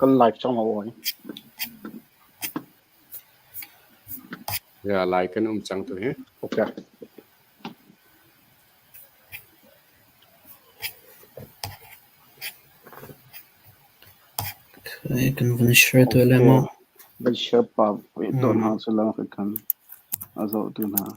Kan live cang maw awi? Ya, lai kan um cang tu hi. Okay. Kan vun share tuah lai maw? Van share pa tuah hna selaw kan a zoh tu hna.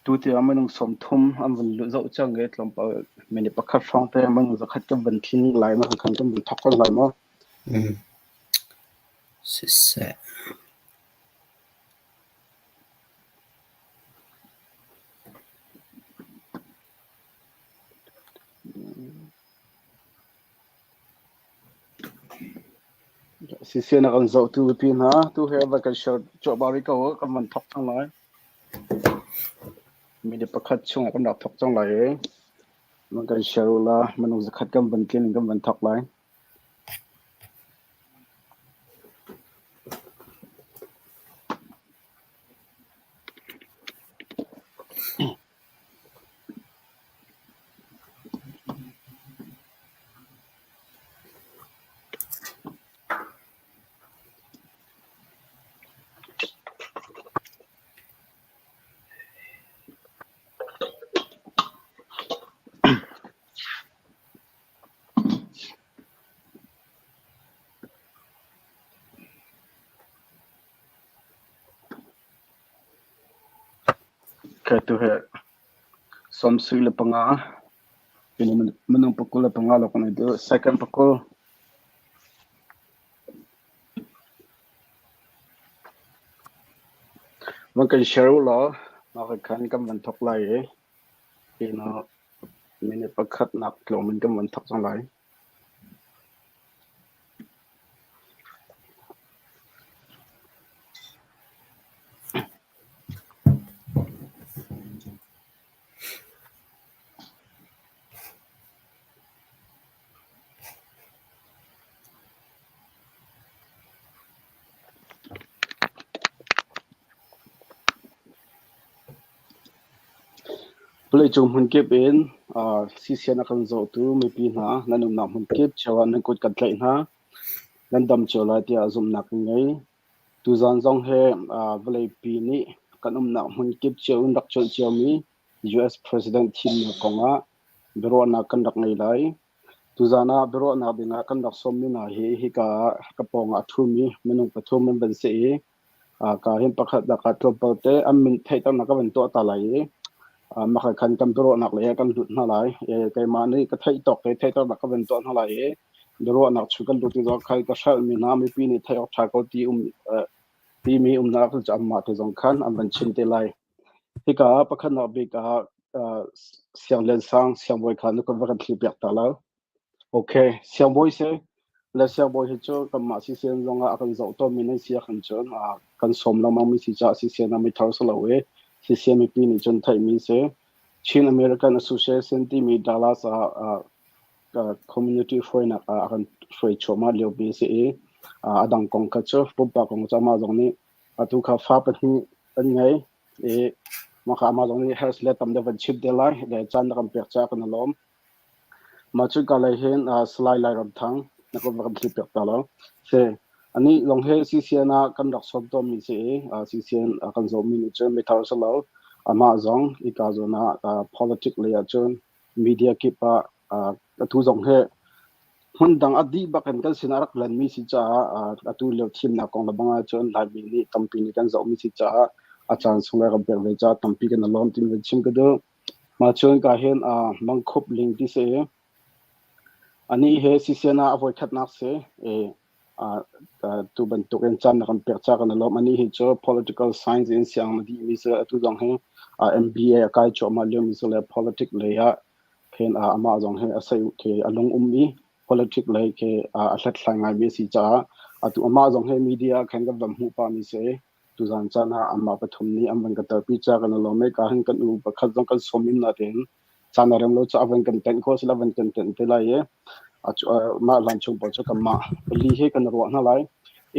Tutiang minung 30 an vun luh zoh cang i tlawmpal minute pakhat hrawng te minung zakhat kan vun tling lai ma kan vun thawk cang lai maw? Siseh. Siseh na kan zohtu pi hna tu he va kan share cuahmah rih ko kan van thawk cang lai. Minute pakhat chungah kan rak thawk cang lai i man kan share u la minung zakhat kan van tlin in kan van thawk lai. Ka tu he 75 minung 25 lawng kan i second pakul. Van kan share u law mah khan kan van thawk lai i minute pakhat nak tlawm in kan van thawk cang lai. Vawleicung hmunkip in CCN a kan zohtu mipi hna nan umnak hmunkip cio ah nan kut kan tlaih hna. Nan dam cio lai tiah zumhnak kan ngei. Tuzaan zong hi vawleipi nih kan umnak hmunkip cio in rak cuanh ciomi US President thimnak kongah biaruahnak kan rak ngei lai. Tuzaan ah biaruahnak dingah kan rak sawmmi hna hi hika ah ka pawngah a ṭhumi minung pathum an van si i ka hin pakhat lakah tlawmpal te an min theihternak ka van tuah ta lai i mah khan kan biaruahnak lei ah kan lut hna lai. Keimah nih ka theih tawk te theihternak ka van tuah hna lai i biaruahnak chung kan lut ti zong khan ka hrelhmi hna mipi nih theih awk ṭha ko ti um timi umnak cu anmah te zong khan an van chim te lai. Hika ah pakhatnak bik ah Siang Lian Sang siangbawi kha na kan va kan thlir piak ta lo. Okay, siangbawi si le siangbawi hi cu kanmah CCN zong ah a kan zoh tawnmi nan si ahkhan cun kan sawm lengmang mi si caah CCN ah mithar si lo i CCN mipi nih cun theihmi si. Chin American Association timi Dallas ah community hruainak ah a kan hruai chuahmah liomi a si i a dang kong kha cu pumpak kong cu amah zong nih atu kha fa pahnih an ngei i mah kha amah zong nih health le tam deuh van chim te lai le caan na kan pek caah kan i lawm. Mah cu ka lei hin Salai Lai Ram Thang na kan va kan thlir piak ta lo. Si. Anih zong hi CCN ah kan rak sawm tawnmi si i CCN a kan zawmmi nih cun mithar a si lo. Amah zong hika zawn ah politic lei ahcun media kip ah atu zong hi hmundang a dih bak in kan sin a rak lenmi si caah atu lio thimnak kong le bang ahcun Laimi nih tampi nih kan zohmi si caah a caan sung le kan pek ve caah tampi kan i lawm timi chim ka duh. Mah cun ka hin mangkhup ling ti si i anih he CCN ah a voikhatnak si i tu bantuk in caan na kan pek ca kan i lawm. Anih hi cu political science in siang na dihmi si atu zong hi MBA a kai cuahmah liomi si le politic lei ah khin amah zong hi a sei khi a lung um i politic lei khi a hlathlai ngaimi a si caah atu amah zong hi media khan kan van hmuh pahmi si. Tuzan caan ah amah pathum nih an van ka telpi ca kan i lawm i ka hin kan u pakhat zong kan sawm in natein caan a rem lo cu a van kan tenh khawh sila van kan tenh te lai i mah hlan chung paoh cu kanmah pali hi kan ruah hna lai.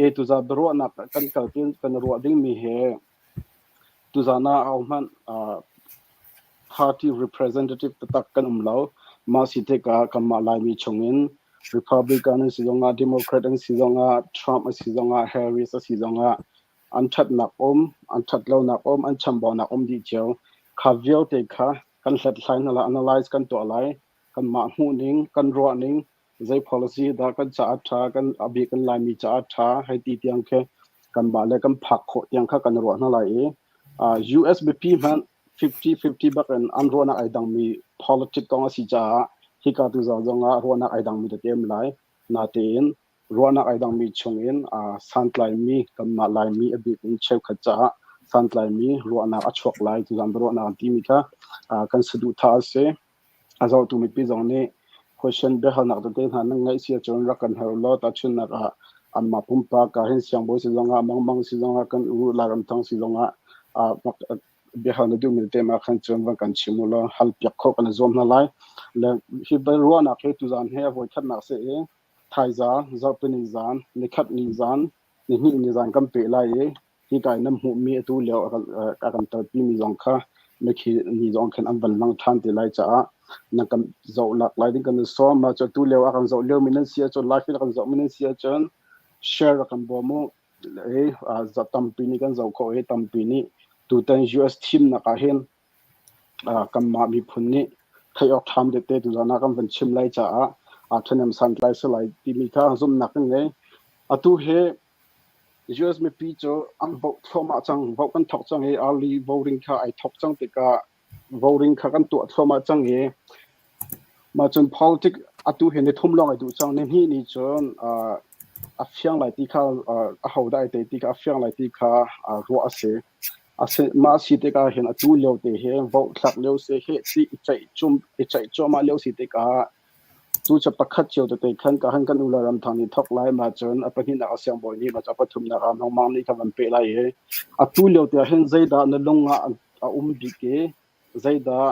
E tuzan biaruahnak kan kalpi kan ruah dingmi hi tuzan ah ahohmanh party representative taktak kan um lo. Mah si tikah kanmah Laimi chungin Republican an si zongah Democrat an si zongah Trump a si zongah Harris a si zongah an ṭhatnak um, an ṭhatlonak um, an chambaunak um dih cio. Kha vialte kha kan hlathlai hna lai, analyze kan tuah lai. Kanmah hmuhning, kan ruahning, zei policy dah kan caah ṭha, kan a bik kan Laimi caah ṭha hei ti tiang khi kanmah le kan phak khawh tiang kha kan ruah hna lai i US mipi hmanh 50-50 bak in an ruahnak ai dangmi politic kong a si caah hika tu zong ah ruahnak ai dangmi tete um lai. Natein ruahnak ai dangmi chungin santlaimi kanmah Laimi a bik in cheukhat caah santlaimi ruahnak a chuak lai tuzaan ruahnak an timi kha kan saduhthah a si. A zohtu mipi zong nih question biahalnak tete hna nan ngeih si ahcun rak kan hal law tahchunhnak ah anmah pumpak ah hin siangbawi si zongah mangmang si zongah kan u Lairamthang si zongah biahal na duhmi tete ma khan cun van kan chim u law hal piak khawh kan i zuam hna lai. Le hi ruahnak hi tuzaan he a voikhatnak si i Thaizang, zarhpini zan, nikhat ni zan, nihnih ni zan kan peh lai i hika i nan hmuhmi atu lio a kan telpimi zong kha mikhi ni zong khin an van lang ṭhan te lai caah nan kan zoh lak lai ding kan i sawm. Mah cu atu lio a kan zoh liomi nan si ahcun live in a kan zohmi nan si ahcun share kan bawm u. I tampi nih kan zoh khawh i tampi nih tutan US thimnak ah hin Kanmah miphun nih theih awk ṭham tete tuzaan ah kan van chim lai caah ṭhahnem santlai si lai timi kha zumhnak kan ngei. Atu hi US mipi cu an vote thluahmah cang. Vote kan thawk cang i early voting kha ai thawk cang tikah voting kha kan tuah thluahmah cang i mah cun politics atu hi ni thum lawng ai duh cang. Nihnih ni cun a fiang lai ti kha ahodah ai tei ti kha a fiang lai ti kha ruah a si. Mah si tikah hin atu lio te hi vote thlak lio si heh ti i ceih cum i ceih cuahmah lio si tikah cu cu pakhat cio tete khan ka han kan ule ram thang nih thawk lai ma cun a pahnihnak a siangbawi nih ma cu a pathumnak ah mangmang nih kha van peh lai i atu lio te ah hin zeidah na lung ah a um bik i zeidah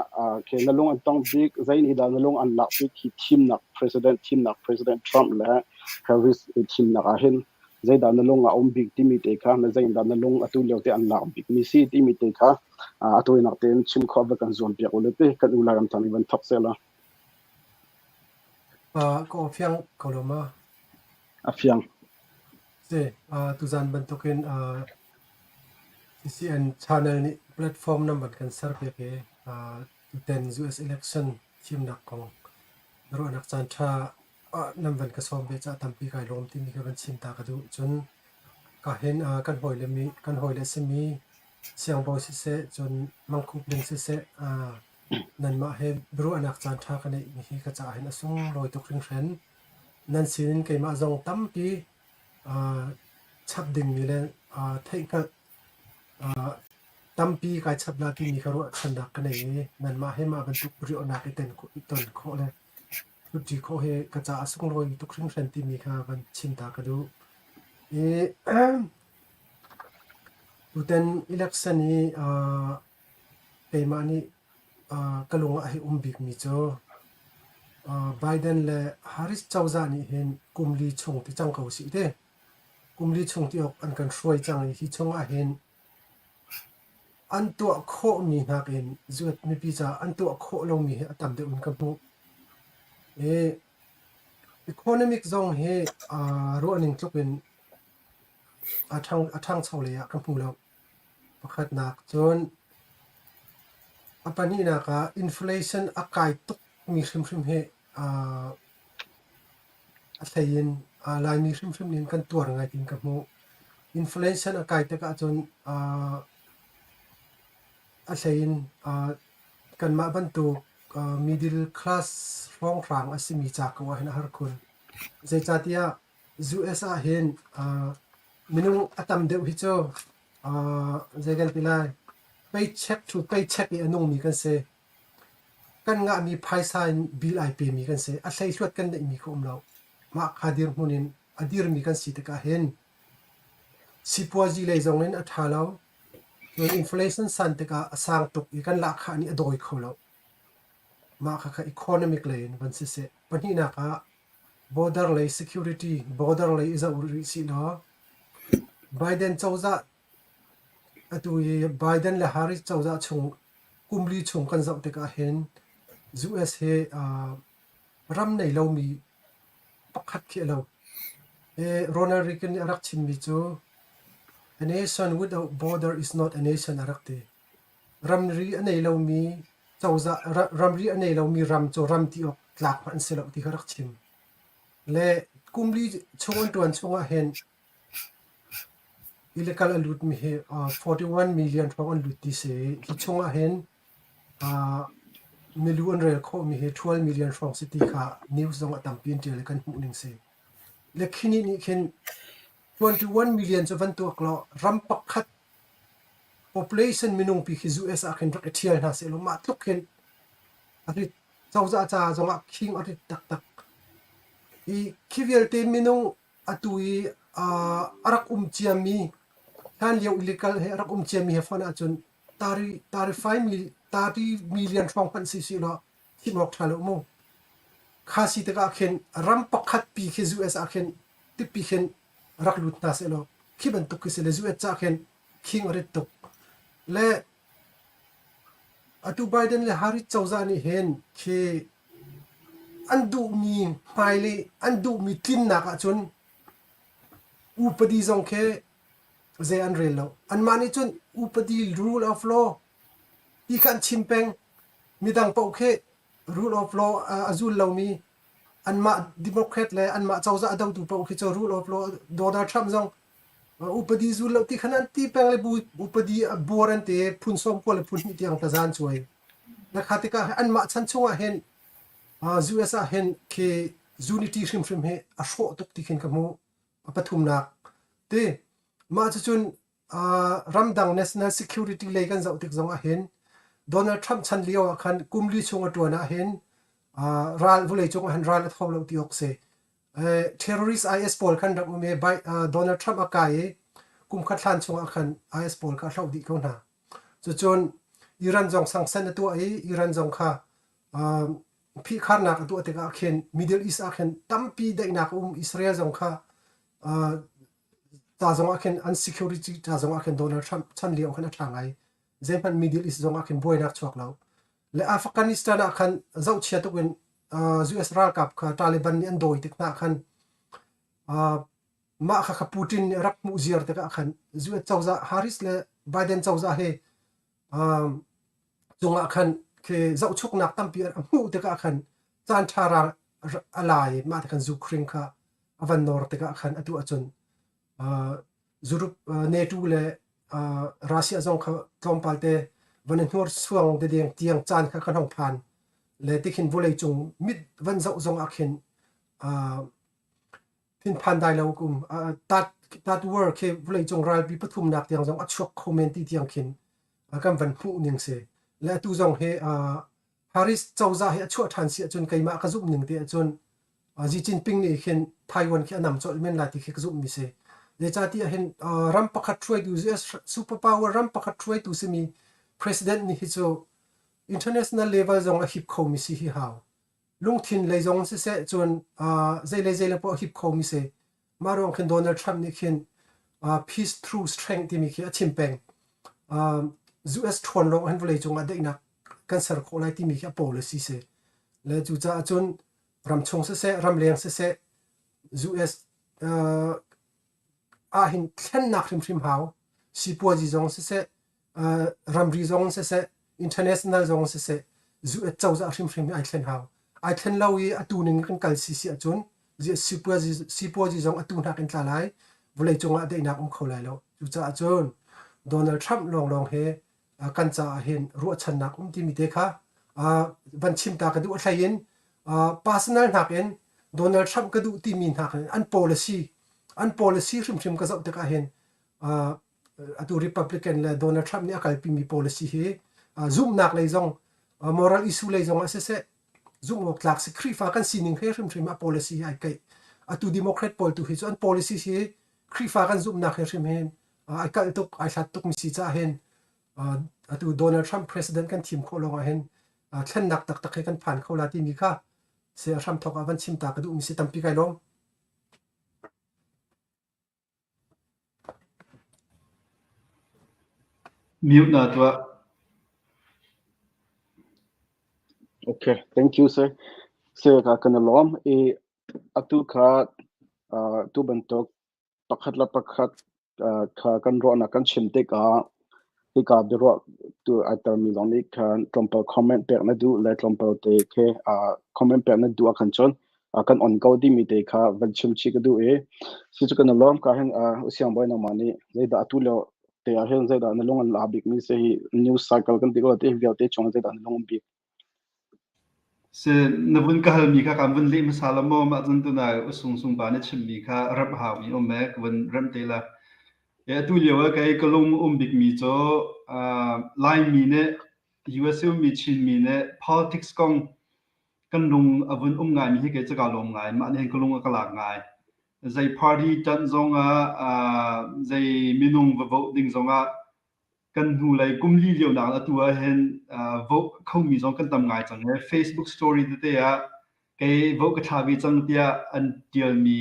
khi na lung an tong bik zei nih dah na lung an lak bik hi thimnak president thimnak president Trump le Harris thimnak ah hin zeidah na lung a um bik timi te kha na zeidah na lung atu lio te an lak bik mi si timi te kha atu nak tein chim khawh va kan zuam piak ule te kan u Lairam thang van thok sela. Ka aw fiang ko lo ma? A fiang. Si, tuzan bantukin CCN channel nih platform nan van kan serpiak i tutan US election thimnak kong ruahnak caanṭha nan van ka sawm ve caah tampi kai lawm timi kha van chim ta ka duh. Cun kahin kan hawile mi kan hawile a simi Siangbawi siseh, cun Mangkhup Ling siseh, nanmah he biaruahnak caanṭha ka neihmi hi ka caah hin a sunglawi tuk hringhran. Nan sinin keimah zong tampi chap dingmi le theihhngalh tampi kai chap la timi kha ruahchannak ka nei i nanmah he mah bantuk riahnak i ton khawh le ṭhutṭi khawh hi ka caah a sunglawi tuk hringhran timi kha van chim ta ka duh. I tutan election i keimah nih ka lung ah a hei um bikmi cu Biden le Harris cozah nih hin kum li chung ti cang ko usih ti. Kum li chung ti awk an kan hruai cang i hi chung ahhin an tuah khawhmi nakin zuat mipi caah an tuah khawh lomi hi a tam deuh in ka hmuh. I economic zong hi ruahning tluk in. A ṭhang a ṭhangcho lei ah ka hmu lo. Pakhatnak cun a pahnihnak ah inflation a kai tukmi hrimhrim hi aa a hlei in aa Laimi hrimhrim nih kan tuar ngai tiin ka hmuh. Inflation a kai tik ahcun aa a hlei in aa kanmah bantuk aa middle class hrawnghrang a simi ca ko ahhin a har khun. Zeicahtiah US ahhin aa minung a tam deuh hi cu aa zei kan ti lai paycheck to paycheck i a nungmi kan si. Kan ngahmi phaisa in bill ai pemi kan si. A hleihluat kan neihmi kha um lo. Mah kha dirhmun in a dirmi kan si tikah hin sipuazi lei zong in a ṭha lo. Cun inflation san tikah a sang tuk i kan lahkhah nih a dawi kho lo. Mah khakha economic lei in van siseh. Pahnihnak ah border lei security, border lei i zoh rih sih law Biden cozah atu i Biden le Harris cozah chung kum li chung kan zoh tikah hin US hi ram nei lomi pakhat khi a lo. Ronald Reagan nih a rak chimmi cu "A nation without border is not a nation" a rak ti. Ramri a nei lomi cozah ramri a nei lomi ram cu ram ti awk tlak hmanh an si lo ti kha a rak chim. Le kum li chung an ṭuan chungah hin Illegal a lutmi hi 41 million hrawng an lut ti si. Hi chungah hin milu an rel khawhmi hi 12 million hrawng si ti kha news zong a tampi an ṭial i kan hmuh ning si. Le khi nih nih khin 21 million cu van tuak law ram pakhat population minung pi khi US ah khin rak i ṭhial hna sehlaw mah tluk hin a rit cozah ca zongah khing a rit taktak. I khi vialte minung Atu i a rak um ciami hlanlio illegal he a rak um ciami he fonh ahcun 35 million hrawng hmanh si sih law thim awk ṭha lo mu. Kha si tikah khin ram pakhat pi khi US ah khin tipi khin rak lut hna seh law khi bantuk khi si le US cah khin khing a rit tuk. Le atu Biden le Harris cozah nih hin khi An duhmi hmailei an duhmi tlinnak ahcun upadi zong khi zei an rel lo. Anmah nih cun upadi rule of law ti kha an chim peng. Midang paoh khi rule of law a zul lomi anmah Democrat le anmah cozah a dotu paoh khi cu rule of law Donald Trump zong upadi zul lo ti khan an ti peng le bu upadi a buar an ti phun sawm kua le phun hnih tiang taza an cuai. Na kha tikah anmah chan chungah hin US ah hin khi unity hrimhrim hi a hrawh tuk ti khin ka hmuh. A pathumnak ti mah cucun ramdang national security lei kan zoh tik zong ah hin Donald Trump chan lio ah khan kum li chung a ṭuan ah hin ral vawlei cung ah hin ral a tho lo ti awk si. Terrorist IS pawl khan rak um i Donald Trump a kai i kum khat hlan chung ah khan IS pawl kha a hloh dih ko hna. Cucun Iran zong sanction a tuah i Iran zong kha phihkharnak a tuah tikah khin Middle East ah khin tampi daihnak a um. Israel zong kha ca zong ah khin an security ca zong ah khin Donald Trump chan lio khan a ṭha ngai. Zeihmanh Middle East zong ah khin buainak chuak lo. Le Afghanistan ah khan zohchia tuk in US ralkap kha Taliban nih an dawi tik hna khan Mah khakha Putin nih a rak hmuh ziar tikah khan US cozah Harris le Biden cozah hi cungah khan khi zohchuknak tampi a hmuh tikah khan caan ṭha ra a la i mah ti khan Ukraine kha a van nawr tikah khan atu ahcun Europe NATO le Russia zong kha tlawmpal te van i hnursuang dedeng tiang caan kha kan hong phan le tikhin vawleicung mit van zoh zong ah khin Thinphan dai lo kum tat war khi vawleicung ralpi pathumnak tiang zong a chuak kho men ti tiang khin kan van hmuh ning si. Le atu zong hi Harris cozah hi a chuah ṭhan si ahcun keimah ka zumh ning te ahcun Xi Jinping nih khin Taiwan khi a nam colh men lai ti khi ka zumh mi si. Zeicahtiah hin ram pakhat hruaitu US superpower ram pakhat hruaitu simi president nih hi cu international level zong a hip khomi si hi hau. Lungthin lei zong siseh cun zei le zei le poah hip khomi si. Mah ruang khin Donald Trump nih khin peace through strength timi khi a chim peng. US ṭhawn lawng hin vawleicung ah daihnak kan ser khawh lai timi khi a policy si. Le cucaah cun ramchung siseh, ramleng siseh, US ahhin thlennak hrimhrim hau. Sipuazi zong siseh, ramri zong siseh, international zong siseh, US cozah hrimhrim hi ai thlen hau. Ai thlen lo i atu ning kan kal si si ahcun sipuazi, sipuazi zong atu hnak in tla lai, vawleicung ah daihnak um kho lai lo. Cucaah cun Donald Trump lawnglawng hi kan caah hin ruahchannak um timi te kha van chim ta ka duh. A hlei in personal hnakin Donald Trump ka duh timi hnakin an policy an policy hrimhrim ka zoh tikah hin atu Republican le Donald Trump nih a kalpimi policy hi zumhnak lei zong moral issue lei zong ah siseh zumh awk tlak si Khrihfa kan sining he hrimhrim a policy hi ai keih. Atu Democrat pawl tu hi cu an policy hi Khrihfa kan zumhnak he hrim hin ai kalh tuk ai hlat tuk mi si caah hin atu Donald Trump president kan thim khawh lawng ah hin thlennak taktak he kan phan kho la timi kha se a hramthawk ah van chim ta ka duh mi si tampi kai lawm. Mute na tuah. Okay, thank you sir. Sir ka kan lawm i atu kha tu bantuk pakhat le pakhat kha kan ruahnak kan chim tikah hika biaruah tu ai telmi zong nih khan tlawmpal comment pek na duh le tlawmpal te khi comment pek na duh ahkhan cun kan on ko timi te kha van chim chih ka duh i si cu kan i lawm ka hin usiang bawi nangmah nih zeidah atu lio te ah hin zeidah na lung an la bik mi si hi news cycle kan ti ko te vialte chung zeidah na lung um bik Si na vun ka halmi kha kan vun leh hmasa la maw mah cun tunai usung sung pa nih chimmi kha remh haumi um e ka vun remh te la. E atu lio ah kei ka lung um bikmi cu Laimi nih US ummi Chinmi nih politics kong kan lung a vun um ngaimi hi kei cu kaa lawm ngai. Mah nih hin ka lung a ka lak ngai. Zei party ṭanh zongah zei minung va vote ding zongah kan hnulei kum li lio nak atu ah hin vote khomi zong kan tam ngai cang i Facebook story tete ah kei vote ka thla ve cang tiah an tialmi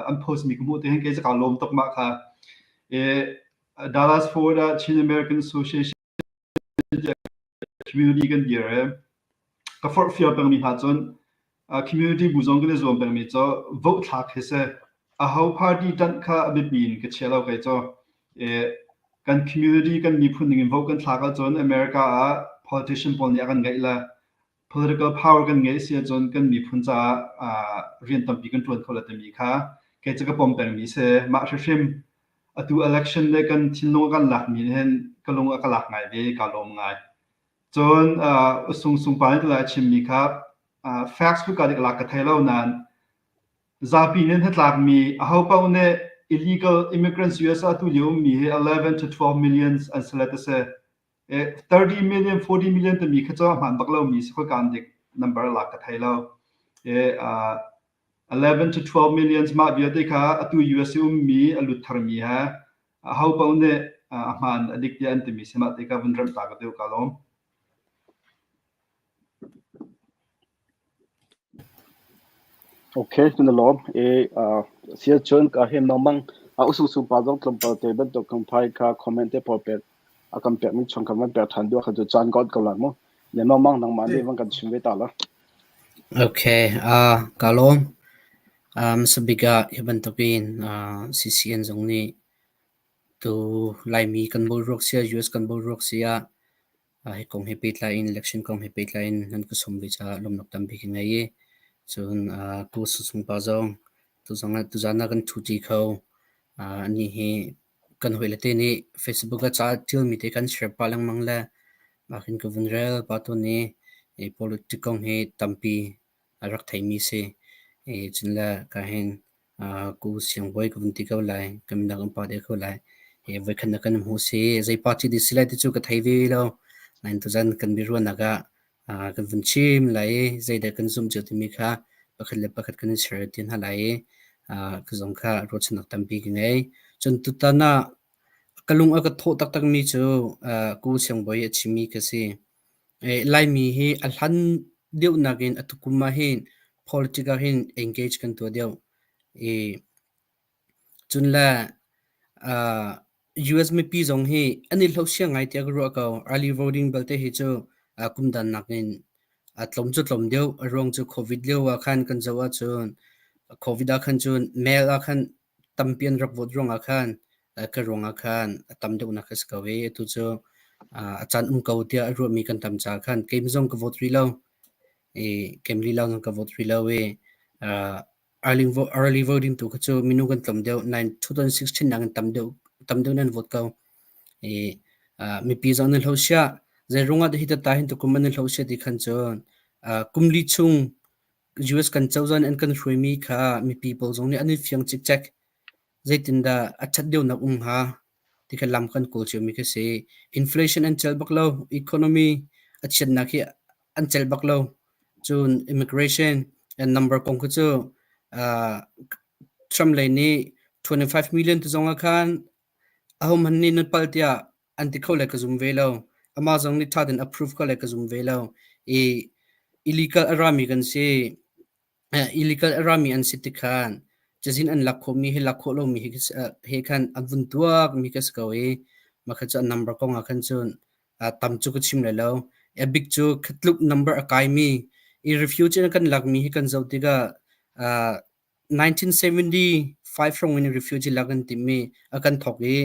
an post mi ka hmuh te hin kei ka lawm tuk mah kha e Dallas Fort ah Chin American Association community kan dir i ka forhfial pengmi hna cun community bu zong kan i zuam pengmi cu vote thlak hi si. Aho party ṭanh kha a biapi in ka chia lo kei cu. Kan community kan miphun ning in vote kan thlak ahcun America ah politician pawl nih a kan ngeih le political power kan ngeih si ahcun kan miphun caah rian tampi kan ṭuan kho la timi kha kei cu ka pom pengmi si. Mah hrimhrim atu election le kan thinlung a kan lakmi nih hin ka lung a ka lak ngai ve, kaa lawm ngai. Cun Sung Sung pa nih tulai a chimmi kha facts ka dik lak ka thei lo nain zapi nih hnatlakmi ahopaoh nih illegal immigrants US ah atu lio ummi hi 11 to 12 millions an si le ti si. 30 million, 40 million timi kha cu a hmaan bak lomi si khoi kaan dik number lak ka thei lo. 11 to 12 millions mah vialte kha atu US i ummi a lut tharmi he aho paoh nih a hmaan a dik tiah an timi si mah te kha vun remh ta ka deuh ka lawm. Okay, na lawm. E sia chun ka hem nong a usu su pa zong tlawmpal te bantuk kan phai kha comment te pawl pek a kan pek mi chung kan van pek than duh kha cu caan god ko la mu. Le nong mang nangmah nih van kan chim ve ta la. Okay, ka lawm. Hmasabik ah hi bantukin CCN zong nih tu Laimi kan boruak si ah, US kan boruak si ah hi kong he pehtlai in election kong he pehtlai in nan ka sawm ve caah lawmnak tampi ka ngei i cun tu sungsungpa zong tuzan ah tuzan ah kan ṭhuṭi kho. Anih hi kan hawile te nih Facebook ah ca ṭialmi te kan share pah lengmang le mah hin ka vun rel pah tawn i politic kong hi tampi a rak theimi si. I cun le ka hin ku siangbawi ka vun ti ko lai. Ka minak an pa deuh ko lai. Hi voikhat na kan hmuh si. Zei party di si lai ti cu ka thei ve lo. Nain tuzan kan biaruahnak ah kan vun chim lai i zeidah kan zumh cio timi kha pakhat le pakhat kan i share ti hna lai i ka zong kha ruahchannak tampi ka ngei. Cun tutan ah ka lung a ka thawh taktakmi cu ku siangbawi a chimmi ka si. Laimi hi a hlan deuh nakin a tukum ah hin politic ah hin engage kan tuah deuh. I cun le US mipi zong hi an i hlosia ngai tiah ka ruah ko. Early voting belte hi cu kum dan nakin a tlawm cu tlawm deuh. A ruang cu COVID lio ah khan kan zoh ahcun COVID ah khan cun mail ah khan tampi an rak vote ruangah khan ka ruangah khan a tam deuhnak a si ko i atu cu a caan um ko tiah a ruahmi kan tam caah khan keimah zong ka vote rih lo. I keimah lila zong ka vote rih lo i early, early voting tu kha cu minung kan tlawm deuh 2016 nakin tam deuh tam deuh nan vote ko. I mipi zong nan hlo sia zei ruangah dah hi tata hin tukum an hlo sia ti khan cun kum li chung US kan cozah nih an kan hruaimi kha mipi pawl zong nih an i fiang cikcek. Zeitindah a ṭhat deuhnak um hnga ti kha lam kan kawl ciomi khi si. Inflation an celh bak lo. Economy a chiatnak hi an celh bak lo. Cun immigration and number kong khi cu uh, Trump lei nih 25 million tu zong ah khan ahohmanh nih nan palh tiah an ti kho le ka zum ve lo. Amah zong nih ṭha tein approve kho le ka zum ve lo. I illegal a rami kan si. Illegal a rami an si tik khan cazin an lak khawhmi he lak khawh lomi he khan an vun tuakmi ka si ko i mah kha cu an number kong ah khan cun tam cu ka chim lai lo. A bik cu tluk number a kaimi i refugee kan lakmi hi kan zoh tikah 1975 hrawng in refugee lak an timhmi a kan thawk i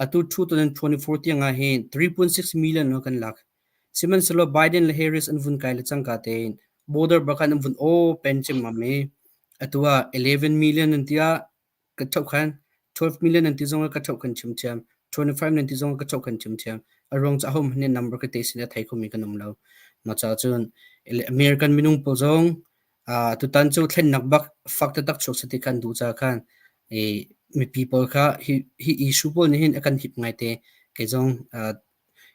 atu 2024 tiang ah hin 3.6 million kan lak. Sihmanhsehlaw Biden le Harris an vun kai le cangka tein border bak an vun open ciammam i atu ah 11 million an ti ah ka ṭhoh khan 12 million an ti zong ah ka ṭhoh khan chimthiam 25 nan ti zong ah ka ṭhoh khan chimthiam. A ruang cu ahohmanh nih number ka te sin a thei khomi kan um lo. Mah caah cun American minung pawl zong tutan cu thlennak bak fak taktak chuak seh ti khan duh caah khan i mipi pawl kha hi hi issue pawl nih hin a kan hip ngaite. Kei zong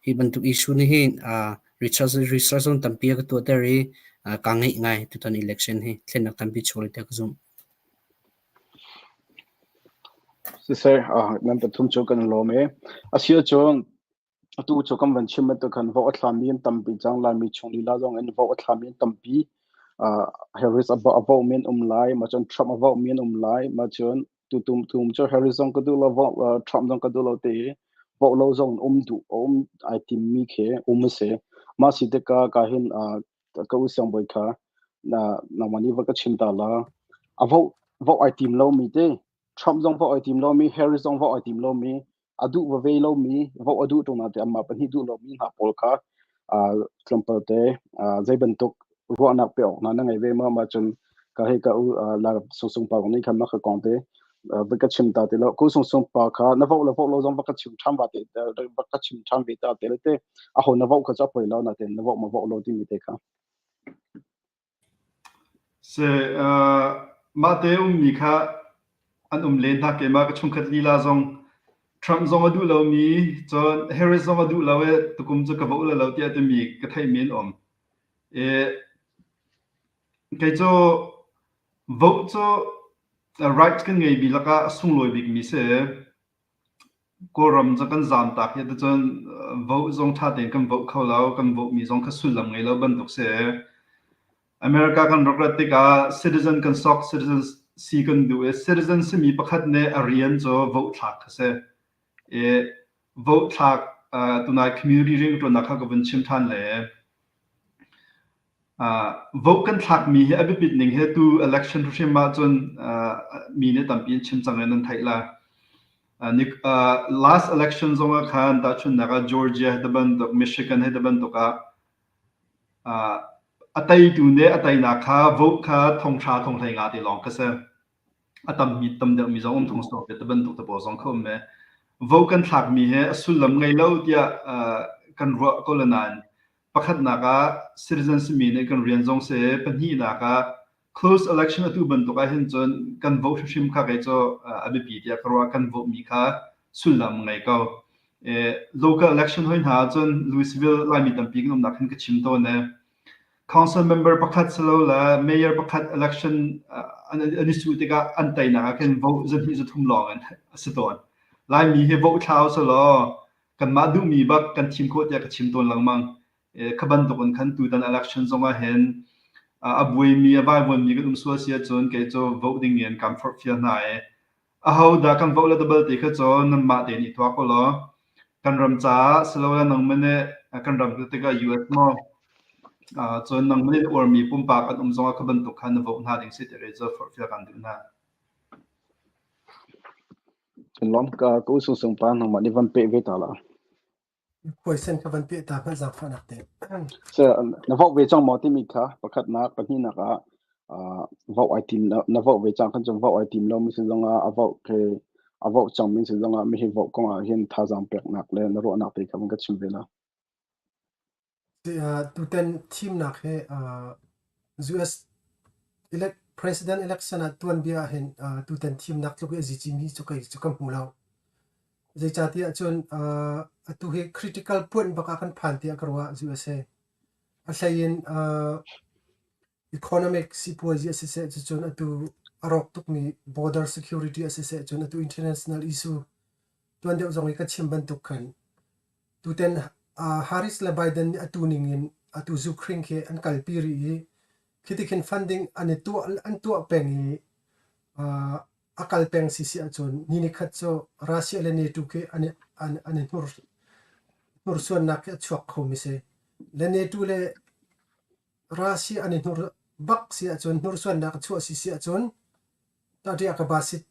hi bantuk issue nih hin research research zong tampi a ka tuahter i kaa ngeih ngai tutan election hi thlennak tampi chuak lai tiah ka zumh. Siseh, nan pathum cu kan lawm i a si ahcun Atu cu kan van chim bantuk khan vote a thlami an tampi cang. Laimi chung lila zong in vote a thlami an tampi. Uh, Harris a, a vote mi an um lai, ma cun Trump a vote mi an um lai, ma cun tutum tum cu Harris zong ka duh lo, vote, uh, Trump zong ka duh lo te i vote lo zong um duh um ai tim mi khi um a si. Mah si tikah ka hin uh, ka u siangbawi kha na nangmah nih va ka chim ta la. A vote vote ai tim lo mi te Trump zong vote ai tim lomi, Harris zong vote ai tim lomi, a duh veve lomi, vote a duh ṭung nain anmah pahnih duh lomi hna pawl kha tlawmpal te zei bantuk ruahnak pe awk hna na ngei ve ma? Mah cun ka hei ka u la Sungsung pa nih khan mah ka kong te va ka chim ta ti lo. Ku Sungsung pa kha na vote le vote lo zong va ka chim ṭhan va te va ka chim ṭhan ve ta te le te aho na vote kha cu a poi lo nain na vote ma vote lo timi te kha. Mahte ummi kha an um len hna. Keimah ka chungkhat lila zong Trump zong a duh lomi, cun Harris zong a duh lo i tukum cu ka va ul lo tiah timi ka theihmi an um. I kei cu vote cu right kan ngeimi lakah a sunglawi bikmi si. Kawlram cu kan zaamtak hi ticun vote zong ṭha tein kan vote kho lo, kan vote mi zong kha sullam ngei lo bantuk si. America kan rak rat tikah citizen kan sok, citizen si kan duh i citizen simi pakhat nih a rian cu vote thlak kha si. I vote thlak tunai community rianṭuannak kha ka vun chim ṭhan le Vote kan thlakmi hi a biapit ning hi tu election hrim ahcun mi nih tampi an chim cang i nan theih lai. Last election zong ah khan tahchunhnak ah Georgia hi ti bantuk, Michigan hi ti bantuk ah a teitu nih a teinak kha vote kha thonghra thonghlei nga te lawng kha si. A tammi tam deuhmi zong um thong sawk ti bantuk te pawl zong kha um ve. Vote kan thlakmi hi a sullam ngei lo tiah kan ruah ko le nain Pakhatnak ah citizen simi nih kan rian zong si, pahnihnak ah close election atu bantuk ah hin cun kan vote hrimhrim kha kei cu a biapi tiah ka ruah. Kan vote mi kha sullam ngei ko. Local election hoi hna ahcun Louisville Laimi tampi kan umnak hin ka chim tawn i council member pakhat silole mayor pakhat election an i cuh tikah an teinak ah khin vote zahnih zathum lawng in a si tawn. Laimi hi vote thla usulaw kanmah duhmi bak kan thim khawh tiah ka chim tawn lengmang. Kha bantuk in khan tutan election zong ah hin a buaimi a vaivuanmi kan um sual si ahcun kei cu vote ding in kan forhfial hna i aho dah kan vote le double ti kha cu nanmah tein i tuak u law kan ram caah silole nangmah nih kan ram tikah US maw cun nangmah nih na uarmi pumpak an um zong ah kha bantuk khan na vote hna ding si ti cu forhfial kan duh hna. Kan lawm ka ka u Sung Pa nangmah nih van peh ve ta la. Khuaisen ka van peh ta hmanh zaangfahnak te. Se na vote ve cang maw timi kha pakhatnak pahnihnak ah vote ai tim na vote ve cang khan cun vote ai tim lo mi si zong ah a vote ke a vote cang mi si zong ah mi hi vote kong ah hin thazaang peknak le na ruahnak te kha van ka chim ve la. Tutan thimnak hi US elect president election ah tuanbia ahhin tutan thimnak tluk i a zici mi cu kei cu ka hmu lo. Zeicahtiah cun atu hi critical point bak ah kan phan tiah ka ruah USA. A hlei in economic sipuazi a siseh cucun atu a rawk tukmi border security a siseh cun atu international issue tuan deuh zong i ka chim bantuk khan Tuten Harris le Biden nih atu ning in atu Ukraine khi an kalpi rih i khi khin funding an i tuah an tuah peng i a kal peng si si ahcun ni nikhat cu Russia le NATO khi an i an, an i hnur hnursuannak khi a chuak kho mi si. Le NATO le Russia an i hnur bak si ahcun hnursuannak a chuah si si ahcun tatiah ka basit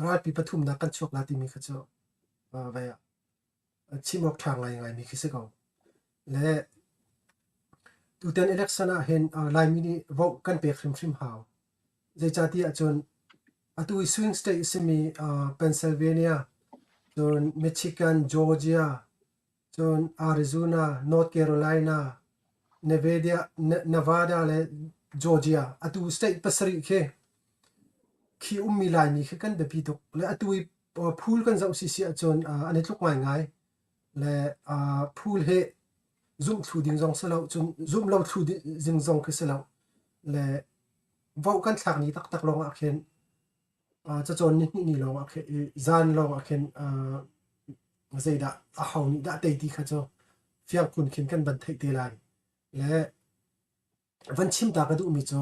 Ralpi pathumnak kan chuak la timi kha cu vai ah chim awk ṭha ngaingaimi khi si ko. Le tutan election ah hin Laimi nih vote kan pek hrimhrim hau. Zeicahtiah cun atu i swing state a simi Pennsylvania, cun Michigan, Georgia, cun Arizona, North Carolina, Nevada, Nevada le Georgia atu state pasarih khi khi ummi Laimi khi kan biapi tuk. Le atu i phul kan zoh sisi ahcun an i tluk ngaingai. Le phul hi zumh thlu ding zong si lo, cun zumh lo thlu ding zong khi si lo. Le vote kan thlak ni taktak lawng ah khin cacawn ni hnih ni lawng ah khin zan lawng ah khin zeidah aho nih dah tei ti kha cu fiang kun khin kan van theih te lai. Le van chim ta ka duhmi cu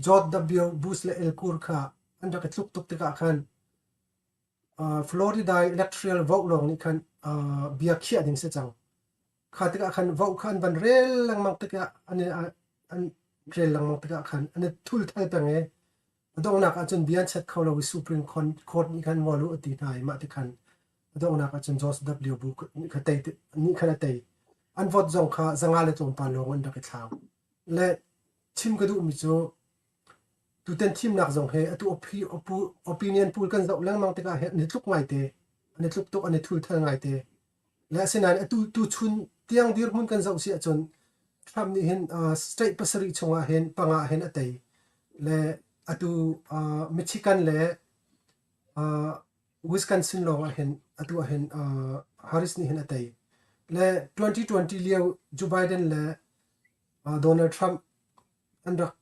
George W. Bush le Al Gore kha an rak i tluk tuk tikah khan Florida electoral vote lawng nih khan bia khiah ding si cang. Kha tikah khan vote kha an van rel lengmang tikah an an rel lengmang tikah khan an i thulthal peng i a donghnak ahcun bia an chat kho lo i Supreme Court nih khan ngol u a ti hna i mah ti khan a donghnak ahcun George W. Bush nih kha tei nih khan a tei. An vote zong kha zanga le tlawmpal lawng an rak i thlau. Le chim ka duhmi cu tutan thimnak zong hi atu opinion poll kan zoh lengmang tikah hin an i tluk ngaite. An i tluk tuk, an i thulthal ngaite. Le asinain atu tuchun tiang dirhmun kan zoh si ahcun Trump nih hin state pasarih chungah hin panga hin a tei. Le atu Michigan le Wisconsin lawng ah hin atu ah hin Harris nih hin a tei. Le 2020 lio Joe Biden le Donald Trump an rak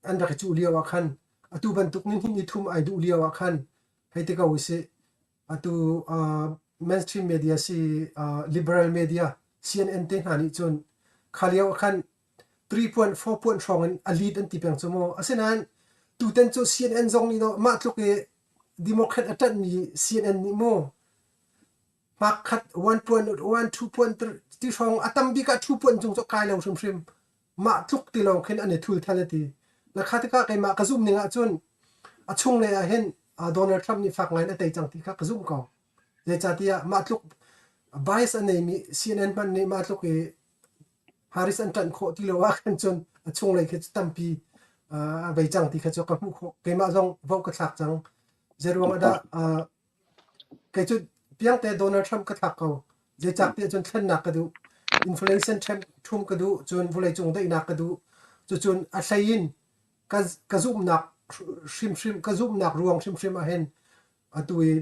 an rak i cuh lio ah khan atu bantuk ni hnih ni thum ai duh lio ah khan hei ti ko usih atu mainstream media si liberal media CNN te hna nih cun kha lio ah khan 3.4 point hrawng in a lead an ti peng cu mu. Asinain tutan cu CNN zong nih mah tluk i Democrat a ṭanhmi CNN nih mu hmakkhat 1.1 2. ti hrawng a tam bik ah 2 point cung cu kai lo hrimhrim. Mah tluk ti lawng khin an i thulthal a ti. Na kha tikah keimah ka zumh ning ahcun a chunglei ah hin Donald Trump nih fak ngai in a tei cang ti kha ka zumh ko. Zeicahtiah mah tluk bias a neimi CNN hmanh nih mah tluk i Harris an ṭanh khawh ti lo ah khan cun a chunglei khi cu tampi a vei cang ti kha cu ka hmuh khawh. Keimah zong vote ka thlak cang. Zeiruang ah dah kei cu piangte Donald Trump ka thlak ko. Zeicahtiah cun thlennak ka duh. Inflation ṭhum ka duh. Cun vawleicung daihnak ka duh. Cucun a hlei in ka, ka zumhnak hrimhrim ka zumhnak ruang hrimhrim ah hin atu i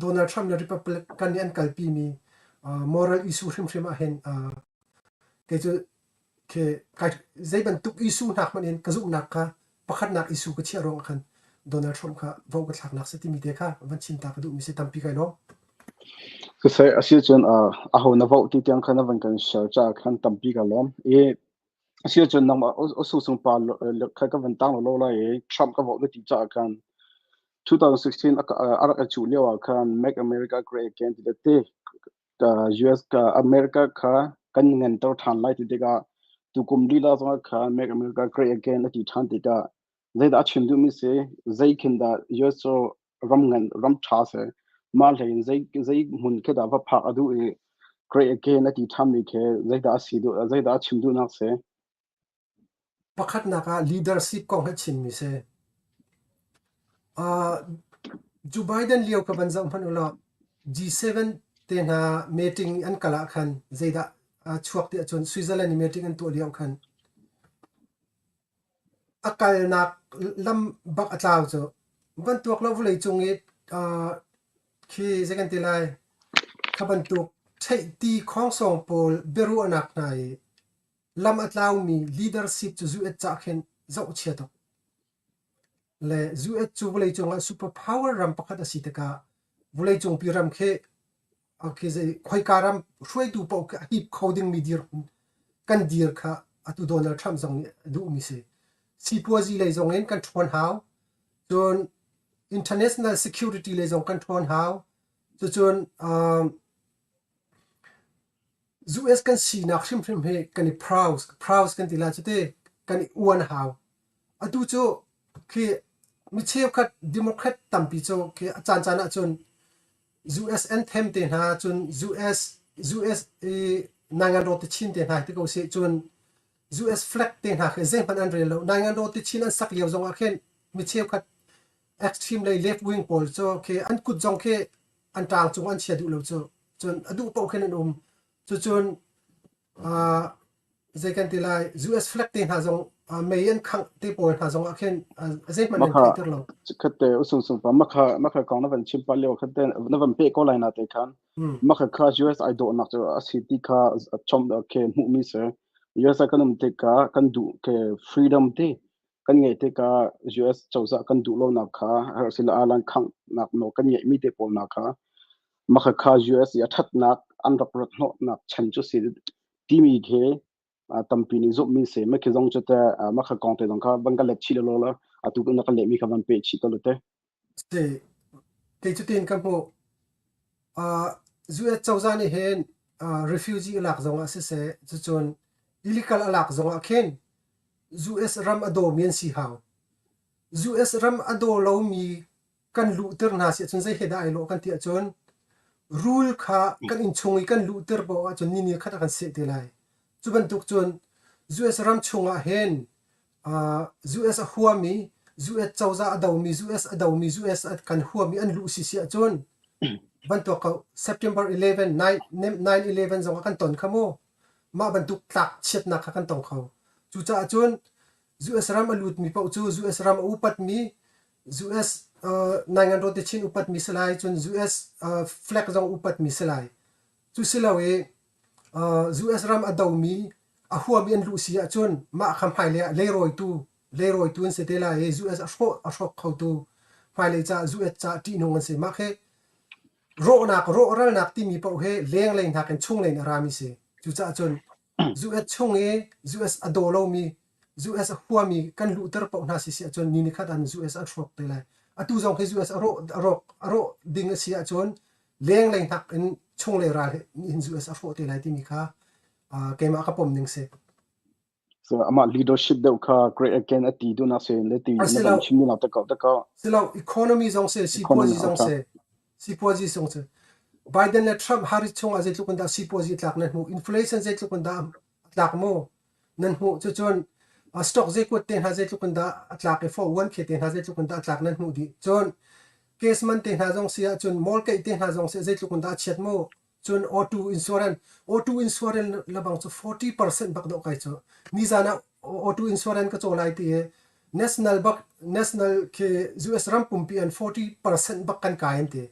Donald Trump le Republican nih an kalpimi moral issue hrimhrim ah hin kei cu khi zei bantuk issue hna hmanh in ka zumhnak kha pakhatnak issue ka chiah ruangah khan Donald Trump kha vote ka thlaknak si timi te kha van chim ta ka duhmi si tampi kai lawm. Siseh a si cun aho na vote ti tiang khan na van kan share caah khan tampi ka lawm. I a si cun nangmah usung pa kha ka van tang lo lai i Trump ka vote na ti caah khan 2016 a rak i cuh lio ah khan Make America Great Again ti te US ka America kha kan nganter ṭhan lai ti tikah tukum lila zongah khan Make America Great Again a ti ṭhan tikah. Zeidah a chim duhmi si? Zei khin dah US cu ram ngan ram ṭha si? Mah hlei in zei zei hmun khi dah va phak a duh i great again a ti ṭhanmi khi zeidah a si duh zeidah a chim duhnak si? Pakhatnak ah leadership kong hi chimmi si. Joe Biden lio ka van zoh hmanh u law G7 te hna meeting an kal ah khan zeidah a chuak ti ahcun Switzerland i meeting an tuah lio khan a kalnak lam bak a tlau cu. Van tuak lo vawleicung i khi zei kan ti lai kha bantuk theihti khawngsawng pawl biaruahnak hna i lam a tlaumi leadership cu US cah khin zohchia tuk. Le US cu vawleicung ah super power ram pakhat a si tikah vawleicungpi ram khi okay, zei khoika ram hruaitu paoh khi a hip kho dingmi dirhmun kan dir kha atu Donald Trump zong nih a duhmi si. Sipuazi lei zong in kan ṭhawn hau. Cun international security lei zong kan ṭhawn hau. Cucun um, US kan sinak hrimhrim hi kan i proud, proud kan ti lai cu ti, kan i uan hau. Atu cu khi mi cheukhat Democrat tampi cu khi a caancaan ahcun US anthem te hna cun US US i Nainganraw techin te hna ti ko seh cun US flag te hna khi zeihmanh an rel lo. Nainganraw techin an sak lio zong ah khin mi cheukhat extreme lei left wing pawl cu khi an kut zong khi an ṭaang cung an chia duh lo cu. Cun a duh paoh khin an um. Cucun uh, zei kan ti lai US flag te hna zong uh, mei an khangh te pawl hna zong ah khin uh, zeihmanh an Makha theihter lo. khatte usung sung pa makha makha kong na van chim pa lio khatte na van pe ko lai na te khan Hmm. makha kha US ai dawh nak cu a si ti kha chom ke hmuh mi se US kan um tikah kan duh ke freedom te kan ngeih tikah US cozah kan duh lonak kha sila alan khanghnak nawl kan ngeihmi te pawl hna kha maka kha US i a ṭhatnak an rak rat hnawhnak chan cu si timi khi tampi nih zumhmi si maka zong cu te maka kong te zong kha van ka let chih lo la atu na ka lehmi kha van pe chih to te. Si kei cu tin ka hmuh. US cozah nih hin refugee a lak zong ah siseh cucun illegal a lak zong ah khin US ram a dawmi an si hau. US ram a daw lomi kan luhter hna si ahcun zei he dah ai lawh kan ti ahcun rul kha kan innchung i kan luhter poah ahcun ni ni khat a kan seh te lai. Cu bantuk cun US ram chungah hin US a huami, US cozah a domi, US a domi, US a kan huami an luh si si ahcun bantuk ko September 11, 9/11 zong ah kan ton kha mu. Mah bantuk tlak chiatnak kha kan tong kho. Cucaah cun US ram a lutmi paoh cu US ram a upatmi, US naingan rawt chin upatmi si lai, cun US flag zong upatmi si lai. Cu si lo i US ram a domi, a huami an luh si ahcun mah kha hmailei ah leirawitu, leirawitu an si te lai i US a hrawh a hrawk khotu hmailei caah US caah ṭihnung an si. Mah khi Rawhnak, rawhralnak timi paoh hi lenglei nakin chunglei in a rami si. Cucaah cun US chung i US a daw lomi, US a huami kan luhter paoh hna si si ahcun ni nikhat ah US an hrawk te lai. Atu zong hi US a rawh, a rawk, a rawh ding a si ahcun lenglei nakin chunglei ral in US a hrawh te lai timi kha uh, keimah ka pom ning si. So amah leadership deuh kha great again a ti duhnak si le ti na van chim duhnak te ko te ko. Silo economy zong si sipuazi zong si sipuazi zong si Biden le Trump Harris chung ah zeitluk in dah sipuazi tlak nan hmuh inflation zeitluk in dah tlak mu nan hmuh cucun stock zeikuat te hna zeitluk in dah a tlak i 401k te hna zeitluk in dah a tlak nan hmuh dih cun case man te hna zong si ahcun mall keih te hna zong si zeitluk in dah a chiat mu Cun auto insurance, auto insurance lebang cu 40% bak dawh kai cu. Nizan ah auto insurance ka caw lai ti i national bak national khi US ram pumpi an 40% bak kan kai an ti.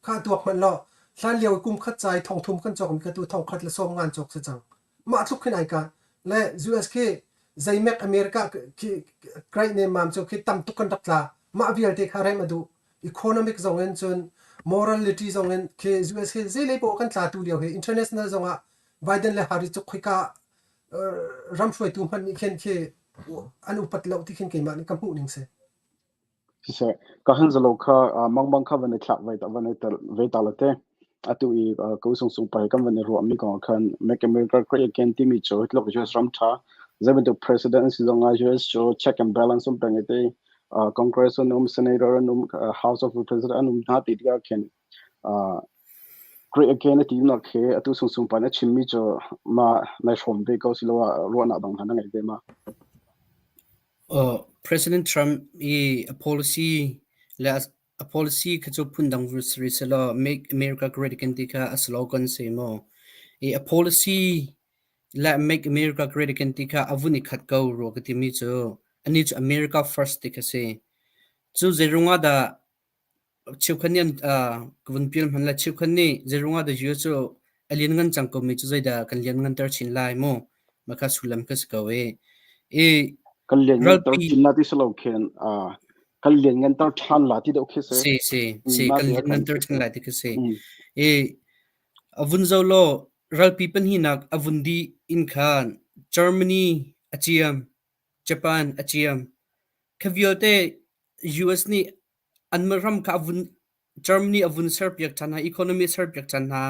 Kha tuak hmanh law hlan lio i kum khat ca i thong thum kan cawk mi kha tu thong khat le sawm ngan cawk si cang. Mah tluk khin ai ka. Le US khi zeimek America khi great nemmam cu khi tam tuk kan rak tla. Mah vialte kha rem a duh. Economic zong in cun morality zong in khi US hi zeilei poah kan tla tu lio hi international zong ah Biden le Harris cu khoika ram hruaitu hmanh nih khin khi an upat lo ti khin keimah nih ka hmuh ning si. Siseh, ka han zalo kha mangmang kha van i thlak ve ta van i tel ve ta la te. Atu i ko sung sung pai kan van i ruah mi kong khan Make America Great Again timi cu tluk US ram tha Zei bantuk president si zong ah US cu check and balance um peng i te Congress an um, Senator an um, House of Representatives an um hna ti tikah khin great again a ti nak khi atu Sung Sung pa nih a chimmi cu ma nai hrawm ve ko siloah ruahnak dang hna na ngei ve ma? President Trump i a policy le a policy kha cu phundang si selaw Make America Great Again ti kha a slogan si maw? I a policy le Make America Great Again ti kha a vun i khat ko rua ka timi cu anih cu America First ti kha si. Cu zeiruang ah dah cheukhat nih an ka vun pial hmanh le cheukhat nih zeiruang ah dah US cu a lianngan cang komi cu zeidah kan liannganter chin lai mu? Mah kha sullam kha si ko i. I Kan liannganter ralpi chin la ti si lo khin kan liannganter ṭhan la ti deuh khi si. Si si si Mah kan ti ah khan liannganter si. ṭhan lai ti khi si. I a vun zo law ralpi pahnihnak a vun dih in khan Germany a ciam, Japan a ciam. Kha vialte US nih anmah ram kha a vun Germany a vun serpiak ṭhan hna, economy a serpiak ṭhan hna,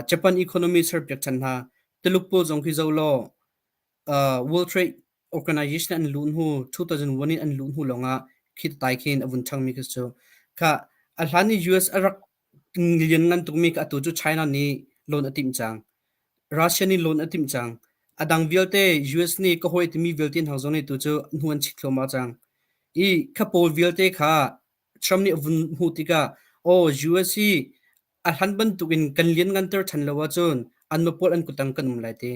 Japan economy a serpiak ṭhan hna. Tuluk pawl zong khi zoh law World Trade Organization an luh hnu 2001 in an luh hnu lawngah khi tai khin a vun ṭhangmi khi cu. Kha a hlan i US a rak lianngan tukmi kha atu cu China nih loan a timh cang. Russia nih loan a timh cang. A dang vialte US nih ka hawi timi vialte hna zong nih tu cu hnu an chit thluahmah cang. I kha pawl vialte kha Trump nih a vun hmuh tikah aw US hi a hlan bantukin kan liannganter ṭhan lo ahcun anmah pawl an kutang kan um lai ti.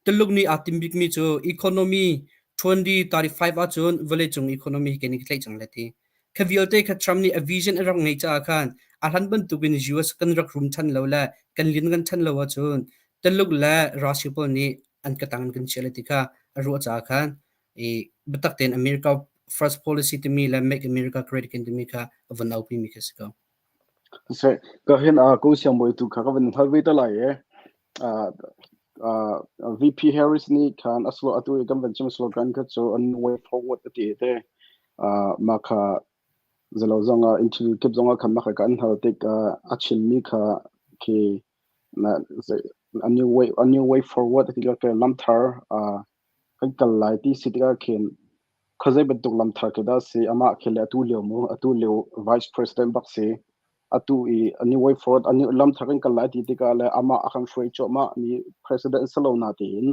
Tuluk nih aa tim bikmi cu economy 2035 ahcun vawleicung economy hi kan i tlaih cang lai ti. Kha vialte kha Trump nih a vision a rak ngeih caah khan a hlan bantukin US kan rak rum ṭhan lo le kan lianngan ṭhan lo ahcun Tuluk le Russia pawl nih an ka tang in kan chiah lai ti kha a ruah caah khan i biatak tein America First Policy timi le Make America Great Again timi kha a vun aupimi khi a si ko. Seh, ka hin ko siangbawi tu kha ka van hal ve te lai e. VP Harris nih khan a slo atu i kan van chim slogan kha cu a way forward a ti te. Mah kha zalo zong ah interview kip zong ah khan mah kha ka an hal tik a chimmi kha khi a new way a new way forward a ti ka lamthar kan kal lai ti si tikah khin khuazei bantuk lam thar khi dah si amah khi le atu lio mu atu lio vice president bak si atu i a new way forward a new lam thar kan kal lai ti tikah le amah a kan hruai cuahmah mi president si lo na tiin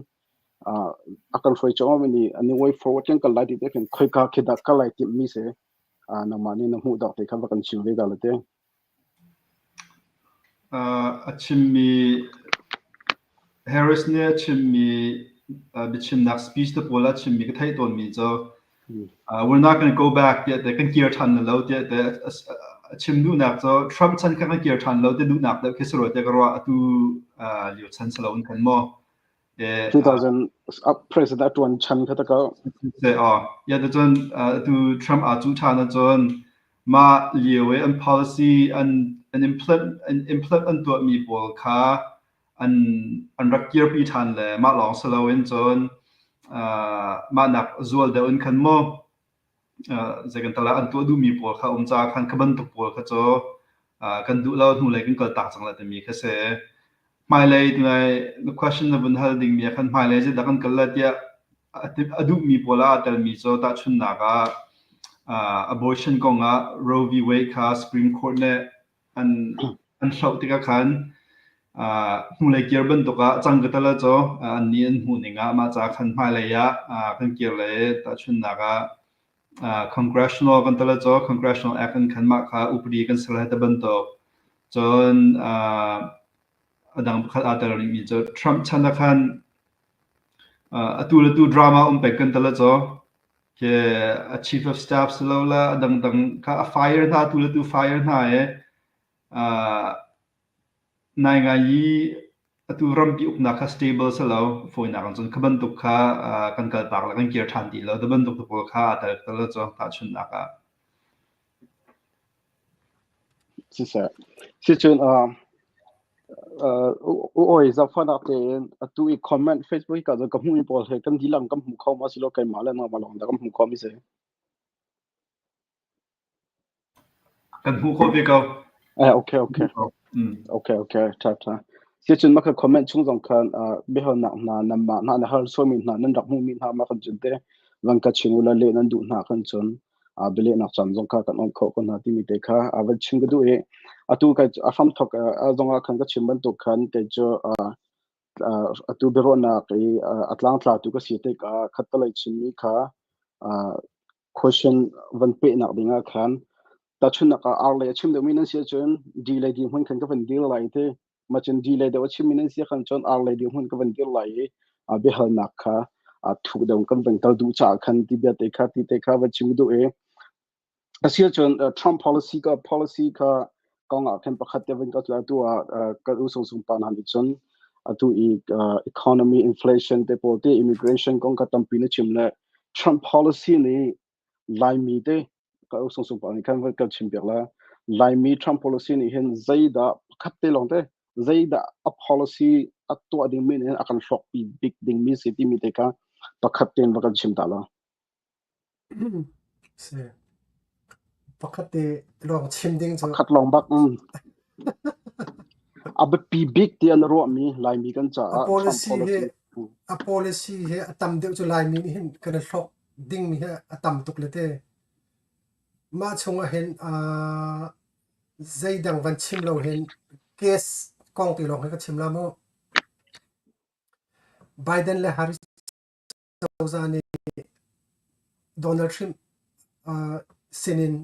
a kan hruai cuahmah mi nih a new way forward kan kal lai ti te khin khoika khi dah kal lai timh mi si nangmah nih na hmuh dawk te kha va kan chim ve ta le te. A chimmi Harris nih a chimmi biachimnak speech te pawl a chimmi ka theih tawnmi cu we're not gonna go back tiah te kan kir ṭhan lo tiah te a chim duhnak cu Trump chan kha kan kir ṭhan lo ti duhnak deuh khi si rua tiah ka ruah atu lio chan si lo in khan maw. 2000 president a ṭuan chan kha ta ko. Ya cun atu Trump aa cuh ṭhan ahcun mah lio i an policy an an implement an implement an tuahmi pawl kha an an rak kirpi ṭhan le mah lawng si loin cun mah nak zual deuh in khan maw zei kan tal ah an tuah duhmi pawl kha um caah khan kha bantuk pawl kha cu kan duh lo hnulei kan kal tak cang la timi kha si. Hmailei tunai na question na vun hal dingmi ah khan hmailei zeidah kan kal lai tiah a duhmi pawl ah aa telmi cu tahchunhnak ah abortion kong ah Roe v. Wade kha Supreme Court nih an an hloh tikah khan hnulei kir bantuk ah cang ka tal cu an nih an hmuh ning ah mah ca khan hmailei ah kan kir lai tahchunhnak ah congressional kan tal cu congressional act in khan mah kha upadi kan ser lai ti bantuk cun a dang pakhat aa tel rihmi cu Trump chan ah khan atu le tu drama um pek kan tal cu ke a chief of staff si lo la a dangdang kha a fire hna tu le tu fire hna e nai ngai i atu rampi uknak kha stable si lo fawinak in cun kha bantuk kha kan kaltak le kan kir ṭhan ti lo ti bantuk te pawl kha aa tel tel cu tahchunhnak ah. Siseh. Sicun u oi zafanak tein atu i comment Facebook ka ka hmuh mi pawl he kan dilang kan hmu kho ma silo keimah le nangmah lawng dah kan hmu kho mi si. Kan hmuh khawh ve ko. Eh, okay, okay. Okay, okay. Tha, tha. Sicun mah kha comment chung zong khan biahalnak hna nanmah hna na hal sualmi hna nan rak hmuhmi hna mah kan cun te van ka chim ula leh nan duh hna kan cun bialehnak caan zong kha kan on khawh ko hna timi te kha van chim ka duh i atu kai a hramthok zong ah khan ka chim bantuk khan kei cu atu biaruahnak i a tlangtlatu ka si tikah khattelei chimmi kha question van pehnak ding ah khan tahchunhnak ah ar lei a chim deuhmi nan si ahcun D le D hmun khan ka van dir lai ti ma cun D lei deuh a chimmi nan si khan cun R lei D hmun ka van dir lai i biahalnak kha thuk deuh kan van kal duh caah khan ti bia te kha ti te kha van chim duh i Asi ahcun Trump policy ka policy kha kong ah khan pakhat te van ka tla tu ah kan u sung sung pa hna nih cun atu i economy inflation te pawl te immigration kong kha tampi na chim le Trump policy nih Laimi te ka u sung sung pa nih khan van kan chim piak la Laimi Trump policy nih hin zeidah pakhat te lawng te zeidah a policy a tuah dingmi nih hin a kan hlawkpi bik dingmi si timi te kha pakhat tein va kan chim ta la. Si. Pakhat te lawng chim ding cu. Pakhat lawng bak. Mm. A biapi bik ti an ruahmi Laimi kan caah a policy hi a policy hi a tam deuh cu Laimi nih hin kan i hlawk dingmi hi a tam tuk le te. Mah chungah hin uh, zeidang van chim lo hin case kong ti lawng hi ka chim la mu. Biden le Harris cozah nih Donald Trump sinin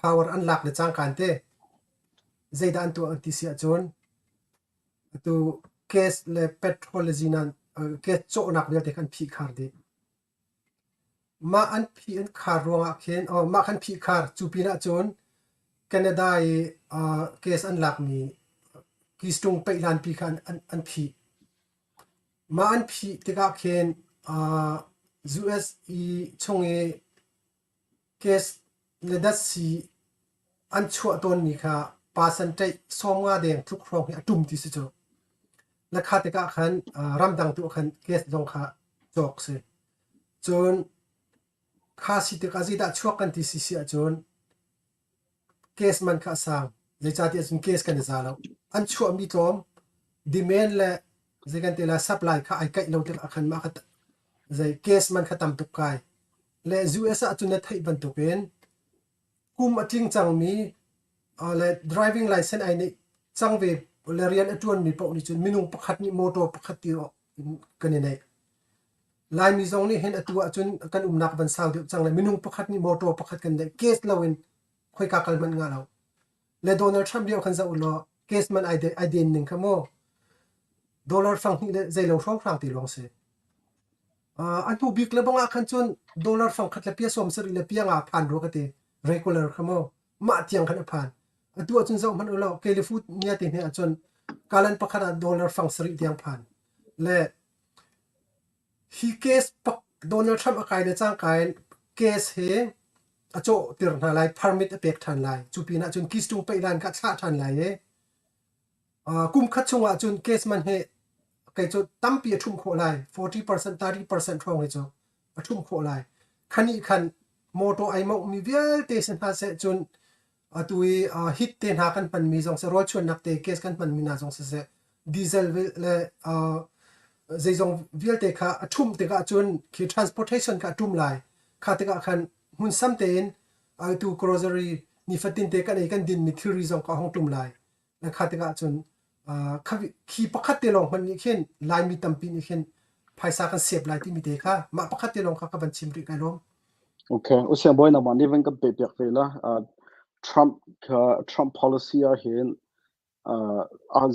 power an lak le cangka in te zeidah an tuah an ti si ahcun atu gas le petrol le zinan gas cawhnak vialte kha an phihkhar dih. Mah an phih an khar ruangah khin mah khan phihkhar cu pinah cun Canada i gas an lakmi Keystone peihlanpi kha an phih. Mah an phih tikah khin US i chung i gas le datsi an chuah tawnmi kha percentage 50 deng tluk hrawng hi a ṭum ti si cu. Na kha tikah khan ramdang tu ah khan gas zong kha cawk si. Cun kha si tikah zeidah chuak kan ti si si ahcun Case man kha a sang. Zeicahtiah cun case kan i za lo. An chuahmi tlawm, demand le zei kan ti lai supply kha ai kaih lo tikah khan mah kha zei case man kha tam tuk kai. Le US ah cun na theih bantukin kum a tling cangmi le driving license ai neih cang ve le rian a ṭuanmi paoh nih cun minung pakhat nih motor pakhat ti kan i neih. Laimi zong nih hin atu ahcun kan umnak van sau deuh cang le minung pakhat nih motor pakhat kan neih case loin khoika kal hmanh ngah lo. Le Donald Trump lio khan zoh u law case man ai ai den ning kha mu dollar fang hnih le zeilo hrawnghrang te lawng si. Uh, a hnu bik le bang ah khan cun dollar fang khat le pia sawm sarih le pia nga phan rua ka ti regular kha mu mah tiang khan a phan. Atu ahcun zoh hmanh u law California te hne ahcun kalan pakhat ah dollar fang sarih tiang phan. Le Hi case Donald Trump a kai le cangka in case hi a cawhter hna lai, permit a pek ṭhan lai. Cu pinah cun Keystone Pipeline kha a thlah ṭhan lai i kum khat chungah cun case man hi kei cu tampi a ṭhumh khawh lai. 40%, 30% hrawng hi cu a ṭhumh khawh lai. Khanih khan motor ai mawnghmi vialte si hna seh cun Atu i hit te hna kan hmanmi zong seh, rawlchuannak te gas kan hmanmi hna zong siseh, diesel le zeizong vialte kha a ṭhumh tikah cun khi transportation kha a ṭum lai. Kha tikah khan hmunsam tein atu grocery nifatin te kan ei kan dinmi thilri zong kha a hung ṭum lai. Kha tikah cun khi pakhat te lawng hmanh nih khin Laimi tampi nih khin phaisa kan sep lai timi te kha mah pakhat te lawng kha ka van chim rih kai lawm. Okay, usiang boy nangmah nih van kan pe piak ve la. Trump kha Trump policy ah hin uh,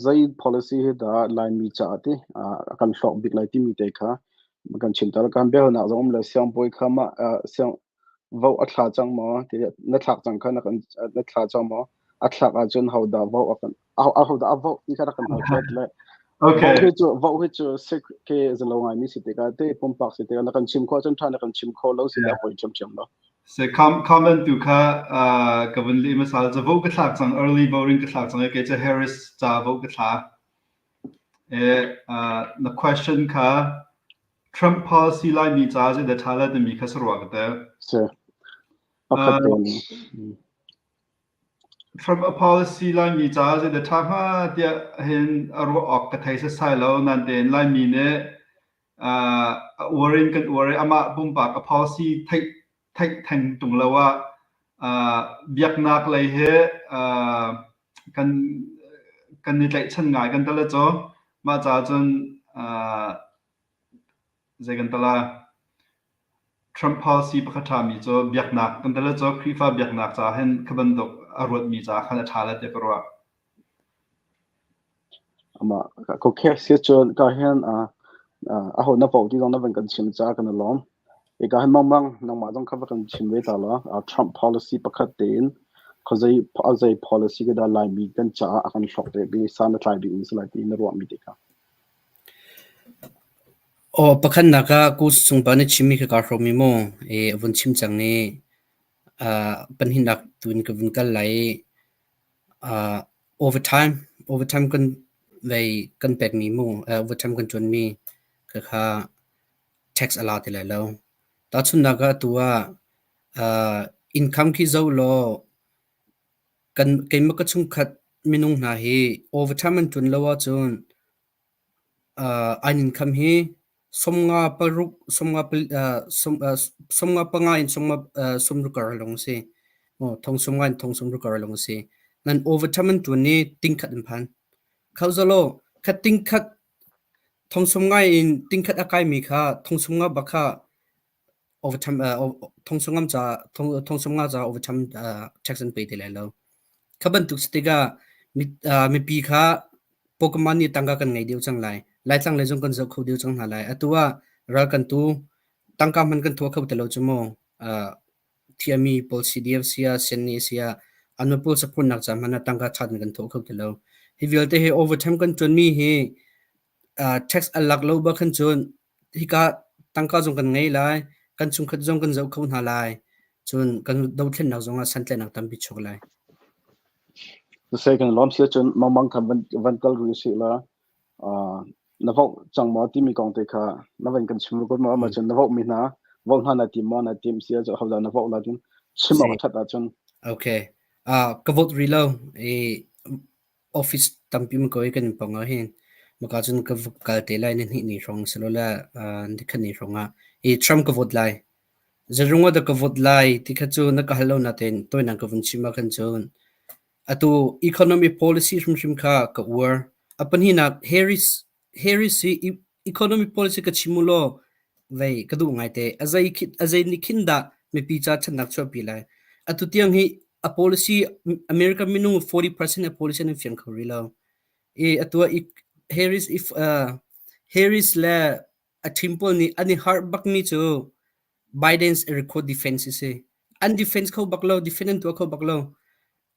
zei policy hi dah Laimi caah ti a kan hlawk bik lai timi te kha kan chim ta kan biahalnak zong um le siangbawi kha mah siang vo a thla cang maw ti na thlak cang kha na kan na thla cang maw a thlak ahcun hodah vo a kan ahodah a vote ti kha rak kan hal hrat le Okay. Vote hi cu vote hi cu sik ke zalo ngai mi si tikah te pumpak si tikah na kan chim kho cun tha na kan chim kho lo si le poi chim chim lo. Se com comment tu kha ka vun leh masal ca vote ka thlak cang early voting ka thlak cang ke ca Harris ca vote ka thla. E na question kha Trump policy lai mi ca je da tha la timi kha sarwa ka te. Se. Pakhat te. Trump a policy Laimi caah zeidah ṭha hnga tiah hin a ruah awk ka thei setsai lo. Nain Laimi nih a uar in kan uar i amah pumpak a policy theih theih theng ṭung lo ah biaknak lei he kan kan i tlaihchan ngai kan tal cu. Mah caah cun zei kan tal ah Trump policy pakhat ṭhami cu biaknak kan tal cu Khrihfa biaknak caah hin kha bantuk a ruatmi caah khan a ṭha lai tiah ka ruah. Amah okay si cun ka hin aho na vote ti zong na van kan chim caah kan i lawm. Ika hin mangmang nangmah zong kha va kan chim ve ta law Trump policy pakhat tein khuazei a zei policy ka dah Laimi kan caah a kan hlawk deuh bik san a tlai bik mi si lai ti na ruahmi te kha. Aw pakhatnak ah Ku Sungpa na chimmi kha kaa hrawm i maw i a vun chim cang i pahnihnak tu in ka vun kal lai i overtime overtime kan vei kan pekmi mu overtime kan ṭuanmi khakha tax a la ti lai lo. Tahchunhnak ah atu ah income khi zoh law kan keimah ka chungkhat minung hna hi overtime an ṭuan lo ahcun an income hi sawmnga paruk sawmnga sawmnga panga in sawmnga sawmruk kar lawng a si. Thong sawmnga in thong sawmruk kar lawng a si. Nan overtime an ṭuan i tingkhat an phan. Kho zalaw kha tingkhat thong sawmnga in tingkhat a kaimi kha thong sawmnga bak kha overtime thong sawmnga ca thong sawmnga ca overtime tax an pe ti lai lo. Kha bantuk si tikah mipi kha Pokemon nih tangka kan ngei deuh cang lai. Laitlang lei zong kan zoh kho deuh cang hna lai. Atu ah ral kan tu tangka hman kan thua kho ti lo cu mu. Thiami pawl CDF sia CNA sia an pawl support nak ca hmanh ah tangka ṭhat in kan thawh kho ti lo. Hi vialte hi overtime kan ṭuanmi hi tax an lak lo bak khan cun hika tangka zong kan ngei lai, kan chungkhat zong kan zoh kho hna lai. Cun kan dothlennak zong ah santlaihnak tampi chuak lai. Siseh kan lawm si ahcun mangmang kha van, van kal rih usih la na vote cang maw timi kong te kha na van kan chim ko maw ma cun na vote mi hna vote hna na tim maw na tim si ahcun hodah na vote la cun chim awk a ṭhat ahcun Okay. Ka vote rih lo. I office tampi ma ko i kan pong ah hin maka cun ka kal te lai ni hnih ni hrawng silole ni khat ni hrawng ah i Trump ka vote lai. Zarung ah dah ka vote lai ti kha cu na ka hal lo natein tawinak ka vun chim ah khan cun atu economy policy hrimhrim kha ka uar. A pahnihnak Harris Harris hi economy policy ka chim u law vei ka duh ngaite. A zei a zei nih khin dah mipi ca ṭhatnak chuahpi lai. Atu tiang hi a policy American minung 40% a policy an fiang kho rih lo. I atu ah Harris if Harris le a team pawl nih an i harh bakmi cu Biden's record defense a si. An defense kho bak lo, defend an tuah kho bak lo.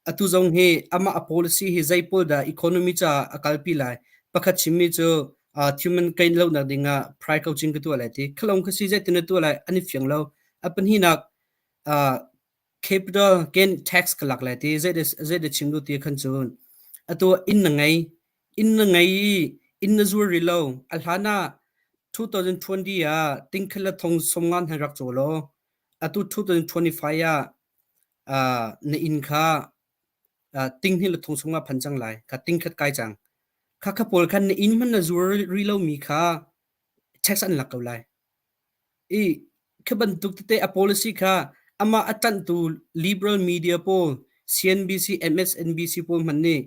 Atu zong hi amah a policy hi zei pawl dah economy caah a kalpi lai. Pakhat chimmi cu human gain lonak dingah price coaching ka tuah lai ti. Khalong kha si zeitin na tuah lai an i fiang lo. A pahnihnak capital gain tax ka lak lai ti. Zei dah chim duh ti khan cun atu inn na ngei inn na ngei i inn na zuar rih lo. A hlan ah 2020 ah tingkhel le thong sawmngan han rak caw law atu 2025 ah na inn kha tinghnih le thong chungah phan cang lai. Kha tingkhat kai cang. Kha kha pawl khan na inn hmanh na zuar rih lomi kha tax an lak ko lai. I khi bantuk tete a policy kha amah a ṭanhtu liberal media pawl CNBC, MSNBC pawl hmanh nih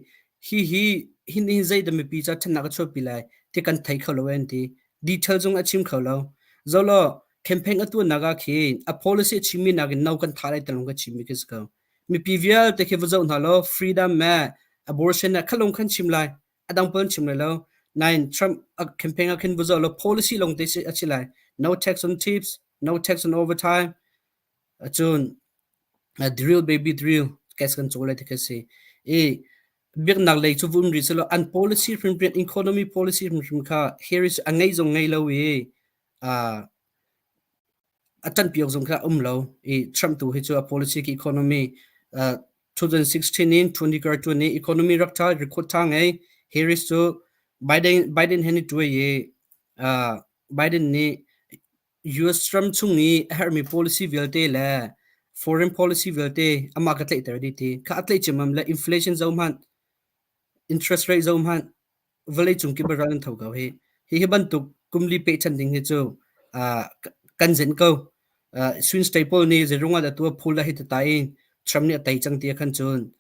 hi hi hin hin zeidah mipi ca ṭhatnak a chuahpi lai ti kan thei kho lo an ti. Detail zong a chim kho lo. Zolo campaign a tuahnak ah khin a policy a chimmi nakin no kan tha lai talung ka chimmi khi si ko. Mipi vialte khi va zoh hna law freedom me abortion na khalung khan chim lai. Adang pawl chim lai lo. Nain Trump a campaign ah khin va zoh law policy long te a si lai. No tax on tips, no tax on overtime. Cun drill baby drill gas kan caw lai ti khi si. I biaknak lei cu vum rih selaw an policy hrimhrim economy policy hrimhrim kha Harris a ngei zong ngei lo i a ṭanpi awk zong kha um lo i Trump tu hi cu a policy ki economy 2016 in 20 kar tu ni economy rak ṭha record ṭha ngei Harris cu Biden Biden he ni tuai i Biden nih US ram chung i a herhmi policy vialte le Foreign policy vialte amah ka tlaihter dih ti. Kha a tlaih ciammam le inflation zoh hmanh, interest rate zoh hmanh, vawleicung kip ral an tho ko hi. Hi hi bantuk kumli pehchan ding hi cu uh, kan zenh ko. Uh, swing state pawl nih zeirung ah dah tua phul la hi ta in Trump nih a tei cang ti khan cun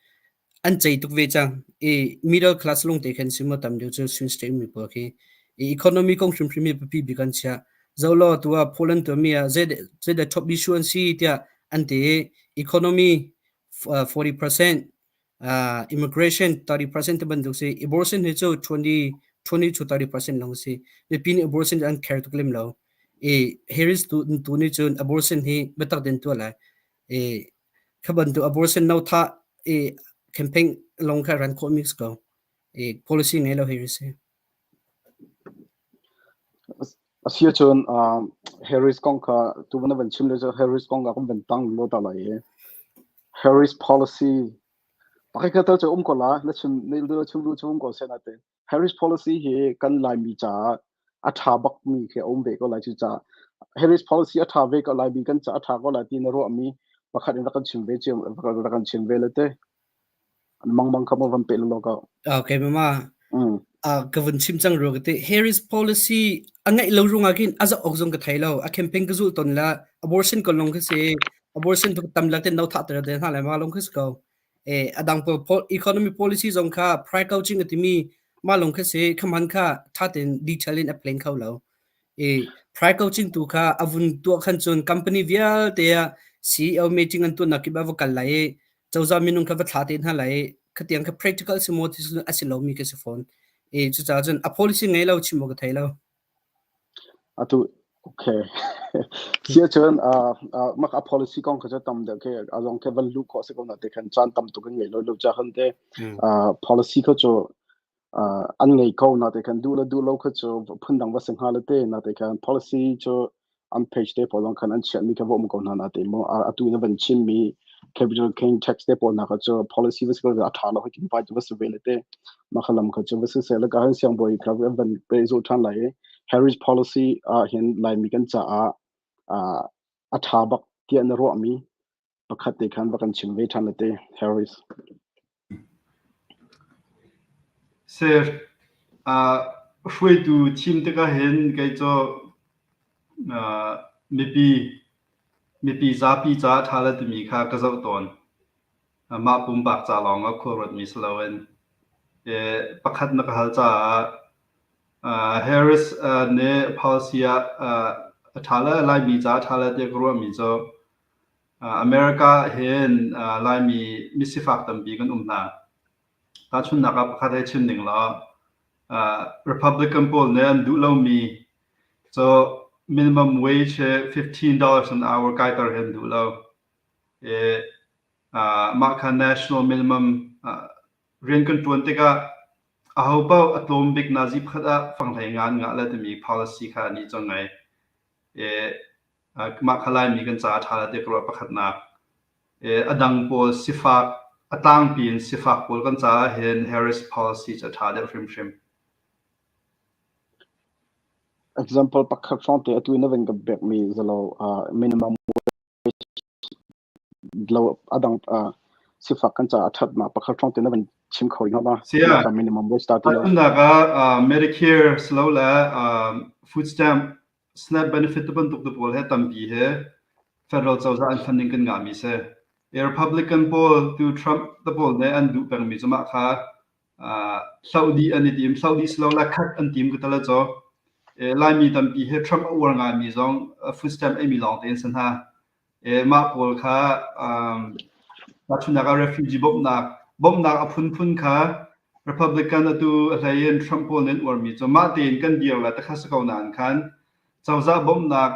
an cei tuk ve cang. I middle class lung te khan simo tam deuh cu swing state mi pawl khi. I economy kong hrimhrim hi biapi bik an chia. Zolo tua Poland tua mi ah zei zei dah top issue an si tiah an ti i economy 40%, immigration 30% te bantuk si. Abortion hi cu 20 20 to 30% lawng si. Mipi nih abortion an care tuk lem lo. I Harris tu tu nih cun abortion hi biatak den tuah lai. I kha bantuk abortion no tha i campaign lawng kha ran khawh mi si ko. I policy ngei lo Harris hi. A si ahcun Harris kong kha tu na van chim le cu Harris kong ah kan van tang lo ta lai i Harris policy pakhat khat tal cu um ko la na chim na chim lu chim ko seh na te Harris policy hi kan Laimi caah a ṭha bakmi khi a um ve ko lai cu caah Harris policy a ṭha ve ko Laimi kan caah a ṭha ko lai ti na ruahmi pakhat in rak kan chim ve cio rak kan chim ve le te. Mangmang kha maw van peh law ko. Okay, mama. Ka vun chim cang ru ka ti. Harris policy a ngaih lo ruangah khin a zoh awk zong ka thei lo. A campaign ka zul ton la abortion ko long kha si. Abortion tu tam lak ten no tha ter de hna lai ma long kha si ko. Eh adang po economy policy zong kha price coaching a timi ma long kha si khaman kha tha ten detail in a plan kho lo. I price coaching tu kha avun tuah khan cun company vialte ah CEO meeting an tuah nak kip ah va kal lai i cozah minung kha va thla te hna lai i khatiang kha practical si maw ti a si lomi ka si fawn. I cucaah cun a policy ngei lo chim awk ka thei lo. Atu okay. Sia cun mak a policy kong kha cu tam deuh khi a zong khi van luh khawh si ko na te khan caan tam tuk in ngei lo lo cha khan te policy kha cu an ngei ko na te khan duh le duh lo kha cu phundang va si hnga le te na te khan policy cu an page te pawl zong khan an chiahmi kha va um ko hna na te mu atu na van chimmi capital gain tax te pawl na kha cu policy va si ko a tha lo hi vai va si ve le te ma kha lam kha cu va si se le ka han siang boi kha van pe zu than lai Harris policy ah hin Laimi kan caah a tha bak tiah na ruahmi pakhat te khan va kan chim ve ṭhan te Harris. Sir, uh, hruaitu thim tikah hin kei cu uh, mipi mipi zapi caah ṭha le timi kha ka zoh tawn. Mah pumpak ca lawng ah khua ruatmi si loin pakhat na ka hal caah uh, Harris uh, nih policy ah uh, a ṭha le Laimi caah ṭha le tiah ka ruahmi cu America ah hin Laimi misifak tampi kan um hna. Tahchunhnak ah pakhat hei chim ning law Republican pawl nih an duh lomi cu minimum wage hi $15 an hour kaiter hi an duh lo. I mah kha national minimum rian kan ṭuan tikah ahopaoh a tlawm bik nazi pakhat ah fanghlei nga an ngah le timi policy kha anih cu a ngei. I Mah kha Laimi kan caah a ṭha lai ti ka ruah pakhatnak. A dang pawl sifak, a tlangpi in sifak pawl kan caah hin Harris policy cu a ṭha deuh hrimhrim. Example pakhat hrawng te atu na van ka pekmi zalo minimum wage lo a dang sifak kan caah a ṭhatnak pakhat hrawng te na van chim kho rih hnga ma? Sia. Minimum wage ta ti lo. Tahchunhnak ah Medicare silole food stamp SNAP benefit bantuk te pawl he tampi he federal cozah an funding kan ngahmi si. Republican pawl tu Trump te pawl nih an duh pengmi cu mah kha hloh dih an i tim. Hloh dih silole khat an tim ka tala caw. Laimi tampi he Trump a uar ngaimi zong food stamp eimi lawng te an si hna. Mah pawl kha tahchunhnak ah refugee bawmhnak bawmhnak a phunphun kha Republican atu a hlei in Trump pawl nih an uarmi cu mah tein kan dir le takha si ko nain khan cozah bawmhnak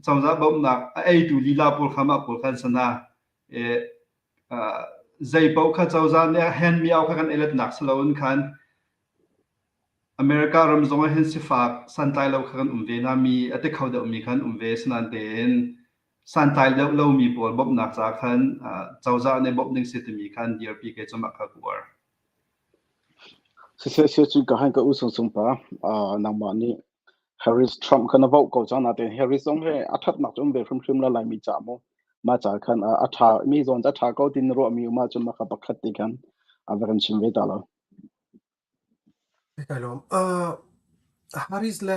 cozah bawmhnak a eitu lila pawl kha mah pawl kha an si hna. Zei paoh kha cozah nih a henmi au kha kan eiletnak si loin khan America ram zong ah hin sifak santlai lo kha kan um ve hna. Mi a ti kho deuhmi kha an um ve. Asinain tein santlai deuh lomi pawl bawmhnak caah khan cozah nih bawmh ding si timi kha an dirpi kei cu mah kha ka uar. Siseh seh cu ka han ka u sung sung pa nangmah nih Harris Trump kha na vote ko cang natein Harris zong hi a thatnak cu um ve hrimhrim la Laimi ca mu. Mah ca khan a ṭha mi zawn a ṭha ko ti na ruahmi um ahcun mah kha pakhat te khan a va kan chim ve ta lo. Kai lawm. Harris le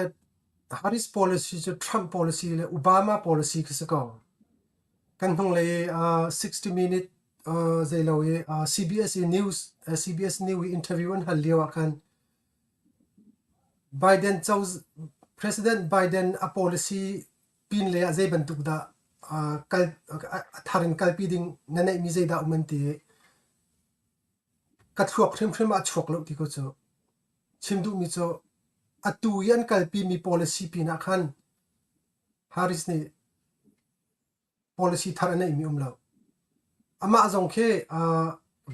Harris policy cu Trump policy le Obama policy khi si ko. Kan hnunglei i 60 minute zeilo i CBS i news CBS News i interview an hal lio ah khan Biden President Biden a policy pinlei ah zei bantuk dah kal a thar in kalpi ding na neihmi zeidah um an ti i ka thluak hrimhrim ah a chuak lo ti ko cu. Chim duhmi cu atu i an kalpimi policy pinah khan Harris nih policy thar a neihmi um lo. Amah zong khi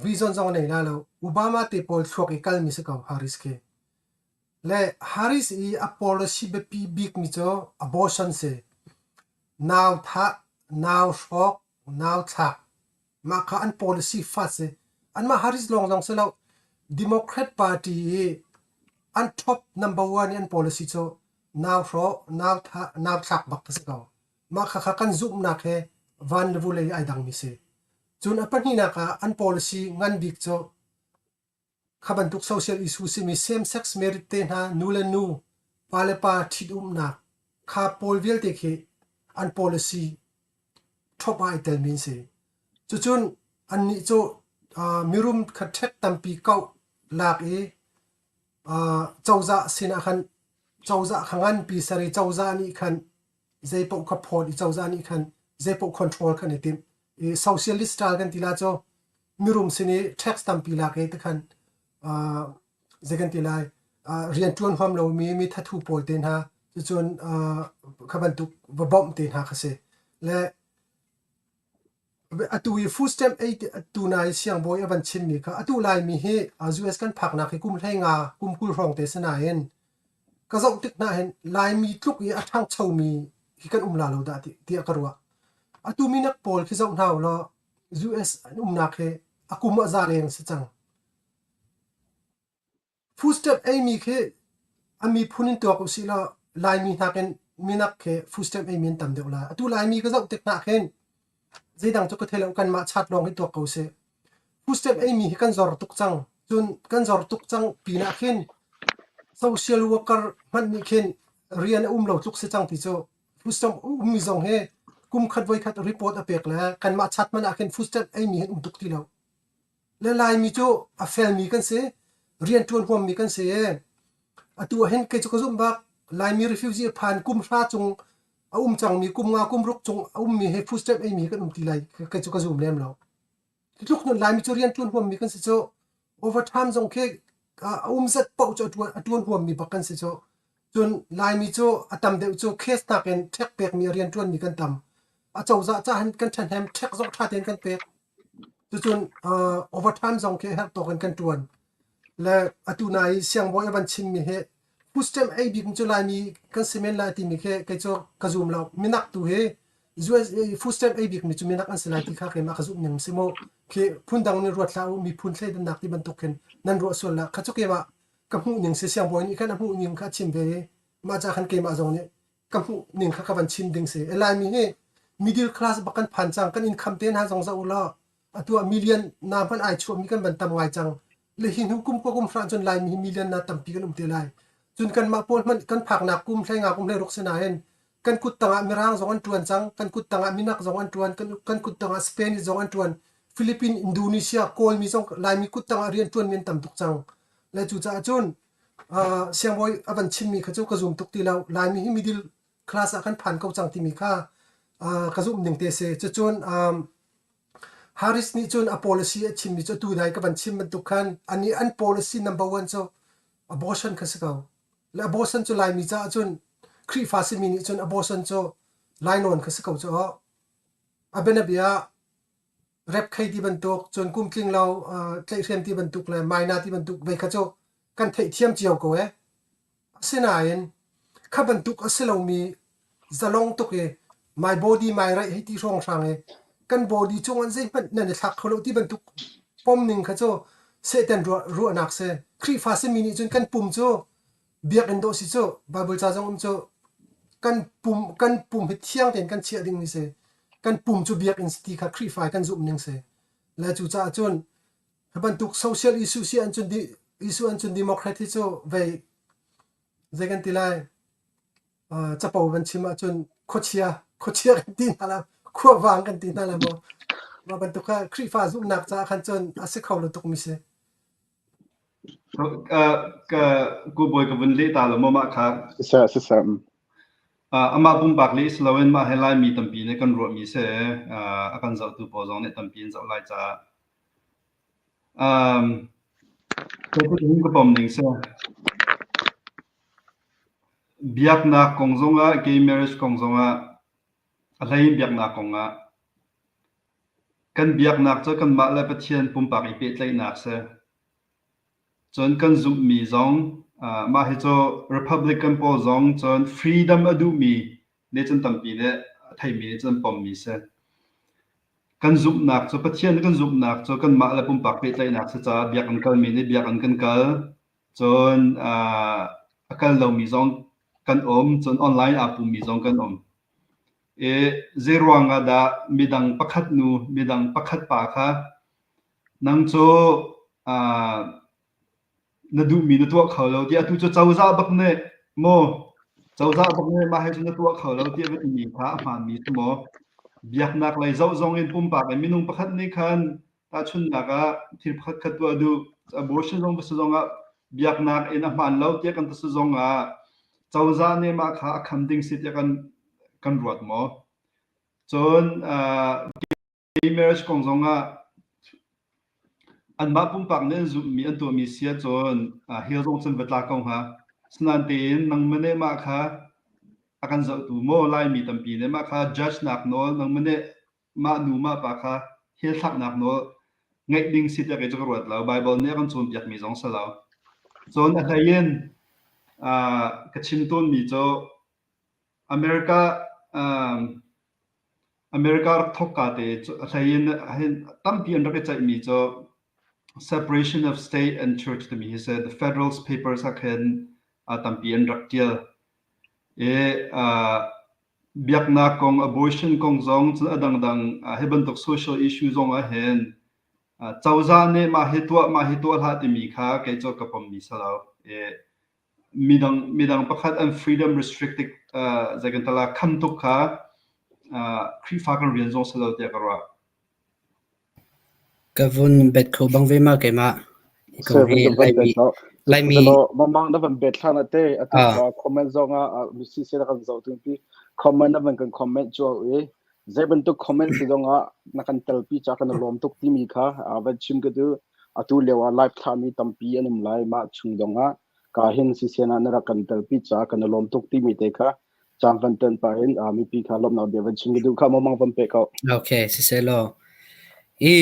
vision zong a nei lai lo. Obama te pawl thluak i kalmi si ko Harris khi. Le Harris i a policy biapi bikmi cu abortion si. Nau thah, nau hrawk, nau thlak. Mah kha an policy fat si. Anmah Harris lawng zong si lo. Democrat Party i an top number one i an policy cu nau hrawh, nau thah, nau thlak bak ka si ko. Mah khakha kan zumhnak he van le vulei ai dangmi si. Cun a pahnihnak ah an policy ngan bik cu kha bantuk social issue simi same sex marriage te hna nu le nu pa le pa ṭhitumnak kha pawl vialte khi an policy ṭhop ah ai telmi an si. Cucun annih cu mirum kha ṭhek tampi kauh lak i cozah sinah khan cozah kha nganpi ser i cozah nih khan zeipaoh kha phawt i cozah nih khan zeipaoh control khan i timh i socialist style kan ti la cu mirum sin i tax tampi lak i tikhan zei kan ti lai rian ṭuan huam lomi mi thathu pawl te hna cucun kha bantuk va bawmh te hna kha si le Atu i food stamp ei tu nai siangbawi a van chimmi kha atu Laimi hi US kan phaknak hi kum 15 kum 20 hrawng te si nain ka zoh tik hna hin Laimi tluk i a ṭhangchomi hi kan um la lo dah tiah ka ruah. Atu minak pawl khi zoh hna u law US an umnak hi a kum a za leng si cang. Food stamp eimi khi a miphun in tuak usih law Laimi nakin minak khi food stamp eimi an tam deuh lai. Atu Laimi ka zoh tik hna khin zeidang cu ka thei lo kanmah chat lawng hi tuak ko sih. Food stamp eimi hi kan zor tuk cang. Cun kan zor tuk cang pinah khin social worker hmanh nih khin rian a um lo tluk si cang ti cu food stamp ummi zong hi kum khat voi khat report a pek le kanmah chat hmanh ah khin food stamp eimi hin um tuk ti lo. Le Laimi cu a felmi kan si, rianṭuan huammi kan si. Atu ah hin kei cu ka zumh bak Laimi refugee a phan kum hra cung a um cangmi kum nga kum ruk cung a ummi he food stamp eimi kan um ti lai kei cu ka zum lem lo. Tluk nun Laimi cu rianṭuan huammi kan si cu overtime zong khi a um zat paoh cu a ṭuan huammi bak kan si cu. Cun Laimi cu a tam deuh cu case nakin ṭhek pekmi a rianṭuanmi kan tam. A cozah ca hin kan ṭhahnem ṭhek zong ṭha tein kan pek. Cucun overtime zong khi herh tawk in kan ṭuan. Le atu nai i siangbawi a van chimmi hi food stamp ei bik cu Laimi kan si men lai timi khi kei cu ka zum lo. Minak tu hi US food stamp ei bikmi cu minak an si lai ti kha keimah ka zumh ning si mu. Khi phundang nih ruat hlah u, miphun thleidannak ti bantuk khin nan ruah sual la. Kha cu keimah ka hmuh ning si siangbawi nih khan a hmuh ning kha a chim ve i mah ca khan keimah zong nih ka hmuh ning kha ka van chim ding si. Laimi hi middle class bak kan phan cang kan income te hna zong zoh u law atu ah million na hmanh ai chuahmi kan van tam ngai cang. Le hi hnu kum ko kum hra cun Laimi hi million na tampi kan um te lai. Cun kanmah pawl hmanh kan phaknak kum hlei nga kum hlei ruk si nain kan kut tangah Mirang zong an ṭuan cang, kan kut tangah Minak zong an ṭuan, kan, kan kut tangah Spanish zong an ṭuan, Philippine, Indonesia, Kawlmi zong Laimi kut tangah rian ṭuanmi an tam tuk cang. Le cucaah cun siangbawi a van chimmi kha cu ka zum tuk ti lo. Laimi hi middle class ah kan phan ko cang timi kha ka zumh ning te si. Cucun Harris nih cun a policy a chimmi cu atu dai ka van chim bantuk khan ani an policy number one cu abortion kha si ko. Le abortion cu Laimi caah cun Khrihfa simi nih cun abortion cu lainawn kha si ko cu. A bianabia repkhei ti bantuk cun kum tling lo tlaihhrem ti bantuk le maina ti bantuk vei kha cu kan theihthiam cio ko ee. Asinain kha bantuk a si lomi zalong tuk i my body my right hei ti hrawnghrang i kan body cung an zeihmanh nan i thlak kho lo ti bantuk pom ning kha cu Satan ruahnak si. Khrihfa simi nih cun kan pum cu biakinn dawh si cu Bible ca zong um cu kan pum kan pum hi thiang tein kan chiah ding mi si. Kan pum cu biakinn si ti kha Khrihfa i kan zumh ning si. Le cucaah cun hi bantuk social issue si ahcun issue ahcun Democrat hi cu vei zei kan ti lai capo van chim ahcun khuachia khuachia kan ti hna la khuavang kan ti hna la maw mah bantuk kha Khrihfa zumhnak caah khan cun a si kho lo tukmi si. Ka ku bawi ka vun leh ta lo maw mah kha? Siseh siseh. Amah pumpak leh si loin mah hi Laimi tampi nih kan ruahmi si. A kan zohtu pawl zong nih tampi an zoh lai caah. Ka pom ning si. Biaknak kong zongah, gay marriage kong zongah, a hlei in biaknak kong ah kan biaknak cu kanmah le Pathian pumpak i pehtlaihnak si. Cun kan zumhmi zong mah hi cu Republican pawl zong cun freedom a duhmi nih cun tampi nih a theimi nih cun an pommi si. Kan zumhnak cu Pathian kan zumhnak cu kanmah le pumpak pehtlaihnak si caah biakinn kalmi nih biakinn kan kal. Cun a kal lomi zong kan um. Cun online aa pummi zong kan um. I zeiruang ah dah midang pakhat nu, midang pakhat pa kha nang cu na duhmi na tuah kho lo tiah atu cu cozah bak nih maw cozah bak nih mah hi cu na tuah kho lo tiah va timi kha a hmaanmi si maw? Biaknak lei zoh zong in pumpak in minung pakhat nih khan tahchunhnak ah thil pakhat khat tuah duh abortion zong va si zong ah biaknak in a hmaan lo tiah kan ti si zong ah cozah nih mah kha a kham ding si tiah kan kan ruat maw? Cun gay marriage kong zong ah anmah pumpak nih an zumhmi an tuahmi si ahcun hell zong cun va tla ko hnga. Asinain tein nangmah nih mah kha a kan zohtu maw Laimi tampi nih mah kha judge nak nawl nangmah nih mah nu mah pa kha hell thlaknak nawl ngeih ding si tiah kei cu ka ruat lo. Bible nih a kan cawnpiakmi zong si lo. Cun a hlei in ka chim tawnmi cu America America rak thawkka te a hlei in hin tampi an rak i ceihmi cu separation of state and church timi hi si. The Federalist Papers ah khin tampi an rak ṭial. I biaknak kong, abortion kong zong cun a dangdang hi bantuk social issue zong ah hin cozah nih mah hi tuah mah hi tuah hlah timi kha kei cu ka pommi si lo. I midang midang pakhat an freedom restricted zei kan tala kham tuk kha Khrihfa kan rian zong si lo tiah ka ruah. Ka vun bet kho bang ve ma keimah. Ko hi Laimi Laimi Mamang na van bet hlan ate atu ka comment zong ah misi se kan zoh tu pi comment na van kan comment chu i zei bantuk comment si zong ah na kan telpi cha kan lawm tuk timi kha van chim ka du atu leo ah live thla mi tampi an um lai ma chung dong ah ka hin si sena na rak kan telpi cha kan lawm tuk timi te kha cang van tan pa in mipi kha lawmnak bia van chim ka duh kha mamang van pe ko. Okay siselaw i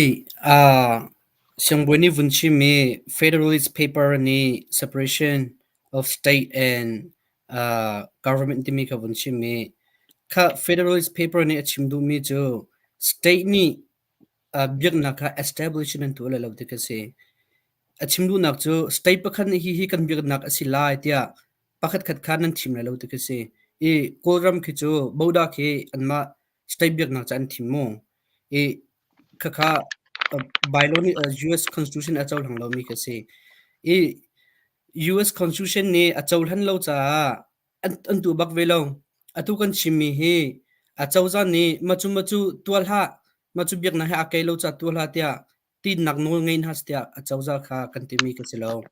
siangbawi nih vun chim i Federalist Paper nih separation of state and government timi kha vun chim i kha Federalist Paper nih a chim duhmi cu state nih biaknak kha establish an tuah lai lo ti kha si. A chim duhnak cu state pakhat nih hihi kan biaknak a si lai tiah pakhatkhat kha nan thim lai lo ti khi si. I Kawlram khi cu Boda khi anmah state biaknak ca an thim mu. I khakha bylaw nih US Constitution a cohlang lomi khi si. I US Constitution nih a cohlan lo caah an, an tuah bak ve lo. Atu kan chimmi hi acozah nih macu macu tuah hlah, macu biaknak he aa kei lo caah tuah hlah tiah tinnak nawl ngei hna tiah acozah kha kan timi ka si lo.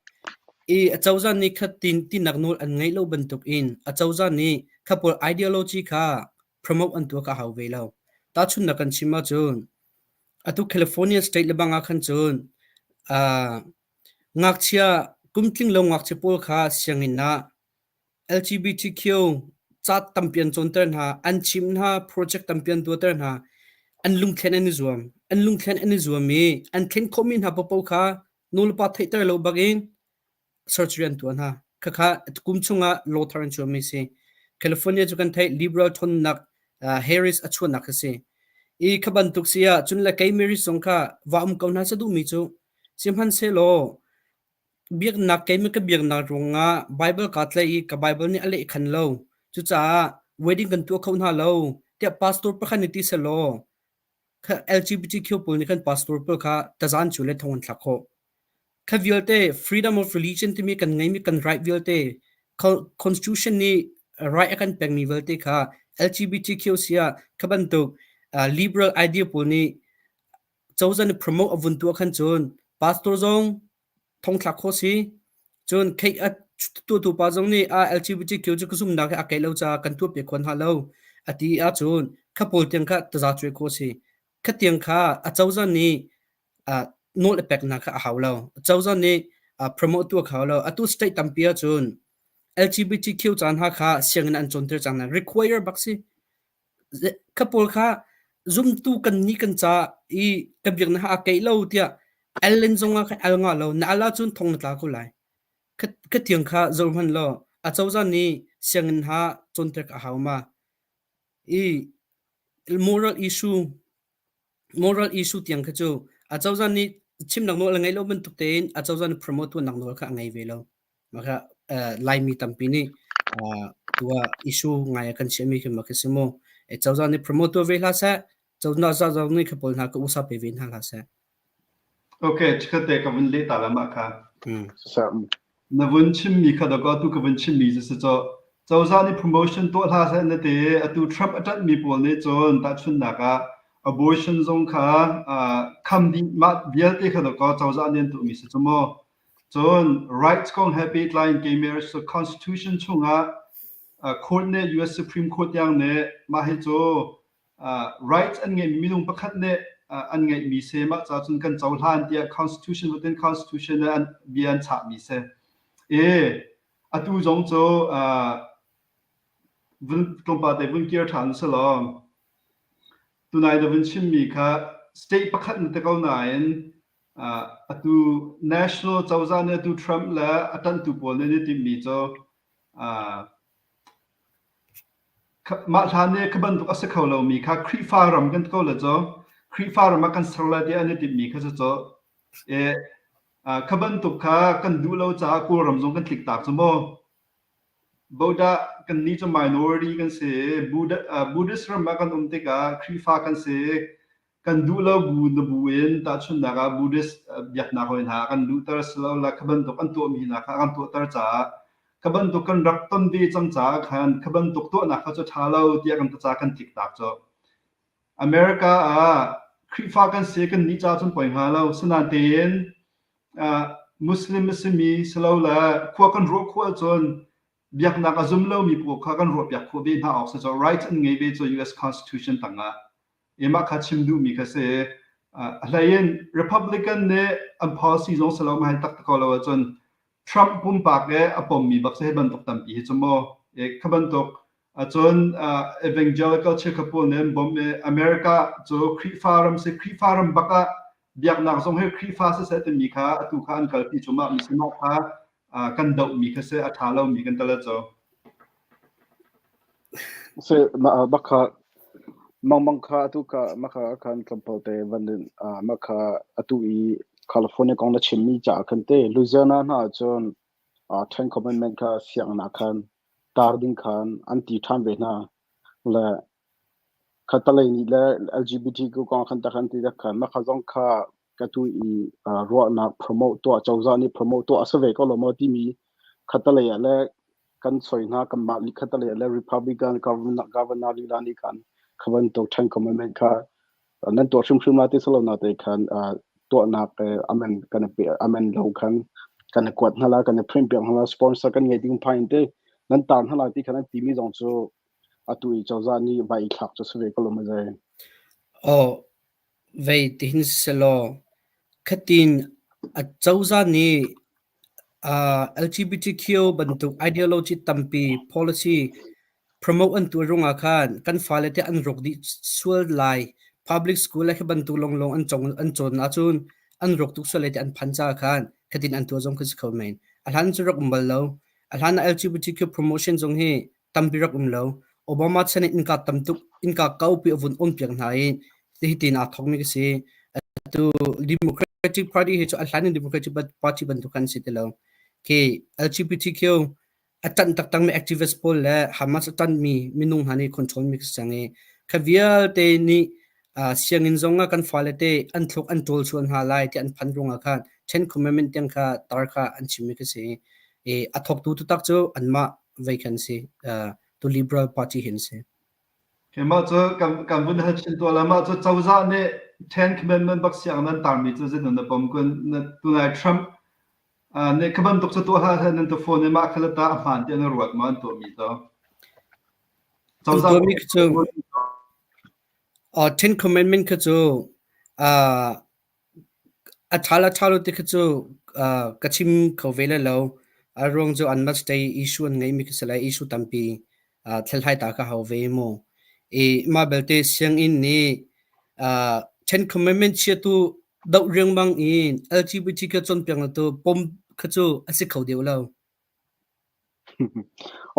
I acozah nih kha tin tinak nawl an ngeih lo bantuk in acozah nih kha pawl ideology kha promote an tuah ka hau ve lo. Tahchunhnak kan chim ahcun atu California state le bang ah khan cun uh, ngakchia kumtling lo ngakchia pawl kha sianginn ah LGBTQ ca tampi an cawnter hna, an chimh hna, project tampi an tuahter hna. An lungthlen an i zuam. An lungthlen an i zuam i an thlen khawhmi hna paohpaoh kha nulepa theihter lo bakin surgery an tuah hna. Khakha kum chungah law thar an chuahmi si. California cu kan theih liberal ṭhawnnak uh, Harris a chuahnak a si. I kha bantuk si ah cun le kei Mary zong kha va um ko hna sa duhmi cu sihmanhsehlaw Biaknak keimah ka biaknak ruangah Baibal kaa tlaih i ka Baibal nih a lehkhan lo. Cucaah wedding kan tuah kho hna lo. tiah pastor pakhat nih ti selaw kha LGBTQ pawl nih khan pastor pawl kha tazan cu le thong an thlak khawh. Kha vialte freedom of religion timi kan ngeimi kan right vialte constitution nih right a kan pekmi vialte kha LGBTQ sia kha bantuk liberal idea pawl nih cozah nih promote a vun tuah khan cun pastor zong thongthlak khawh si. Cun cake a tuahtu pa zong nih ah LGBTQ cu ka zumhnak he a keih lo caah kan tuahpiak kho hna lo a ti ahcun kha pawl tiang kha taza cuai khawh si. Kha tiang kha a cozah nih uh, nawl a peknak kha a hau lo. Cozah nih uh, promote tuah kha lo. Atu state tampi ahcun LGBTQ caan hna kha sianginn an cawnter cang hna. Require bak si. Kha pawl kha zumtu kan ni kan ca i ka biaknak ha a keih lo tiah al in zong ah khan al ngah lo. Na al ahcun thong na tla ko lai. Kha tiang kha zoh hmanh law acozah nih sianginn ha cawnter a hau ma. I moral issue moral issue tiang kha cu acozah nih chimnak nawl a ngeih lo bantuk tein acozah nih promote tuahnak nawl kha a ngei ve lo. Mah kha Laimi tampi nih tuah issue ngai a kan chiahmi khi mah khi si mu. Cozah nih promote tuah ve hlah seh, cozah zong nih kha pawl hna ka usa pe ve hna hlah seh. Okay, chikkhat te ka vun leh ta la mah kha. Na vun chimmi kha dakaw tu ka vun chimmi cu si cu cozah nih promotion tuah hlah seh na ti atu Trump a ṭanhmi pawl nih cun tahchunhnak ah abortion zong kha kham dih mah vialte kha dakaw cozah nih an tuahmi si cu mu. Cun rights kong he pehtlai in gay marriage cu constitution chungah court nih US Supreme Court tiang nih mah hi cu rights an ngeihmi minung pakhat nih an ngeihmi si mah ca cun kan cohlan tiah constitution within constitution ah an bia an chahmi si. I atu zong cu vun tlawmpal te vun kir ṭhan usalaw tunai na vun chimmi kha state pakhat na ti ko nain Atu national cozah nih atu Trump le a ṭanhtu pawl nih an i timhmi cu mah hlan i kha bantuk a si kho lomi kha Khrihfa ram kan ti ko le cu Khrihfa ram ah kan ser lai tiah an i timhmi kha cu kha bantuk kha kan duh lo caah Kawlram zong kan tliktak cu mu. Bodah kannih cu minority kan si i Buddhist ram ah kan um tikah Khrihfa kan si kan duh lo bu na bu in tahchunhnak ah Buddhist biaknak hoi hna kan luhter silole kha bantuk an tuahmi hna kha kan tuahter caah kha bantuk kan rak ton ve cang caah khan kha bantuk tuahnak kha cu ṭha lo tiah kan ca kan tliktak cu. America ah Khrihfa kan si kan nih ca cun poi hnga lo sinain tein Muslim a simi silole khua kan ruah khua ahcun biaknak a zum lomi pawl kha kan ruahpiak khawh ve hna awk si cu rights an ngei ve cu US Constitution tangah Mah kha chim duhmi kha si. A hlei in Republican nih an policy zong si lo ma hei taktak ko lo ahcun Trump pumpak i a pommi bak si hi bantuk tampi hi cu mu. Kha bantuk cun evangelical cheukhat pawl nih an bawmh i America cu Khrihfa ram si Khrihfa ram bak ah biaknak zong hi Khrihfa siseh timi kha atu kha an kalpi cuahmah mi si mah kha kan dohmi kha si a ṭha lomi kan tal cu. Si mah kha mangmang kha atu ka mah kha khan tlawmpal te van in mah kha atu i California kong na chimmi caah khan te Louisiana hna ahcun Ten Commandment kha sianginn ah khan tar ding khan an ti ṭhan ve hna. Le Khatalei nih le LGBTQ kong khan tak an ti tak khan mah kha zong kha ka tu i ruahnak promote tuah cozah nih promote tuah a si ve ko lo maw timi khatalei ah le kan soi hna kanmah li khatalei ah le Republican governor governor lila nih khan kha bantuk Ten Commandment kha nan tuah hrimhrim la ti silo na te khan tuahnak amen kan amen lo khan kan kuat hna la kan print piak hna la sponsor kan ngei ding phain te nan tar hna la ti khan an timi zong cu atu i cozah nih vai i thlak cu si ve ko lo maw zei? Aw, vei tihin selaw khatin a cozah nih uh, LGBTQ bantuk ideology tampi policy promote an tuah ruangah khan kan fale te an rawk dih sual lai public school le khi bantuk longlong an cong an cawn ahcun an rawk tuk sual lai ti an phan caah khan khatin an tuah zong khi si kho men a hlan cu rak um bal lo a hlan ah LGBTQ promotion zong hi tampi rak um lo. Obama chan in innka tam tuk innka kaupi a vun on piak hna i hitin aa thawkmi ka si. Atu Democratic Party hi cu a hlan in Democratic Party bantuk kan si ti lo. Khi LGBTQ a ṭanh taktakmi activist pawl le Hamas a ṭanhmi minung hna nih control mi ka si cang i. Kha vialte nih sianginn zong ah kan fale te an thluk an ṭawl sual hna lai ti an phan ruangah khan Ten Commandment tiang kha tar kha an chimmi khi si. I a thawktu taktak cu anmah vei khan si. Tu Liberal Party hin si. Mah cu kan kan vun hal chin tuah la mah cu cozah nih Ten Commandment bak siang nan tarmi cu zeitin na pom kun na tunai Trump nih kha bantuk cu tuah hlah nan tu phone i mah kha ta a hmaan tiah na ruat ma an tuahmi to An tuahmi khi cu Ten Commandment kha cu a ṭha le ṭha lo ti kha cu ka chim kho ve lai lo. A ruang cu anmah state issue an ngeihmi khi si lai. Issue tampi thilhlai ta kha hau ve mu. I mah belte sianginn nih Ten Commandment chiatu doh riangmang in LGBT kha cawnpiak na tu pom kha cu a si kho deuh lo.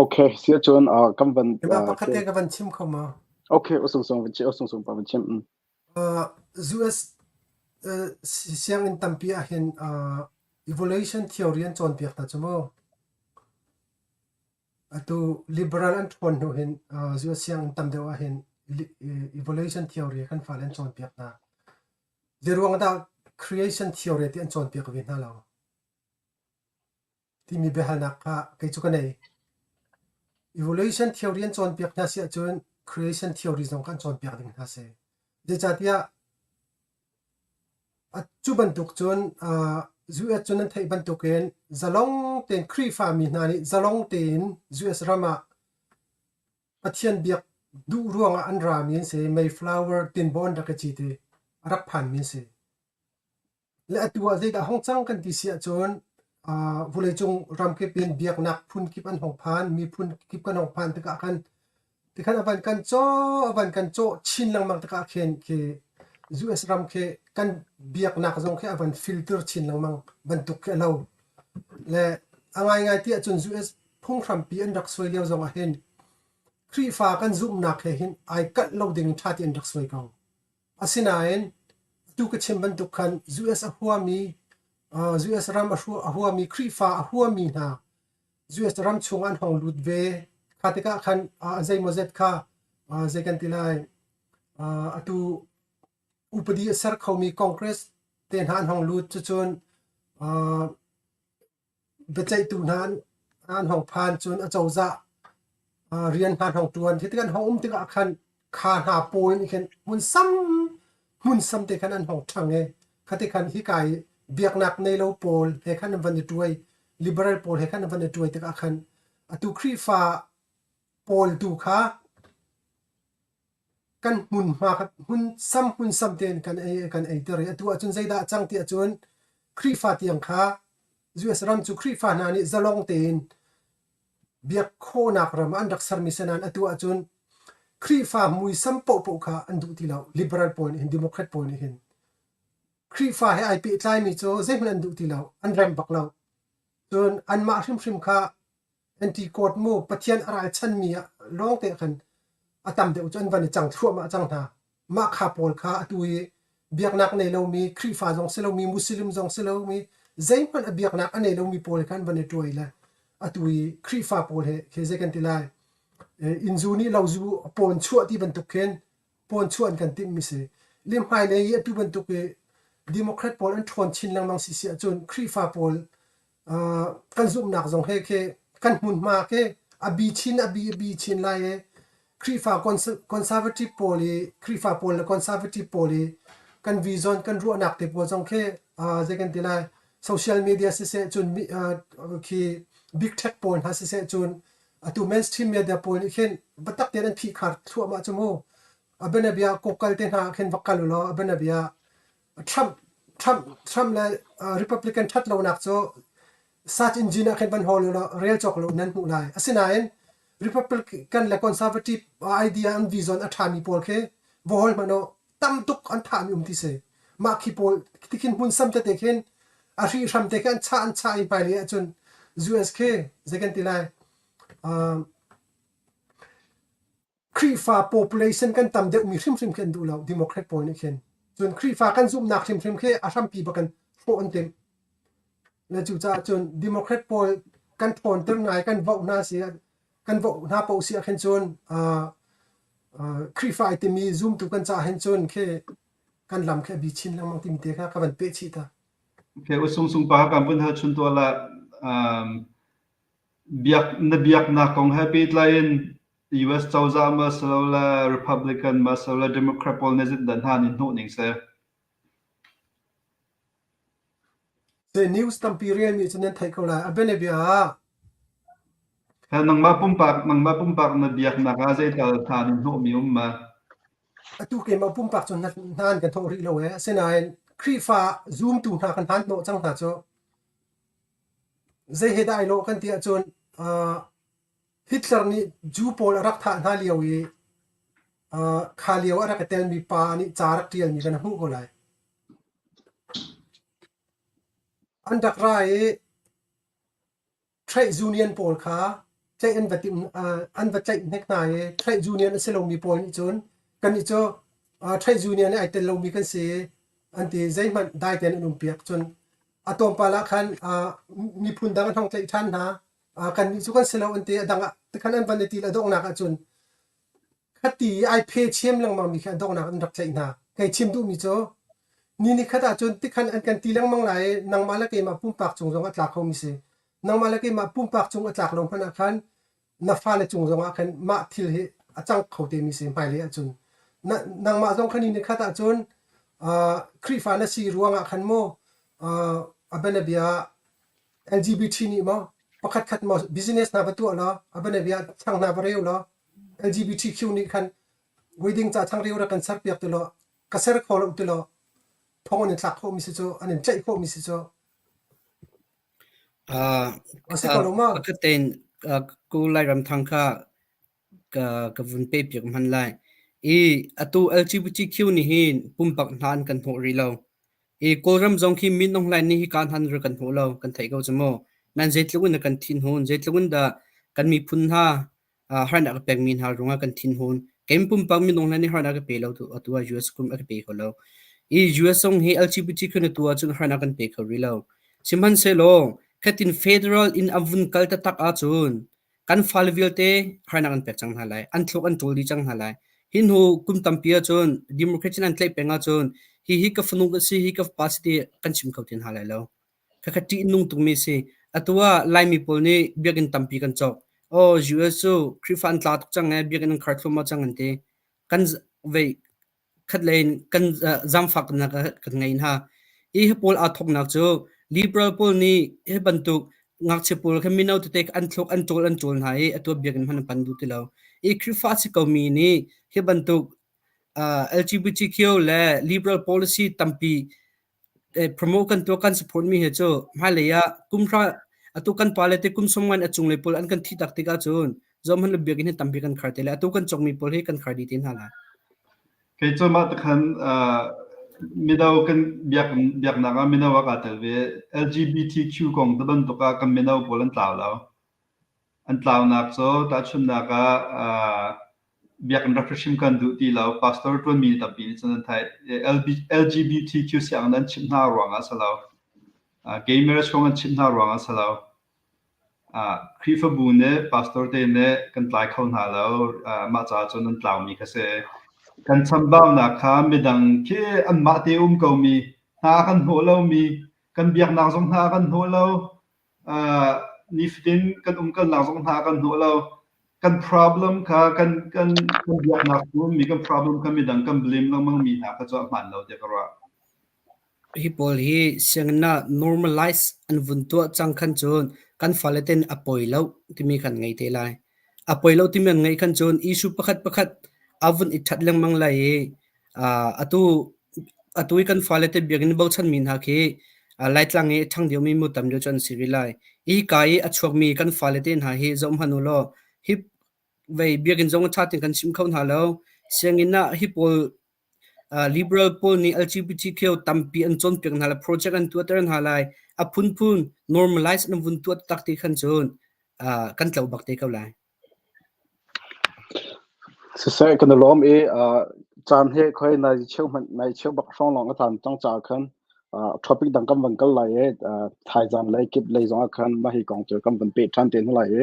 Okay, si ahcun kan van Keimah pakhat te ka van chim kho ma? Okay, usung sung van chim, usung sung pa van chim. US sianginn tampi ah hin evolution theory an cawnpiak hna cu mu. Atu liberal an ṭhawn hnu hin US sianginn tam deuh ah hin evolution theory kan fale an cawnpiak hna. Zeiruang dah creation theory ti an cawnpiak ve hna lo? Timi biahalnak kha kei cu ka nei. Evolution theory an cawnpiak hna si ahcun creation theory zong kha an cawnpiak ding hna si. Zeicahtiah cu bantuk cun US cu nan theih bantukin zalong tein Khrihfami hna nih zalong tein US ram ah Pathian biak duh ruangah an rami an si. Mayflower tinbaw an rak i cit i a rak phanmi an si. Le atu ah zeidah hong cang kan ti si ahcun vawleicung ramkip in biaknak phunkip an hong phan, miphun kip kan hong phan tikah khan tikhan a van kan cawh, a van kan cawh chin lengmang tikah khin khi US ram khi kan biaknak zong khi a van filter chin lengmang bantuk khi a lo. Le a ngaingai ti ahcun US phunghrampi an rak suai lio zong ah hin Khrihfa kan zumhnak he hin ai kalh lo ding in ṭha tein rak suai ko. Asinain atu ka chim bantuk khan US a huami, US ram a huami, Khrihfa a huami hna US ram chung an hong lut ve. Kha tikah khan zeimawzet kha zei kan ti lai atu upadi a ser khomi Congress te hna an hong lut cucun Biaceihtu hna an hong phan cun acozah rian hna an hong ṭuan. Hi tik an hong um tikah khan kha hna pawl nih khin hmunsam hmunsam te khan an hong ṭhang i khati khan hika i biaknak nei lo pawl he khan an van i ṭuai liberal pawl he khan an van i ṭuai tikah khan atu Khrihfa pawl tu kha Kan hmunhma kha hmunsam hmunsam tein kan ei kan eiter i atu ahcun zeidah a cang ti ahcun Khrihfa tiang kha US ram cu Khrihfa hna nih zalong tein biak khawhnak ram ah an rak sermi si nain atu ahcun Khrihfa muisam paohpaoh kha an duh ti lo. Liberal pawl nih hin Democrat pawl nih hin Khrihfa he ai pehtlaimi cu zeihmanh an duh ti lo. An rem bak lo. Cun anmah hrimhrim kha Anti-God mu Pathian a ralchanmi ah lawngte khan a tam deuh cu an van i cang thluahmah cang hna. Mah kha pawl kha atu i biaknak nei lomi Khrihfa zong si lomi Muslim zong si lomi zeihmanh a biaknak a nei lomi pawl kha an van i ṭuai le atu i Khrihfa pawl he khi zei kan ti lai innzu nih lozu pawn chuah ti bantuk khin pawn chuah an kan timhmi si. Le hmailei i atu bantuk i Democrat pawl an ṭhawn chin lengmang si si ahcun Khrihfa pawl kan zumhnak zong he khi kan hmunhma khi a bi chin a bi a bi chin lai i Khrihfa conservative pawl i Khrihfa pawl le conservative pawl i kan vision kan ruahnak te pawl zong khi zei kan ti lai social media siseh cun khi big tech pawl hna siseh cun atu mainstream media pawl nih khin biatak tein an phihkhar thluahmah cu mu a bianabia kokal te hna khin va kal ulaw a bianabia Trump Trump Trump le Republican ṭhat lonak cu search engine ah khin van hawl ulaw rel cawk lo nan hmuh lai. Asinain Republican le Conservative idea an vision a ṭhami pawl khi va hawl hmanh u tam tuk an thahmi um ti si. Mah khi pawl tikhin hmunsam tete khin a hrihhram te khi an chah an chah i hmailei ahcun US khi zei kan ti lai Khrihfa population kan tam deuhmi hrimhrim khi an duh lo Democrat pawl nih khin. Cun Khrihfa kan zumhnak hrimhrim khi a hrampi bak in hrawh an timh. Le cucaah cun Democrat pawl kan ṭhawnter hna i kan vote hna si kan vote hna paoh si ah khin cun uh, Khrihfa ai timi zumtu kan caah hin cun khi kan lam khi a bi chin lengmang timi te kha ka van peh chih ta. Okay, usung sung pa kan vun hal chun tuah la um, biak na biaknak kong he pehtlai in US cozah ma silo le Republican ma silo le Democrat pawl nih zeitindah hna nih hnawh ning seh? News tampi relmi cu nan theih ko lai. A bianabia ah Nangmah pumpak nangmah pumpak na biaknak ah zeital hna nih hnawhmi um ma? Atu keimah pumpak cu hna an kan thawh rih lo ee. Asinain Khrihfa zumtu hna kan hlan hnawh cang hna cu. Zei he dah ai lawh kan ti ahcun Hitler nih Jew pawl a rak thah hna lio i kha lio a rak i telmi pa nih ca a rak ṭialmi kan hmuh ko lai. An rak ra i Trade union pawl kha tlaih an va timh an va tlaih hnek hna i trade union a si lomi pawl nih cun kannih cu trade union i ai tel lomi kan si an ti. Zeihmanh dai tein an um piak. Cun a tlawmpal ah khan miphun dang an hong tlaih ṭhan hna. Kannih cu kan si lo an ti. A dang ah tikhan an van i til a donghnak ahcun Khati i ai phe chem lengmangmi khi a donghnak an rak tlaih hna. Kei chim duhmi cu ni nikhat ahcun tikhan an kan ti lengmang lai i nangmah le keimah pumpak cung zong a tla khomi si. Nangmah le keimah pumpak cung a tlak lo hmanh ah khan na fale cung zong ah khan mah thil hi a cang kho temi si hmailei ahcun. Na, nangmah zong khan ni nikhat ahcun uh, Khrihfa na si ruangah khan mu uh, a bianabia LGBT nih maw pakhatkhat maw business hna va tuah law a bianabia chang hna va reu law LGBTQ nih khan wedding ca changreu rak kan serpiak ti law ka ser kho lo ti law thong an in thlak khawhmi si cu an in tlaih khawhmi si cu a si ko lo ma? Pakhat tein ku Lairam thang kha ka ka vun pe piak hman lai. I atu LGBTQ nih hin pumpak hna an kan hnawh rih lo. I Kawlram zong khi Min Aung Hlaing nih hika hna kan hnawh lo kan theih ko cu mu. Nan zeitluk in kan thinhun zeitluk in dah kan miphun hna harnak a pekmi hna ruangah kan thinhun. Kei pumpak minung hna nih harnak ka pe lo tu atu ah US kum a ka pe kho lo. I US zong hi LGBTQ na tu ahcun harnak kan pe kho rih lo. Sihmanhsehlaw khatin federal in a vun kal taktak ahcun kan fale vialte harnak an pek cang hna lai. An thluk an ṭawl dih cang hna lai. Hi hnu kum tampi ahcun Democrats in an tlaih peng ahcun hi hi ka fanu ka si, hi ka fapa si ti kan chim kho ti hna lai lo. Khakha ṭihnung tukmi a si. Atu ah Laimi pawl nih biakinn tampi kan cawk. Aw, US cu Khrihfa an tla tuk cang ee, biakinn an khar thluahmah cang an ti. Kan vei khatlei in kan zaangfaknak kan ngei hna. Hi hi pawl aa thawknak cu liberal pawl nih hi bantuk ngakchia pawl kha mino tete an thluk an ṭawl an ṭawl hna i atu ah biakinn hmanh an pan duh ti lo. I Khrihfa a si komi nih hi bantuk LGBTQ le liberal policy tampi promote kan tuah kan support mi hi cu hmailei ah kum hra atu kan pale te kum sawmngan a cunglei pawl an kan thih tak tikah cun zohhmanh le biakinn hi tampi kan khar te le atu kan cawkmi pawl hi kan khar dih te hna lai. Kei cu mah takhan mino kan biak biaknak ah mino ah kaa tel ve. LGBTQ kong te bantuk ah kan mino pawl an tlau lo. An tlaunak cu tahchunhnak ah biakinn rak hrim kan duh ti lo. Pastor ṭuanmi tampi nih cun an theih. LGBTQ sianginn an chimh hna ruangah a si lo. Gay marriage kong an chimh hna ruangah a si lo. Khrihfabu nih pastor te nih kan tlai kho hna lo. Mah caah cun an tlaumi kha si. Kan chambaunak kha midang khi anmah te um komi, hna kan hnawh lomi, kan biaknak zong hna kan hnawh lo. Nifatin kan umkalnak zong hna kan hnawh lo. Kan problem kha kan kan kan biaknak mi kan problem kha midang kan blame lengmang mi hna kha cu a hmaan lo tiah ka ruah. Hi pawl hi sianginn ah normalize an vun tuah cang khan cun kan fale ten a poi lo timi kan ngei te lai. A poi lo timi an ngeih khan cun issue pakhat pakhat a vun i ṭhat lengmang lai i atu atu i kan fale te biakinn bochanmi hna khi Laitlang i ṭhang deuhmi mu tam deuh cu an si rih lai. Hi ka i a chuakmi kan fale te hna hi zoh hmanh u law hi vei biakinn zong ṭha tein kan chim kho hna lo. Sianginn ah hi pawl liberal pawl nih LGBTQ tampi an cawnpiak hna lai, project an tuahter hna lai. A phunphun normalize an vun tuah tak ti khan cun kan tlo bak te ko lai. Siseh kan i lawm i caan he khoi nai cheu hmanh nai cheu bak hrawng lawng a caan cang caah khan topic dang kan van kal lai i thaizan lei kip lei zong ah khan mah hi kong cu kan van peh ṭhan te hna lai i.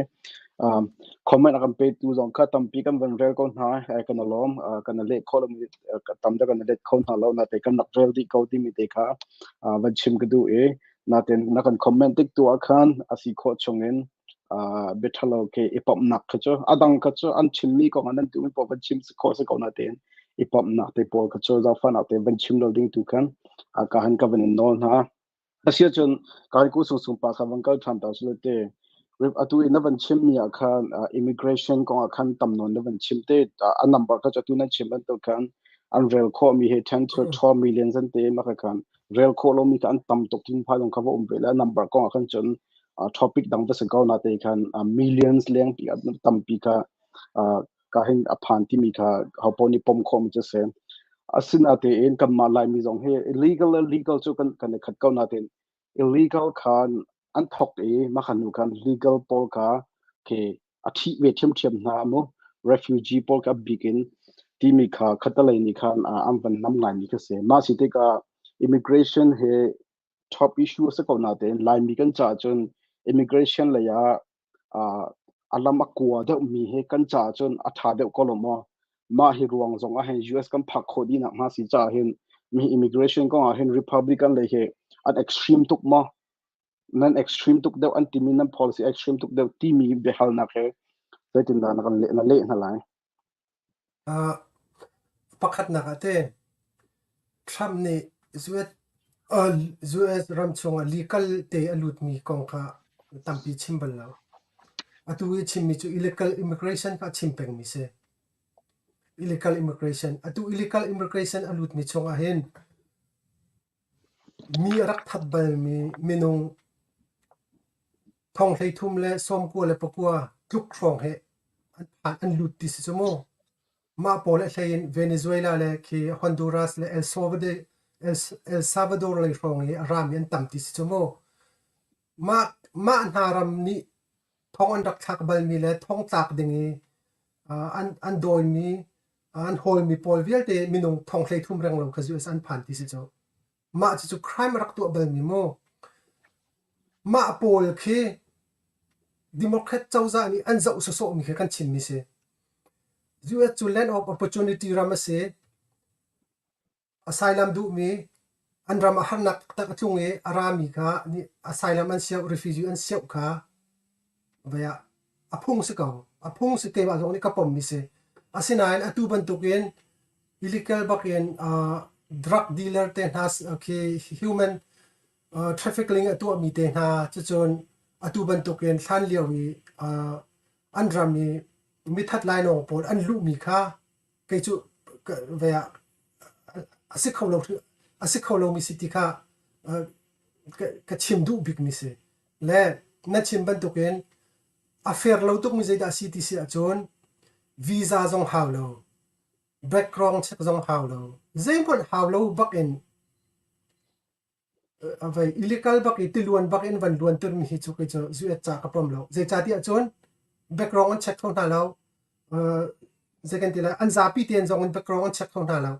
Um, comment a kan petu zong kha tampi kan van rel ko hna eh, kan i lawm uh, kan i leh kho lomi eh, tam deuh kan i let kho hna lo natein kan rak rel dih ko timi te kha uh, van chim ka duh i natein na kan comment tik tu ah khan a si khawh chungin uh, bia ṭhalo ke i pawmhnak kha cu a dang kha cu an chimmi kong ah nan duhmi paoh van chim si khawh si ko natein i pawmhnak te pawl kha cu zaangfahnak te van chim lo ding tu khan uh, ka han ka van in nawl hna. Asiahcun Kaiku sungsung pa kha van kal ṭhan ta sule te atu i na van chimmi ah khan uh, immigration kong ah khan tam nawn na van chim te a number kha cu atu nan chim bantuk khan an rel khawhmi he 10 to 12 million zan te ma kha khan rel khawh lomi kha an tam tuk tin phai zong kha va um ve le number kong ah khan cun uh, topic dang va si ko na te khan uh, millions leng pi tampi kha uh, ka hin a phan timi kha hopo nih pom khawhmi cu si. Asinatein kanmah Laimi zong hi illegal le legal cu kan kan i khat ko natein illegal khan an thok i mah kha hnu khan legal pawl kha khi a ṭhih ve ṭhiamṭhiam hna mu refugee pawl kha bik in timi kha khatalei nih khan an van nam ngaimi kha si. Mah si tikah immigration hi top issue a si ko natein Laimi kan caah cun immigration lei ah uh, a lam a kua deuhmi hi kan caah cun a ṭha deuh ko lo maw? Mah hi ruang zong ah hin US kan phak khawh dih nak hnga si caah hin mi immigration kong ah hin Republican lei hi an extreme tuk maw? Nan extreme tuk deuh an timi nan policy extreme tuk deuh timi biahalnak he zeitindah na kan leh na leh hna lai? Uh, pakhatnak ah te Trump nih US, uh, US ram chungah legal te a lutmi kong kha tampi chim bal lo. Atu i chimmi cu illegal immigration kha a chim pengmi si. Illegal immigration. Atu illegal immigration a lutmi chungah hin Mi a rak that balmi minung thong 33 le 99 tluk hrawng he an lut ti si cu mu. Mah pawl a hlei in Venezuela le khi Honduras le El Salvador lei hrawng i a rami an tam ti si cu mu. Mah, mah hna ram nih thong an rak thlak balmi le thong tlak ding i an, an dawimi an hawlmi pawl vialte minung thong 33 renglo kha US an phan ti si cu. Mah cucu crime a rak tuah balmi mu. Mah pawl khi Democrat cozah nih an zoh sawsawhmi khi kan chimmi si. US cu land of opportunity ram a si. Asylum duhmi an ram ah harnak taktak a tlung i a rami kha nih asylum an sioh, refugee an sioh kha vei ah a phung si ko. A phung si keimah zong nih ka pommi si. Asinain atu bantukin illegal bakin uh, drug dealer te hna khi human uh, trafficking a tuahmi te hna cucun atu bantukin hlan lio i uh, an ram i mithat lainawng pawl an luhmi kha kei cu ve ah a si kho lo a si kho lomi si ti kha ka chim duh bikmi si. Le na chim bantukin a fair lo tukmi zeidah a si ti si ahcun visa zong hau lo, background check zong hau lo, zeihmanh hau lo bak in Vei illegal bak i tiluan bak in van luantermi hi cu kei cu US ca ka pom lo. Zeicahtiah cun background an check kho hna lo. Uh, zei kan ti lai, an zapi tein zong in background an check kho hna lo.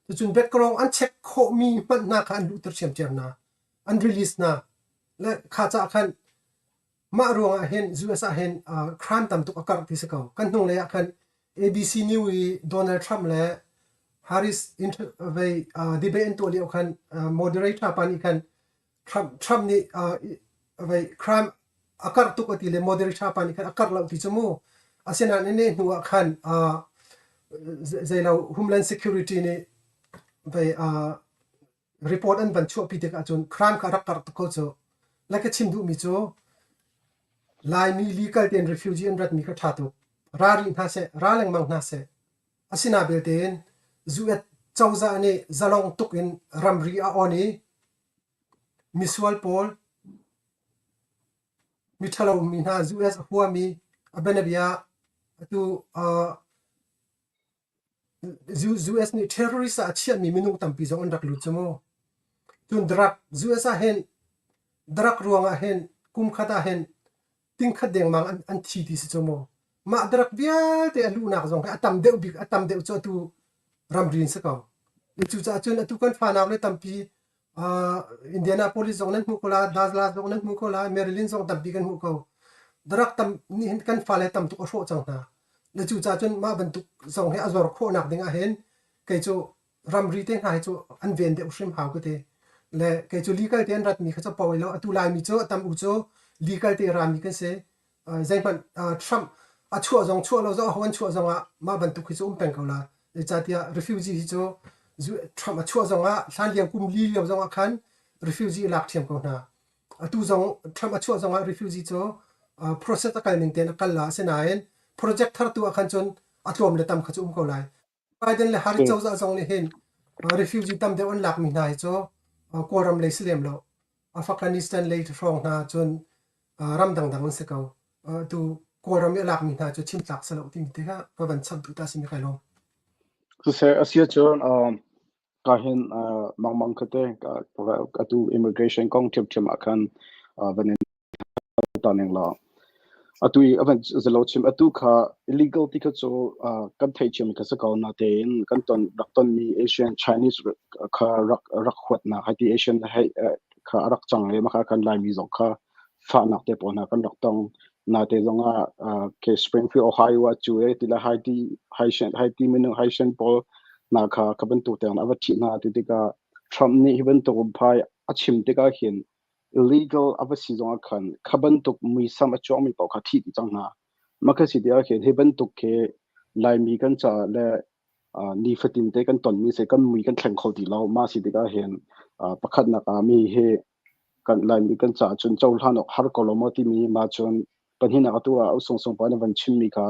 Cucun background an check khawhmi hmanh hna kha an luhter ṭhiamṭhiam hna. An release hna. Le kha caah khan Mah ruangah hin US ah hin uh, crime tam tuk a karh ti si ko. Kan hnunglei ah khan ABC News i Donald Trump le Harris inter, vei uh, debate an tuah lio khan uh, moderator pa nih khan Trump Trump nih uh, vei crime a karh tuk a ti le moderator pa nih khan a karh lo ti cu mu. Asinain ne hnu ah khan uh, zeilo Homeland Security nih vei uh, report an van chuahpi tikah cun crime kha a rak karh tuk ko cu. Le ka chim duhmi cu Laimi legal tein refugee an ratmi kha ṭha tuk. Ra rih hna seh, ra lengmang hna seh. Asina belte in US cozah nih zalong tuk in ramri a on i misual pawl miṭhalo mi hna US a huami a bianabia atu uh, US nih terrorist ah a chiahmi minung tampi zong an rak lut cu mu. Cun drug US ah hin drug ruangah hin kum khat ah hin tingkhat dengmang an, an thi ti si cu mu. Mah drug vialte a luhnak zong hi a tam deuh bik a tam deuh cu atu ramri in si ko. Cucaah cun atu kan fanau le tampi uh, Indianapolis zong nan hmuh ko la, Dallas zong nan hmuh ko la, Maryland zong tampi kan hmuh ko. Drug tam nih hin kan fale tam tuk a hrawh cang hna. Le cucaah cun mah bantuk zong hi a zor khawhnak ding ah hin kei cu ramri te hna hi cu an ven deuh hrim hau ka ti. Le kei cu legal te an ratmi kha cu poi lo. Atu Laimi cu a tam u cu legal te rami kan si. Zeihmanh Trump a chuah zong chuah lo zong aho an chuah zong ah mah bantuk hi cu um peng ko la. Zeicahtiah refugee hi cu Trump a chuah zong ah hlan lio kum li lio zong ah khan refugee a lak ṭhiam ko hna. Atu zong Trump a chuah zong ah refugee cu process a kal ning tein a kal la. Asinain project thar tu ah khan cun a tlawm le tam kha cu um ko lai. Biden le Harris cozah zong nih hin refugee tam deuh an lakmi hna hi cu Kawlram lei si lem lo. Afghanistan lei hrawng hna cun ram dangdang an si ko. Tu Kawlram i a lakmi hna cu chim tlak si lo timi te kha ka van chap duh ta simi kai lawm. Siseh a si ahcun ka hin mangmang kha te atu immigration kong ṭhiamṭhiam ah khan van in ta ning law atu i avan zalo chim atu kha illegal ti kha cu kan theih chiam kha si ko natein kan ton rak ton mi Asian Chinese kha rak rak huatnak hai ti Asian hei kha a rak cang le maka kan Laimi zong kha fahnak te pawl hna kan rak tong nate zong ah ke Springfield Ohio ah cu e ti la Haiti Haitian Haiti minung Haitian pawl na kha kha bantuk te ava ṭhih hna ti tikah Trump nih hi bantuk phai a chim tikah hin illegal a va si zongah khan kha bantuk muisam a chuakmi paoh kha thih dih cang hna. Mah kha si tikah khin hi bantuk khi Laimi kan caah le uh, nifatin te kan tonmi si kan mui kan thleng kho ti lo. Mah si tikah hin uh, pakhatnak ah mi hi kan Laimi kan caah cun cohlan awk har ko lo maw timi mah cun pahnihnak atu ah usung sung pa na van chimmi kha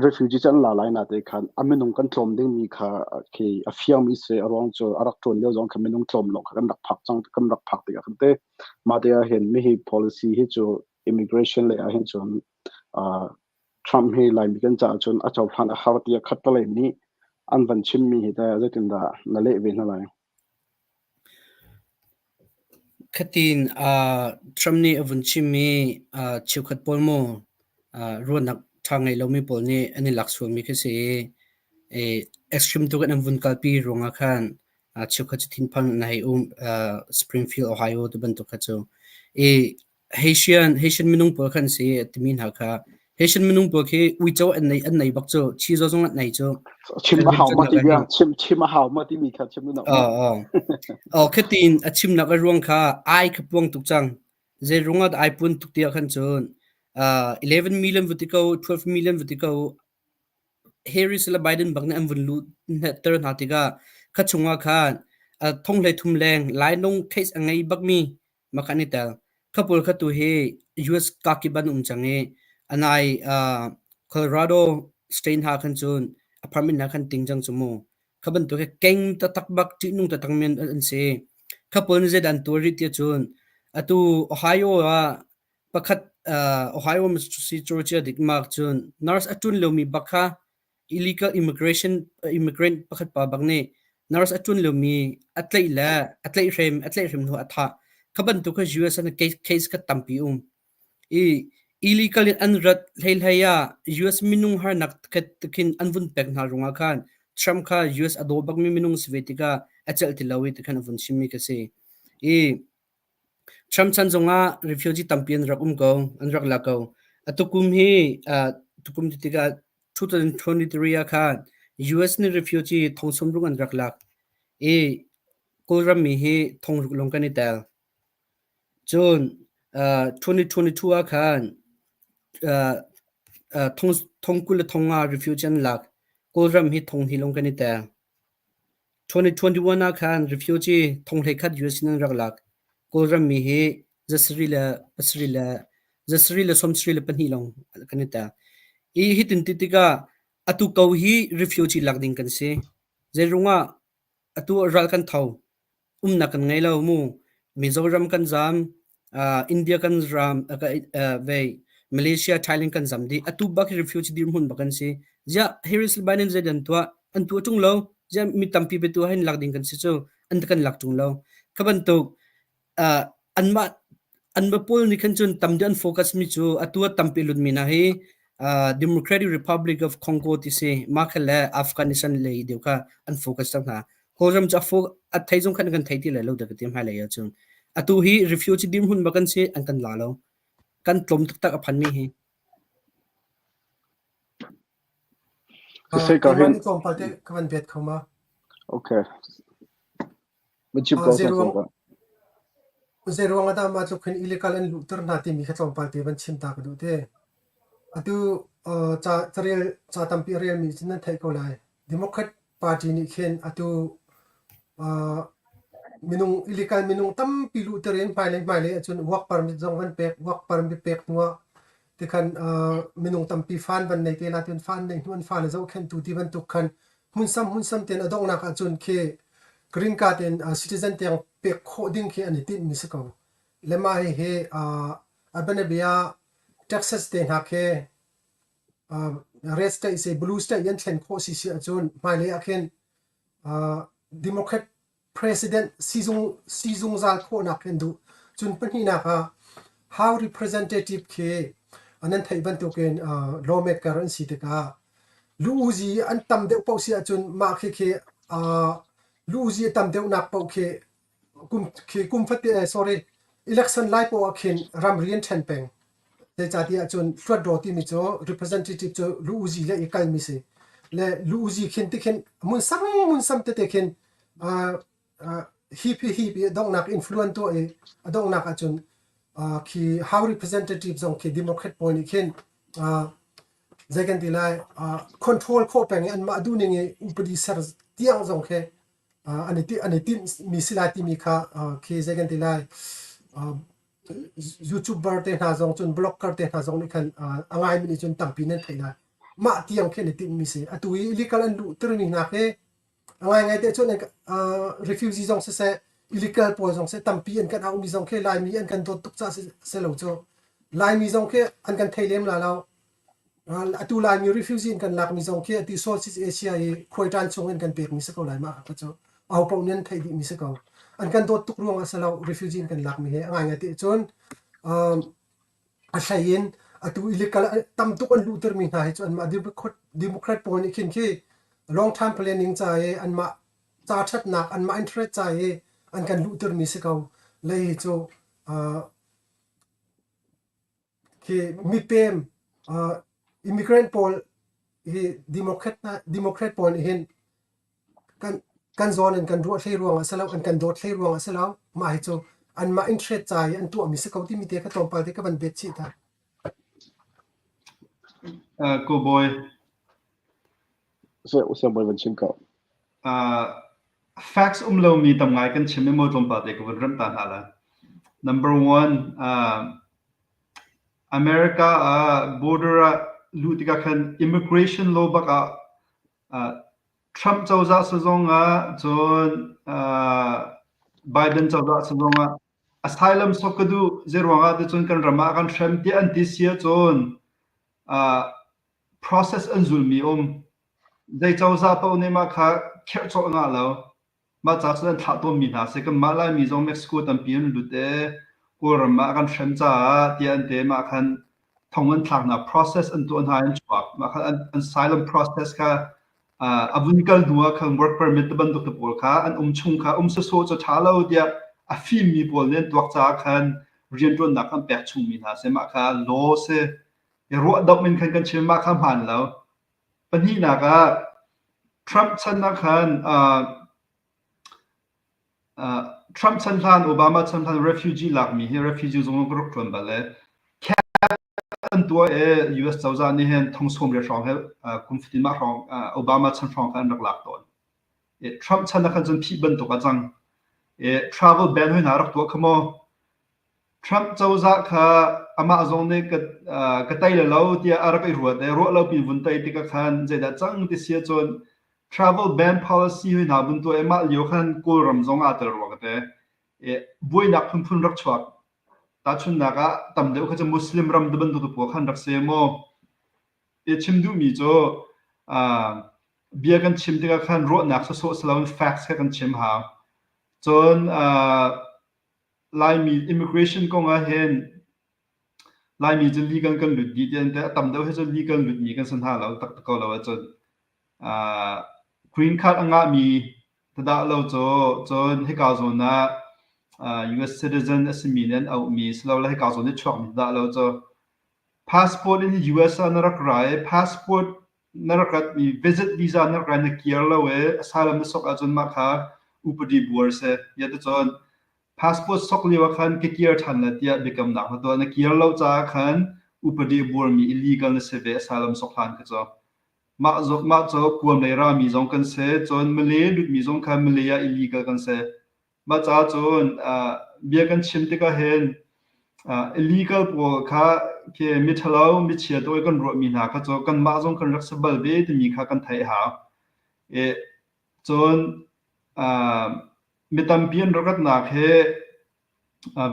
Refugee cu an la lai natein khan a minung kan tlawm dingmi kha khi a fiangmi si. A ruang cu a rak ṭuan lio zong khan minung tlawm lawng kha kan rak phak cang kan rak phak tikah khan te mah te ah hin mihi policy hi cu immigration lei ah hin cun uh, Trump hi Laimi kan caah cun a cohlan a har tiah khattelei nih an van chimmi hi teh zeitindah na leh ve hna lai? Khatin Trump nih a vun chimmi cheukhat pawl maw ruahnak ṭha ngei lomi pawl nih an i lak sualmi khi si i extreme tuk in an vun kalpi ruangah khan cheukhat cu thinphang in a hei um. Springfield, Ohio ti bantuk kha cu. I Haitian Haitian minung pawl khan si timi hna kha Haitian minung pawl khi uico an nei an nei bak cu chizo zong an nei cu. Chim a hau ma ti bia chim chim a hau ma timi kha chim na oh oh oh khatin a chimnak a ruang kha ai kha puang tuk cang zei ruangah ai pun tuk tiah khan cun uh 11 million vuti ko 12 million vuti ko Harris le Biden bak nih an vun luh ter hna tikah kha chungah khan thong hlei thum leng lainung case a ngei bakmi mah kha an i tel. Kha pawl kha tu hi US kakip an um cang i anai uh, Colorado state hna khan cun apartment hna khan ting cang cu mu. Kha bantuk hi keng taktak bak ṭihnung taktak men an si. Kha pawl nih zeidah an tuah rih tiah cun atu Ohio ah pakhat uh, Ohio si Georgia dikmak cun nurse a ṭun lomi bak kha illegal immigration immigrant pakhat pa bak nih nurse a ṭuan liomi a tlaih le a tlaihhrem a tlaihhrem hnu a thah. Kha bantuk kha US ah case, case kha tampi um. I illegal in an rat hleihlei ah US minung harnak khin an vun pek hna rungah khan Trump kha US a daw bakmi minung si ve tikah a celh ti lo i tikhan a vun chimmi kha si. I Trump chan zongah refugee tampi an rak um ko, an rak la ko. Atukum hi uh, tukum ti tikah 2023 ah khan US nih refugee thong sawmruk an rak lak i Kawlram mi hi thongruk lawng kan i tel. Cun uh, 2022 ah khan uh, uh, thong, thong 20 le thong nga refugee an lak. Kawlram hi thong hi lawng kan i tel. 2021 ah khan refugee thong 11 US in an rak lak. Kawlram mi hi zasarih le pasarih le zasarih le sawmsarih le pahnih lawng kan i tel. I hitin ti tikah atu ko hi refugee lak ding kan si. Zeirungah atu ral kan tho. Umnak kan ngei lo mu. Mizoram kan zam, uh, India kan ram, uh, uh, vei, Malaysia, Thailand kan zam dih. Atu bak hi refugee dirhmun bak kan si. Ziah Harris le Biden zei dan tuah? An tuah ṭung lo. Ziah mi tampi pe tu hin lak ding kan si cu. An kan lak ṭung lo. Kha bantuk uh, anmah anmah pawl nih khan cun tam deuh an focus mi cu atu ah tampi lut mi hna hi uh, Democratic Republic of Congo ti si mah kha le Afghanistan lei deuh kha an focus cang hna. Kawlram cu a fo a thei zong khan kan thei ti lai lo dah ka ti hmailei ahcun. Atu hi refugee dirhmun bak an si an kan la lo. Kan tlawm taktak a phanmi hi. Siseh ka Keimah hin nih tlawmpal te ka van bet kho ma? Okay. Van chim ko Zeiruang zeiruang ah dah mah tluk hin illegal an luhter hna timi kha tlawmpal te van chim ta ka duh te. Atu ca carel ca tampi a relmi cu nan theih ko lai. Democrat Party nih khin atu minung illegal minung tampi luhter in hmailei hmailei ahcun work permit zong van pek work permit pek hnuah tikhan minung tampi fan van nei te la tun fan nei hnu an fale zohkhenhtu ti bantuk khan hmunsam hmunsam tein a donghnak ahcun khi green card in citizen tiang pek khawh ding khi an i tinhmi si ko. Le mah hihi a bianabia Texas te hna khi red state si blue state an thlen khawh si si ahcun hmailei ah khin Democrat president si zungzal khawhnak khi an duh. Cun pahnihnak ah House representative khi nan theih bantukin lawmaker an si tikah lu-uzi an tam deuh paoh si ahcun mah khi khi lu-uzi a tam deuhnak paoh khi kum khi kum fate sorry election lai poah ah khin ramri an ṭhen peng. Zeicahtiah cun hluatdaw timi cu representative cu lu-uzi le i kalmi si. Le lu-uzi khin ti khin munsam munsam tete khin hip hi hip i donghnak influence tuah i a donghnak ahcun khi House representative zong khi Democrat pawl nih khin zei kan ti lai control khawh peng i anmah duhning i upadi ser tiang zong khi an i an i timhmi si lai timi kha khi zei kan ti lai YouTuber te hna zong cun blogger te hna zong nih khan a ngaimi nih cun tampi nan theih lai. Mah tiang khi an i timhmi si. Atu i illegal an luhtermi hna khi a ngaingai te cun refugee zong siseh illegal pawl zong seh tampi an kan auhmi zong khi Laimi an kan dawt tuk caah si lo cu. Laimi zong khi an kan thei lem la lo. Atu Laimi refugee in kan lakmi zong khi atu Southeast Asia i khuaiṭan chung in kan pekmi si ko lai mah kha cu ahopaoh nih an theih dihmi si ko. An kan dawt tuk ruangah si lo refugee in kan lakmi hi a ngaingai ti cun a hlei in atu illegal tam tuk an luhtermi hna hi cu anmah Democrat pawl nih khin khi long term planning ca i anmah ca ṭhatnak anmah interest ca i an kan luhtermi si ko. Lei hi cu Khi mipem immigrant pawl hi Democrat hna Democrat pawl nih hin kan kan zawn in kan ruah hlei ruangah si lo an kan dawt hlei ruangah si lo mah hi cu anmah interest ca i an tuahmi si ko timi te kha tlawmpal te ka van bet chih ta. Cowboy. Siangbawi van chim ko. Facts um lomi tam ngai kan chim i maw tlawmpal te ka vun remh ta hna lai. Number one, America ah border ah luh tikah khan immigration law bak ah Trump cozah sazong ah cun Biden cozah sazong ah asylum sok ka duh zeiruang ah ticun kan ram ah kan hrem tiah an ti si ahcun process an zulmi um. Zei cozah paoh nih mah kha kherh cawlh ngah lo. Mah ca cun an thlah tawnmi hna si. Kanmah Laimi zong Mexico tampi an lut i Kawlram ah kan hrem caah tiah an ti. Mah khan thong an thlak hna, process an tuah hna an chuak. Mah khan an asylum process kha a vun kal hnu ah khan work permit te bantuk te pawl kha an um chung kha um sawsawh cu ṭha lo tiah a fimmi pawl nih an tuak caah khan rianṭuannak an pek chungmi hna si. Mah kha law si. I ruahdamh in khan kan chim mah kha hmaan lo. Pahnihnak ah Trump chan ah khan Trump chan hlan Obama chan hlan refugee lakmi hi refugee zung ka rak ṭuan bal i cap an tuah i US cozah nih hin thong 80 hrawng he kum fatin mah hrawng Obama chan hrawng kha an rak lak tawn. Trump chan ah khan cun phih bantuk a cang. Travel ban hoi hna rak tuah kha maw Trump cozah kha amah zong nih ka, ka tei le lo tiah a rak i ruat i ruah lo pin vun tei tikah khan zeidah cang ti si ahcun travel ban policy hoi hna vun tuah i mah lio khan Kawlram zong aa tel rua ka ti. I buainak phunphun rak chuak. Tahchunhnak ah tam deuh kha cu Muslim ram te bantuk te pawl khan rak si maw. I chim duhmi cu uh, bia kan chim tikah khan ruahnak sawsawh si loin facts kha kan chim hau. Cun uh, Laimi immigration kong ah hin Laimi cu legal kan lut dih ti an ti. A tam deuh hi cu legal lutmi kan si hna lo taktak ko lo ahcun. Uh, green card a ngahmi tadah lo cu cun hika zawn ah. US citizen a simi nih an auhmi silole hika zawn i chuakmi dah lo cu passport in US ah na rak ra i passport na rak ratmi visit visa na rak ra na kir lo i asylum na sok ahcun mah kha upadi buar si. Ya ticun passport sok lio ah khan ka kir ṭhan lai tiah biakamnak na tuah. Na kir lo caah khan upadi buarmi illegal na si ve asylum sok hlan kha cu. Mah mah cu kuam lei rami zong kan si, cun Malay lutmi zong kha Malay ah illegal kan si. Mah caah cun bia kan chim tikah hin illegal pawl kha khi miṭhalo, michia tawi kan ruahmi hna kha cu kanmah zong kan rak si bal ve timi kha kan theih a hau. Cun mi tampi an rak ratnak hi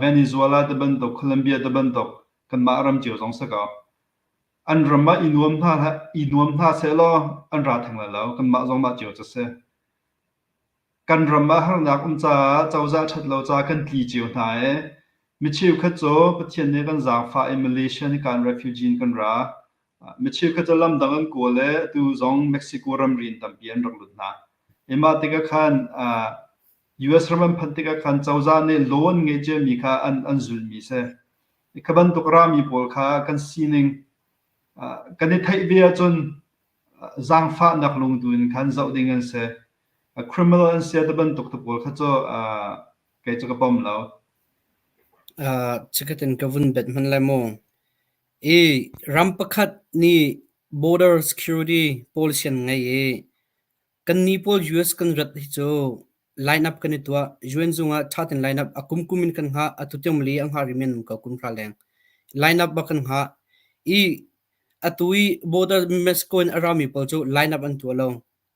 Venezuela ti bantuk, Colombia ti bantuk kanmah ram cio zong si ko. An ram ah i nuam hna i nuam hna sehlaw an ra theng lai lo. Kanmah zong mah cio cu si. Kan ram ah harnak um caah cozah ṭhat lo caah kan tli cio hna i mi cheukhat cu Pathian nih kan zaangfah i Malaysia nih kan refugee in kan ra. Mi cheukhat cu lamdang an kawl i atu zong Mexico ramri in tampi an rak lut hna. I mah tikah khan US ram an phanh tikah khan cozah nih law an ngeih ciami kha an, an zulmi si. Kha bantuk rami pawl kha kan sining kan i theih ve ahcun zaangfahnak lungtu in khan zoh ding an si. Criminal an si ti bantuk te pawl kha cu kei cu ka pom lo. Chikkhat in ka vun bet hman lai mu. I ram pakhat nih border security policy an ngei i kannih pawl US kan rat hi cu line up kan i tuah. UN zung ah ṭha tein line up a kumkum in kan hngah. Atu tiang mali a hngah rih men ko kum hra leng. Line up bak kan hngah. I atu i border Mexico in a rami pawl cu line up an tuah lo.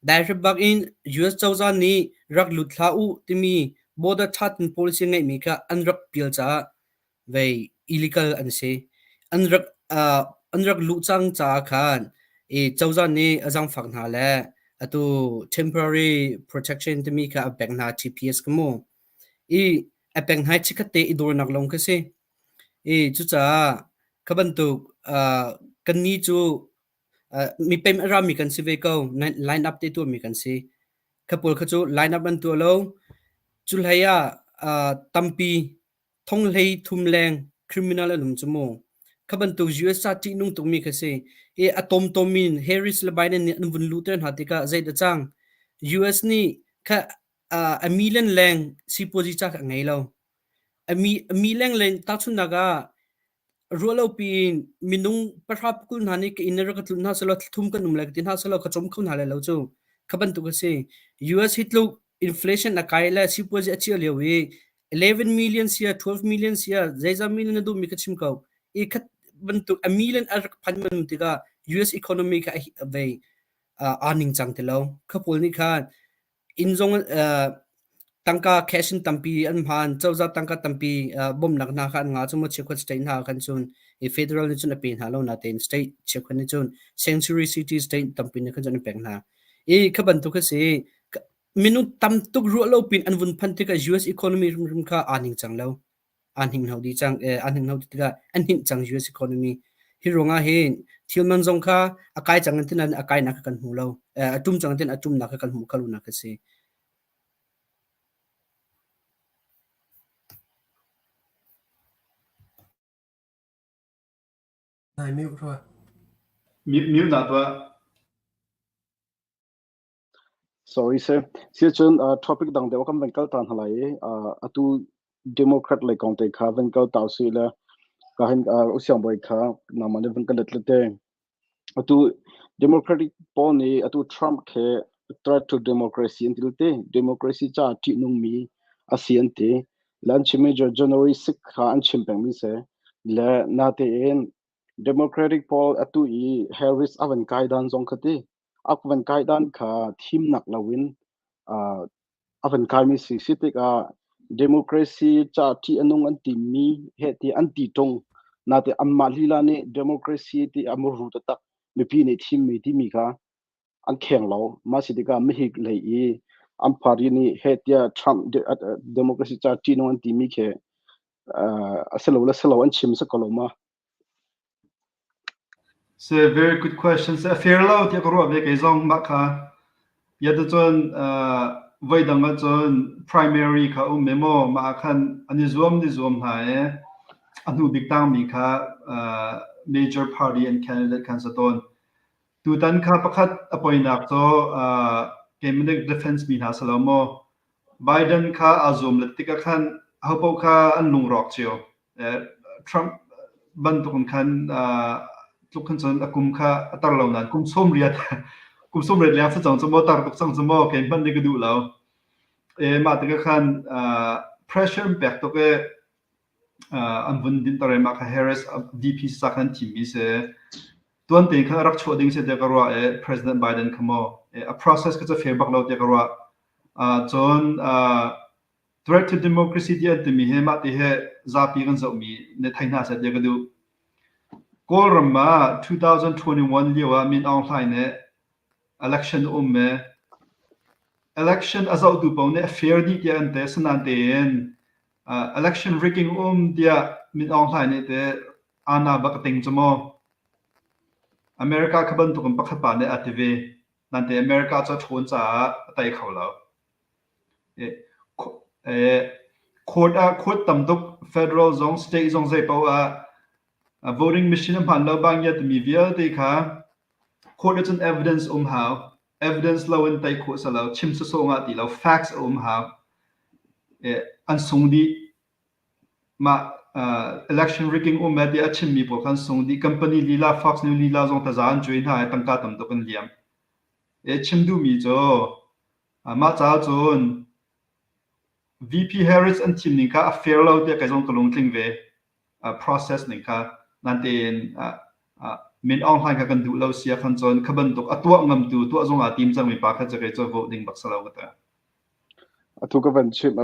Dairep bak in US cozah nih rak lut hlah u timi border ṭha tein policy ngeihmi kha an rak pial caah vei illegal an si. An rak uh, an rak luh cang caah khan i cozah nih a zaangfak hna le atu temporary protection timi kha a pek hna TPS ka mu. I a pek hna i chikkhat te i dawrnak lawng khi si. I cucaah kha bantuk uh, kannih cu uh, mipem a rami kan si ve ko. Line up te tuahmi kan si. Kha pawl kha cu line up an tuah lo. Cu hlei ah uh, tampi thonghlei thum leng criminal an um cu mu. Kha bantuk US ca ṭihnung tukmi kha si. I a tomtom in Harris le Biden nih an vun luhter hna tikah zei dah cang? US nih kha uh, a million leng sipuazi ca kha a ngei lo. A mi a mi leng leng tahchunhnak ah ruahlopi in minung pahra pakul hna nih ka inn rak ka tlun hna selaw thum kan um lai ka ti hna selaw ka cawm kho hna lai lo cu. Kha bantuk a si. US hi tluk inflation a kai le sipuazi a chia lio i 11 million sia 12 million sia zeizah million na duhmi ka chim ko. I khat bantuk a million a rak phan man tikah US economy kha a vei aa ning cang ti lo. Kha pawl nih khan Inn zong tangka cash in tampi an hman. Cozah tangka tampi bawmhnak hna kha an ngah. Cu cheukhat state hna khan cun i federal nih cun a pe hna lo natein state cheukhat nih cun sanctuary city state tampi nih khan cun an pek hna. I kha bantuk a si. Minung tam tuk ruah lo pin an vun phanh tikah US economy hrimhrim kha aa ning cang lo. Aa hninghno dih cang. Aa hninghno tikah an hninh cang US economy. Hi ruangah hin thil man zong kha a kai cang an ti nain a kainak kha kan hmu lo. A ṭum cang an ti nain a ṭumnak kha kan hmu kho lonak a si. Nai mute rua. Mute mute na tuah. Sorry sir. Siacun topic dang deuh kan van kal ta hna lai i atu Democrat lei kong te kha van kal ta usih le ka hin usiang bawi kha nangmah nih van ka let le te. Atu Democratic pawl nih atu Trump khe threat to democracy an ti te. Democracy ca ṭihnungmi a si an ti. Le an chimmi January 6 kha an chim pengmi si. Le natein Democratic pawl atu i Harris a van kai dan zong kha ti. A van kai dan kha thimnak loin uh, a van kaimi si si tikah democracy ca ṭih a nung an timi he ti an ti ṭung nate anmah lila nih democracy ti a muru taktak mipi nih thimmi timi kha an kheng lo mah si tikah mihik lei i an party nih he tiah Trump democracy ca ṭih nung an timi khi a si lo le si lo an chim si ko lo ma So very good question. A fair lo tiah ka ruah ve kei zong mah kha. Ya cun uh, Voidang ahcun primary kha um i maw mah ah khan an i zuam an i zuam hna i a hnu bik tangmi kha major party and candidate khan si tawn. Tutan kha pakhat a poinak cu keimah nih defense mi hna si lo maw Biden kha aa zuam let tikah khan ahopaoh kha an lungrawk cio. Trump bantuk in khan tluk khan cun a kum kha a tar lo nain kum 90 kum 90 leng si cang cu maw tar tuk cang cu maw kei hmanh nih ka duh lo. Mah tikah khan pressure an pek tuk i an vun dinter i mah kha Harris VP si ca khan an thimmi si. Tuan tein khan a rak chuah ding si tiah ka ruah i President Biden kha maw a process kha cu fair bak lo tiah ka ruah. Cun Threat to democracy ti an timi hi mah ti hi zapi kan zohmi nih thei hna seh tiah ka duh. Kawlram ah 2021 lio ah Min Aung Hlaing nih election a um i election a zohtu paoh nih a fair dih tiah an ti. Asinain tein election rigging um tiah Min Aung Hlaing nih teh aana bak a ting cu maw. America kha bantuk in pakhat pa nih a ti ve. Nain te America cu a ṭhawn caah a tei kho lo. Court ah court tam tuk federal zong state zong zei paoh ah voting machine a hmaan lo bangya timi vialte kha court ahcun evidence um hau. Evidence lo in tei khawh si lo. Chim sawsawh ngah ti lo. Facts a um hau. An sung dih. Mah election rigging um eh tiah a chimmi pawl kha an sung dih. Company lila Fox News lila zong taza an cuai hna i tangka tam tuk an liam. Chim duhmi cu Mah caah cun VP Harris an thim ning kha a fair lo tiah kei zong ka lungtling ve. Process ning kha natein Min Aung Hlaing kha kan duh lo si ahkhan cun kha bantuk a tuah ngamtu tuah zong aa tim cangmi pa kha cu kei cu vote ding bak si lo ka ti. Atu ka van chim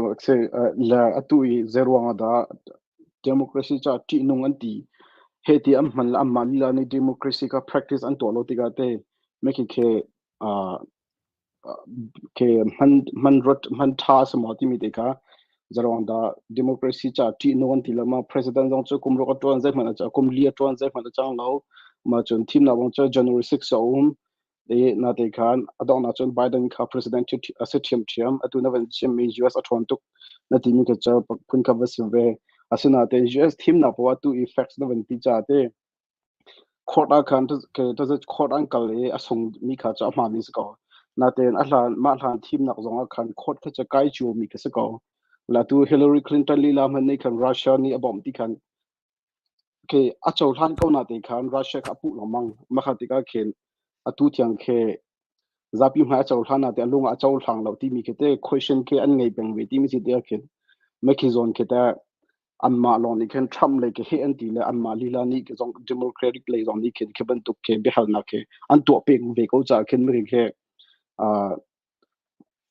le atu i zeiruang ah dah democracy ca ṭihnung an ti he ti an hman le anmah lila nih democracy kha practice an tuah lo tikah te mekhi khe Ke hman ruat hman ṭha a si maw timi te kha zeruang dah democracy ca ṭihnung an ti lo ma president zong cu kum ruk a ṭuan zeihmanh a kum li a ṭuan zeihmanh a cang lo ma cun thimnak zong cu January 6 a um i nate khan a donghnak cun Biden kha president a si ṭhiamṭhiam atu na van chimmi US a ṭhawn tuk na timi kha cu phun kha va si ve asinain US thimnak poah tu i facts na van ti ca te Court ah khan court an kal i a sungmi kha cu a hmaanmi a si ko. Natein a hlan mah hlan thimnak zongah khan court kha cu kai ciomi kha si ko. La tu Hillary Clinton lila hmanh nih khan Russia nih a bawmh ti khan khi a cohlan ko natein khan Russia kha a puh lengmang. Mah kha tikah khin atu tiang khi zapi hmai a cohlan natein a lung ah a cohlang lo timi khi te question khi an ngei peng ve timi si tikah khin mah khi zawn khi teh anmah lawng nih khin Trump lei khi heh an ti le anmah lila nih zong Democratic lei zong nih khin khi bantuk khi biahalnak khi an tuah peng ve ko caah khin mi khi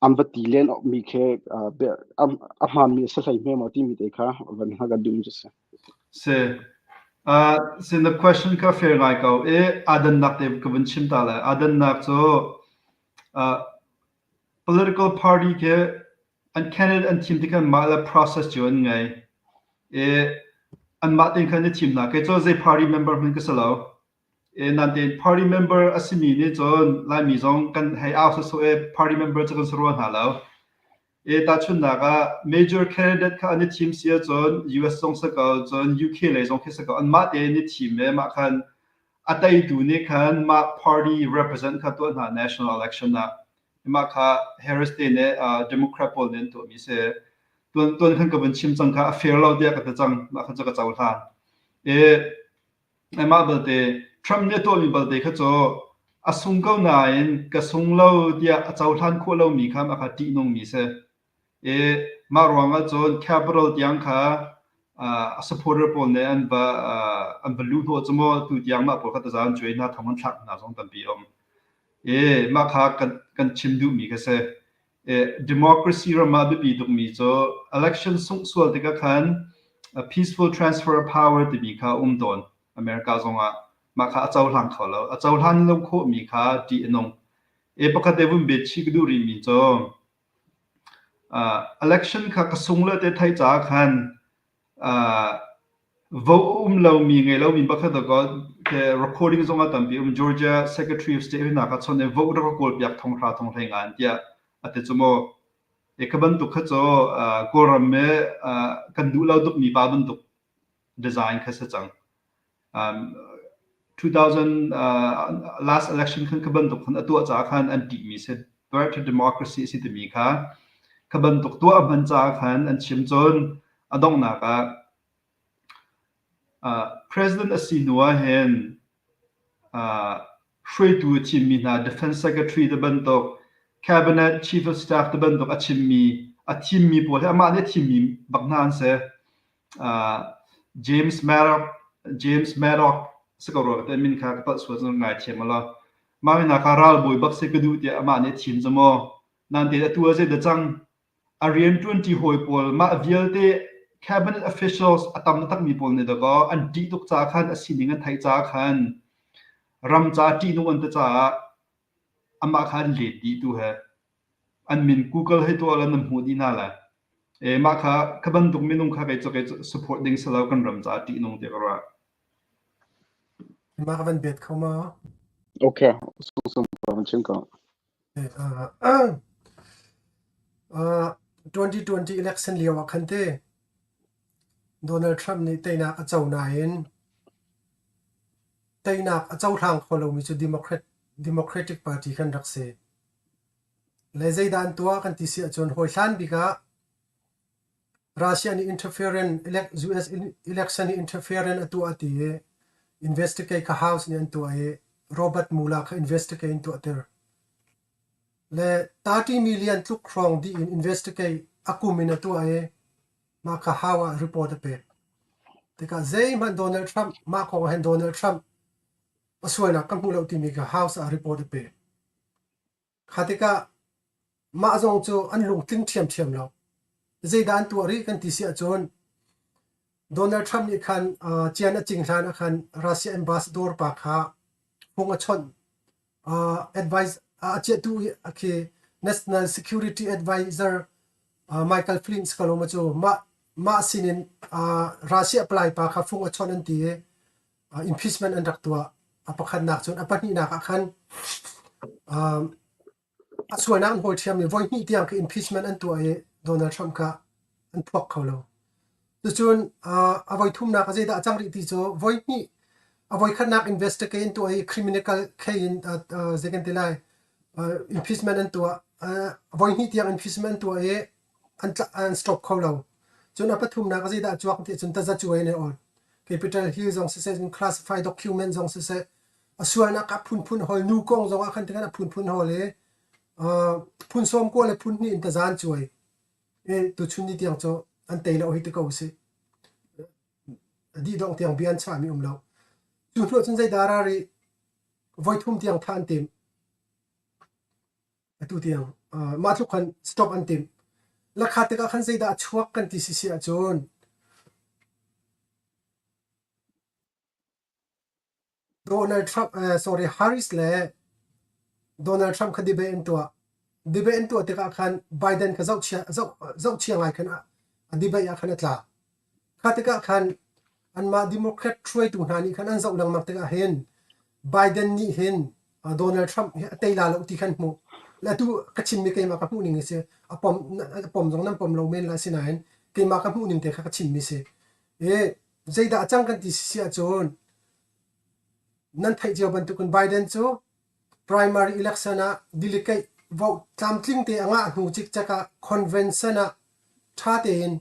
an va ti len mi khi a hmaanmi a si hlei hme maw timi te kha van hna kan duhmi cu si. Si. Sin the question kha fair ngai ko i aa te ka vun chim ta lai. Aa dannak cu political party khi An candidate an thim tikah mah le process cio an ngei i anmah tein khan an i thim hna. Kei cu zei party member hmanh ka si lo. I nain party member a simi nih cun Laimi zong kan hei au sawsawh i party member cu kan si rua hna lo. I tahchunhnak ah major candidate kha an i thim si ahcun US zong si ko, cun UK lei zong khi si ko, anmah tein an i thim i mah khan a teitu nih khan mah party represent kha tuah hna national election ah. Mah kha Harris te nih Democrat pawl nih an tuahmi si. Tuan tuan khan ka vun chim cang kha a fair lo tiah ka ti cang. Mah kha cu ka cohlan. I mah balte Trump nih a tuahmi balte kha cu a sung ko nain ka sung lo tiah a cohlan khawh lomi kha mah kha ṭihnungmi si. I mah ruangah cun Capitol tiang kha a supporter pawl nih an va an va luh hnawh cu maw tu tiang mah pawl kha taza an cuai hna thong an thlak hna zong tampi a um. I mah kha kan chim duhmi kha si. Democracy ram ah biapi tukmi cu election sungh sual tikah khan peaceful transfer of power timi kha a um tawn America zongah. Mah kha a cohlang kho lo. A cohlan lo khawhmi kha ṭih a nung. I pakhat te vun bet chih ka duh rihmi cu election kha ka sung le te theih caah khan Vote a um lomi ngei lomi pakhat ah recording zong ah tampi um. Georgia Secretary of State hna kha chawnh i vote rak ka kawl piak thong hra thong hlei ngan tiah a ti cu mu. E kha bantuk kha cu Kawlram i kan duh lo tukmi pa bantuk design kha si cang. 2000 last election khan kha bantuk khan a tuah caah khan an ṭihmi si. Birth to democracy a si timi kha kha bantuk tuah a hman caah khan an chim cun a donghnak ah President a si hnu ah hin hruaitu a thimmi hna Defense Secretary te bantuk, Cabinet Chief of Staff te bantuk a chimmi, a thimmi pawl hi amah nih a thimmi bak hna an si. James Maddock, James Maddock si ko rua ka ti min kha ka palh sual cun ngaithiam u law. Mah mi hna kha ralbawi bak si ka duh tiah amah nih a thim cu maw. Nain atu ah zeidah cang? A rianṭuanṭi hawi pawl mah vialte cabinet officials a tam takmi pawl nih dakaw an ṭih tuk caah khan a sining an theih caah khan ram caah ṭihnung an ti caah amah kha an let dih tu he an min Google hei tuah law nan hmuh dih hna lai. E, mah kha kha bantuk minung kha kei cu kei cu support ding si lo kan ram caah ṭihnung tiah ka ruah. Mah ka van bet kho ma? Okay, sung sung pa van chim ko. Uh, uh, 2020 election lio ah khan te Donald Trump nih teinak a co nain teinak a cohlang kho lomi cu Democrat Democratic Party khan rak si. Le zeidah an tuah kan ti si ahcun hawi hlan bik ah Russia nih interference US election hi interference a tuah ti i investigate kha House nih an tuah i Robert Mueller kha investigate an tuahter. Le 30 million tluk hrawng dih in investigate a kum in a tuah i mah kha House ah report a pek. Tikah zeihmanh Donald Trump mah kong ah hin Donald Trump a sualnak ka hmuh lo timi kha House ah report a pek. Kha tikah mah zong cu an lungtling ṭhiamṭhiam lo. Zeidah an tuah rih kan ti si ahcun Donald Trump nih khan uh, cian a cing hlan ah khan Russia ambassador pa kha phung a chawnh. Uh, advice a chiahtu khi National Security Advisor uh, Michael Flynn si cu mah mah sinin uh, Russia palai pa kha phung a chawnh an ti i uh, impeachment an rak tuah. A pakhatnak cun a pahnihnak ah khan um, a sualnak an hawl ṭhiam i voi hnih tiang khi impeachment an tuah i Donald Trump kha an phuak kho lo. Cucun uh, a voi thumnak ah zeidah a cang rih ti cu voi hnih a voi khatnak investigate an tuah i criminal case in uh, uh, zei kan ti lai uh, impeachment an tuah uh, voi hnih tiang impeachment an tuah i an an stop kho lo. Cun a pathumnak ah zeidah a cuak ti cun tazacuai in a awl. Capitol Hill zong siseh, cun classified document zong siseh, a sualnak a phunphun hawl, nu kong zong ah khan tikhan a phunphun hawl i uh, phun sawm kua le phun hnih in tazan cuai. I tuchun ni tiang cu an tei lo hi ti ko si. Dih dong tiang bia an chahmi um lo. Cu hnu cun zeidah ra rih voi thum tiang thah an timh. Atu tiang uh, mah tluk khan stop an timh. Lakha tikah khan zeidah a chuak kan ti si si ahcun Donald Trump uh, sorry Harris le Donald Trump kha debate an tuah. Debate an tuah tikah khan Biden kha zohchia zoh zohchia ngai khan a, a debate ah khan a tla. Kha tikah khan anmah Democrat hruaitu hna nih khan an zoh lengmang tikah hin Biden nih hin Donald Trump hi a tei la lo ti khan hmuh. Le atu ka chimmi keimah ka hmuh ning a si. A pom a pom zong nan pom lo men lai sinain keimah ka hmuh ning te kha ka chimmi si. I zeidah a cang kan ti si ahcun nan theih cio bantukin Biden cu primary election ah delegate vote tlamtling te a ngah hnu cikcek ah convention ah ṭha tein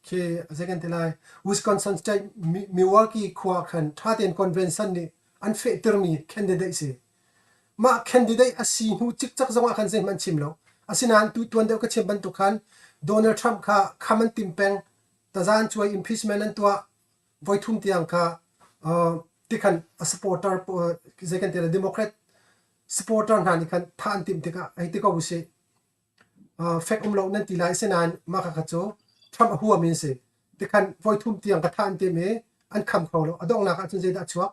khi zei kan ti lai Wisconsin state Milwaukee khua khan ṭha tein convention nih an fehtermi candidate si. Mah candidate a si hnu cikcek zong ah khan zeihmanh chim lo. Asinain tu tuan deuh ka chim bantuk khan Donald Trump kha kham an tim peng tazan cuai impeachment an tuah voithum tiang kha tikhan a supporter zei kan ti lai Democrat supporter hna nih khan thah an timh tikah hei ti ko usih fek um lo nan ti lai asinain mah kha cu Trump a huami an si. Tikhan voithum tiang ka thah an tim i an kham kho lo. A donghnak ahcun zeidah a chuak?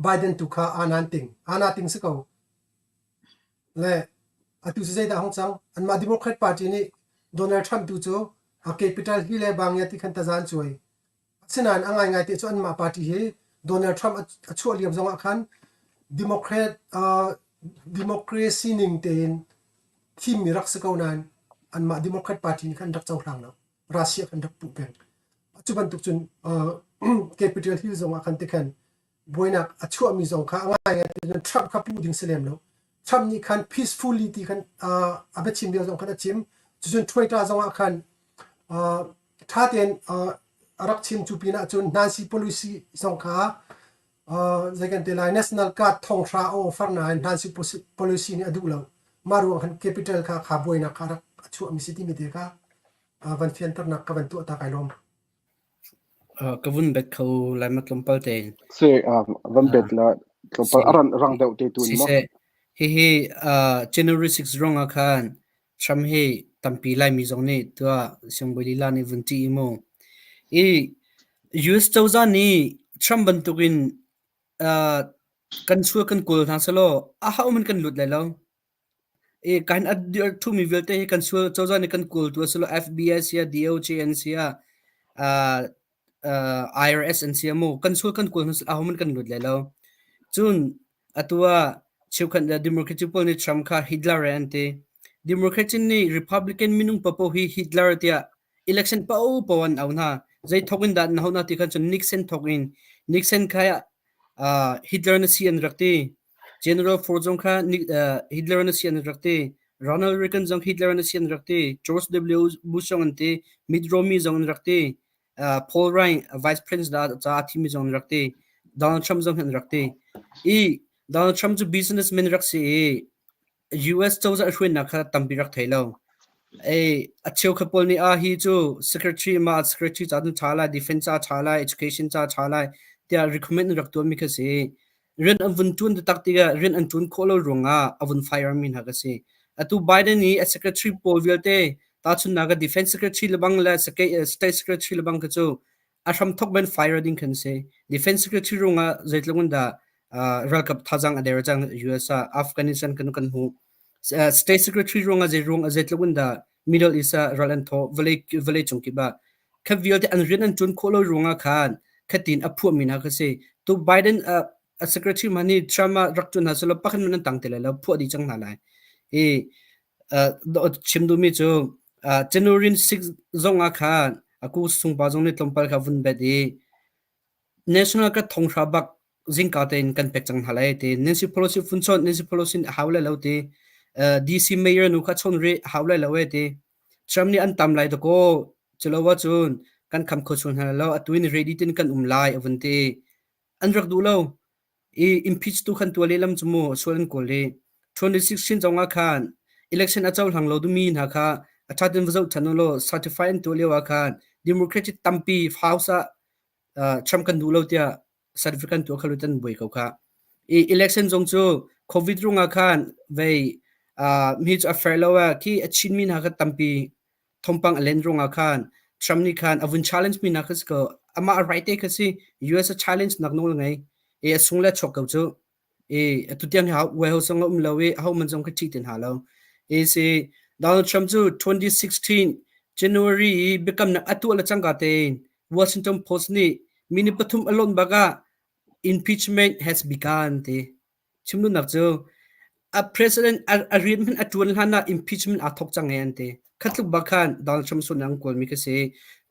Biden tu kha aa nan ting. Aa na ting si ko. Le atu cu zeidah hong cang? Anmah Democrat Party nih Donald Trump tu cu a capital hi le bang ya ti khan tazan cuai. Asinain a ngaingai te cu anmah party hi Donald Trump a chuah lio zongah khan Democrat uh, democracy ning tein Thimmi rak si ko nain anmah Democrat Party nih khan an rak cohlang lo. Russia kan rak puh peng. Cu bantuk cun Capitol Hill zong ah khan tikhan buainak a chuahmi zong kha a ngaingai ti cun Trump kha puh ding si lem lo. Trump nih khan peacefully ti khan a biachim lio zong khan a chim. Cucun Twitter zong ah khan ṭha tein a rak chim. Cu pinah cun Nancy Pelosi zong kha zei kan ti lai National Guard thonghra a offer nain Nancy Pelosi nih a duh lo. Mah ruang khan Capitol kha kha buainak kha rak a chuahmi si timi te kha van fianternak ka van tuah ta kai lawm. Ka vun bet kho lai ma tlawmpal tein. Si, van bet la tlawmpal a ran rang deuh te tun mo. Siseh, hihi January 6 ruang ah khan Trump hi tampi Laimi zong nih tuah siangbawi lila nih vun ṭih i mu. I US cozah nih Trump bantukin kan sual kan kawl hna selaw a ho man kan lut lai lo. I kan a ṭhumi vialte hi kan sual cozah nih kan kawl tu a si lo FBI sia DOJ an sia IRS an sia mu kan sual kan kawl hna selaw aho man kan lut lai lo. Cun atu ah cheukhat Democratic pawl nih Trump kha Hitler an ti. Democratic nih Republican minung paoh hi Hitler tiah election paoh an au hna. Zei thawk in dah an hau hna ti khan cun Nixon thawk in Nixon kha Hitler na si an rak ti. General Ford zong kha Hitler na si an rak ti. Ronald Reagan zong Hitler na si an rak ti. George W. Bush zong an ti. Mitt Romney zong an rak ti. Paul Ryan, Vice President ca a thimi zong an rak ti. Donald Trump zong an rak ti. I Donald Trump cu businessman rak si i US cozah hruainak kha tampi rak thei lo. Ei, a cheukhat pawl nih ah hi cu secretary ma secretary ca cun ṭha lai, defense ca ṭha lai, education ca ṭha lai tiah recommend an rak tuahmi kha si. Rian an vun ṭuan taktak tikah rian an ṭuan khawh lo ruangah a vun fire mi hna kha si. Atu Biden i a secretary pawl vialte tahchunhnak ah defense secretary lebang le state secretary lebang kha cu a hramthok ben fire ding khan si. Defense secretary ruangah zeitluk in dah ralkap thazang a der cang US ah Afghanistan kan kan hmu. State secretary ruangah zei ruang zeitluk in dah Middle East ah ral an thawh vawlei vawlei cung kip ah kha vialte an rian an ṭuan khawh lo ruangah khan khatin a phuah mi hna kha si. Tu Biden a secretary man hi Trump ah rak ṭuan hna selaw pakhat man an tang te lai lo phuah dih cang hna lai. I chim duhmi cu January 6 zong ah khan aku sungpa zong nih tlawmpal kha vun bet i national ka thonghra bak zingka tein kan pek cang hna lai ti Nancy Pelosi fun chon Nancy Pelosi nih hau lai lo ti DC mayor nu kha chon rih hau lai lo e ti Trump nih an tam lai dakaw culo cun kan kham kho chung hna lo atu in ready tin kan um lai a vun ti an rak duh lo I impeach tu khan tuah lehlam cu mu sual an kawl i 2016 zong ah khan election a cohlang lo dumi hna kha a ṭha tin va zoh ṭhan ulaw certify an tuah lio ah khan Democratic tampi House ah Trump kan duh lo tiah certificate an tuah kha lu tan buai ko kha. I election zong cu COVID rungah khan vei mi cu a fair lo ah khi a Chin mi hna kha tampi thawngpang a len ruangah khan Trump nih khan a vun challenge mi hna kha si ko amah a right te kha si US a challenge nak nawl ngei i a sung le chuak ko cu i atu tiang hi White House zong a um lo i aho man zong kha ṭih tin ha lo i si Donald Trump cu 2016 January i biakamnak a tuah le cangka tein Washington Post nih minute pathum a lonh bak ah impeachment has begun ti Chimduhnak cu a president a rian hmanh a ṭuan hlan ah impeachment aa thawk cang e an ti. Kha tluk bak khan Donald Trump sualnak an kawlmi kha si.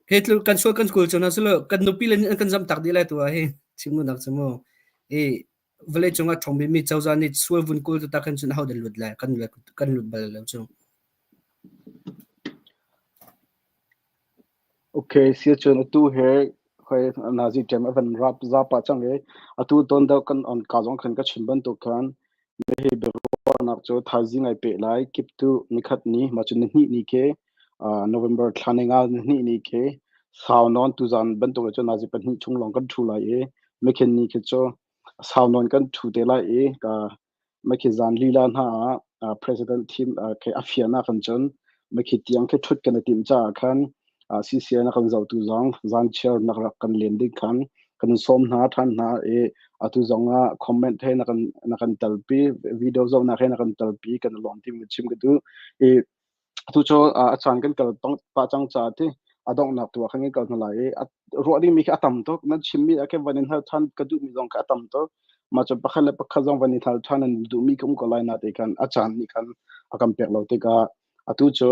Hi tluk kan sual kan kawl cu hna silo kan nupi le nih an kan zamtak dih lai tu ah hi chimduhnak cu mu. I vawlei cung ah ṭhawng bikmi cozah nih sual vun kawl taktak hin cun aho dah lut lai kan lut bal lo cu. Okay, siacun atu he hoi nazi ṭem a van rap zapa cang i atu tawn deuh kan on ka zong khan ka chim bantuk khan hihi biaruahnak cu thaizing ai peh lai kiptu nikhat ni ma cun nihnih ni khi November thla ni nga nihnih ni khi sau nawn tuzan bantuk cu nazi pahnih chung lawng kan ṭhu lai i mikhin ni khi cu sau nawn kan ṭhu te lai i ka Makhi zan lila hna ah president thim khi a fian ah khan cun makhi tiang khi ṭhut kan i timh caah khan CCN a kan zohtu zong zan chiar nak rak kan len ding khan kan sawm hna ṭhan hna i atu zong ah comment he na kan na kan telpi video zohnak he na kan telpi kan i lawm timi chim ka duh i Atu cu a caan kan kal pah cang caah ti a donghnak tu ah khan kan kal hna lai i ruah dingmi khi a tam tuk. Nan chimmi ah khin van in hal ṭhan ka duhmi zong kha a tam tuk. Mah cu pakhat le pakhat zong van i hal ṭhan an duhmi ka um ko lai natein khan a caan nih khan a kan pek lo tikah atu cu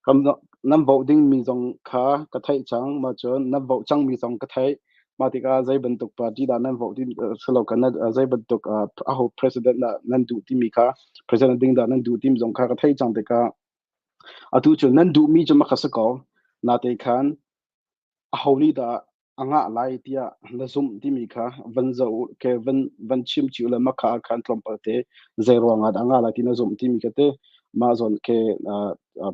Kan nan vote dingmi zong kha ka theih cang. Mah cun nan vote cangmi zong ka theih. Mah tikah zei bantuk party dah nan vote ti silo kan zei bantuk aho president dah nan duh timi kha president ding dah nan duh timi zong kha ka theih cang tikah atu cu nan duhmi cu mah kha si ko. Natein khan aho nih dah a ngah lai tiah na zumh timi kha van zoh ke van van chim cio le makha ah khan tlawmpal te zei ruang ah dah a ngah lai ti na zumh timi kha te mah zawn ke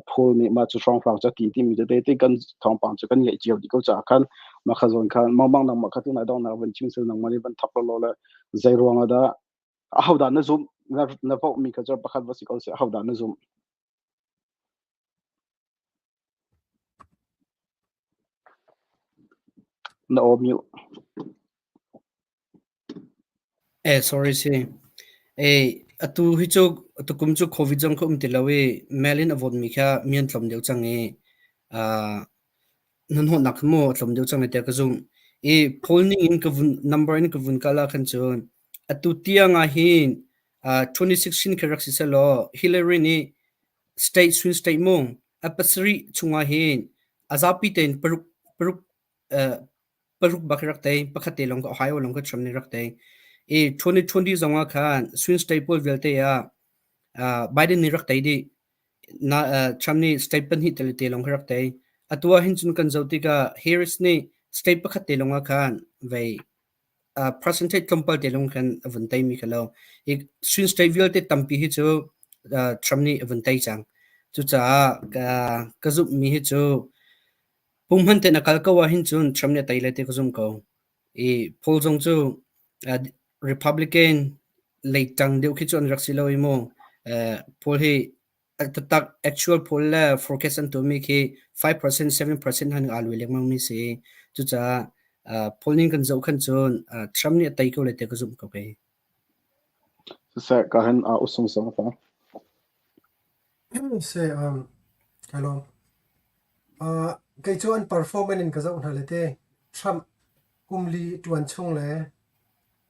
Paul nih mah cu hrawnghrang ca ti timi te te kan thawngpang cu kan ngeih cio dih ko caah khan mah kha zawn khan mangmang nangmah kha tunai dongnak van chim sel nangmah nih van thok lo le zei ruang ah dah aho dah na zumh na na vote mi kha cu pakhat va si ko seh aho dah na zumh? Na aw mute. Eh, sorry si. Eh, atu hi cu tukum cu COVID zong kha um ti lo i mail in a vote mi kha mi an tlawm deuh cang i uh, nan hawtnak kha mu a tlawm deuh cang lai tiah ka zumh. I poll ning in ka vun number in ka vun kal ah khan cun atu tiang ah hin uh, 2016 kha rak si selaw Hillary nih State swing state mu a pasarih chungah hin a zapi tein paruk paruk uh, paruk bak rak tei pakhat te lawng ka Ohio lawng ka Trump nih rak tei. I 2020 zong ah khan swing state pawl vialte ah uh, Biden nih rak tei dih. Na uh, Trump nih state pahnih te te lawng kha rak tei. Atu ah hin cun kan zoh tikah Harris nih state pakhat te lawng ah khan vei percentage tlawmpal te lawng khan a vun teimi kha lo. Hi swing state vialte tampi hi cu Trump nih a vun tei cang. Cucaah ka, ka zumhmi hi cu punghman tein a kal ko ah hin cun Trump nih a tei lai ti ka zum ko. I poll zong cu Republican lei ṭang deuh khi cu an rak si lo i mu. Poll hi taktak actual poll le forecast an tuahmi khi 5%, 7% han aa lui lengmang mi si. Cucaah uh, poll ning kan zoh khan cun uh, Trump nih a tei ko le te ka zumh ko kei. Siseh ka hin a usung song fa. Se um ka lawm. Uh, kei cu an performance in ka zoh hna le te Trump kumli tuan chung le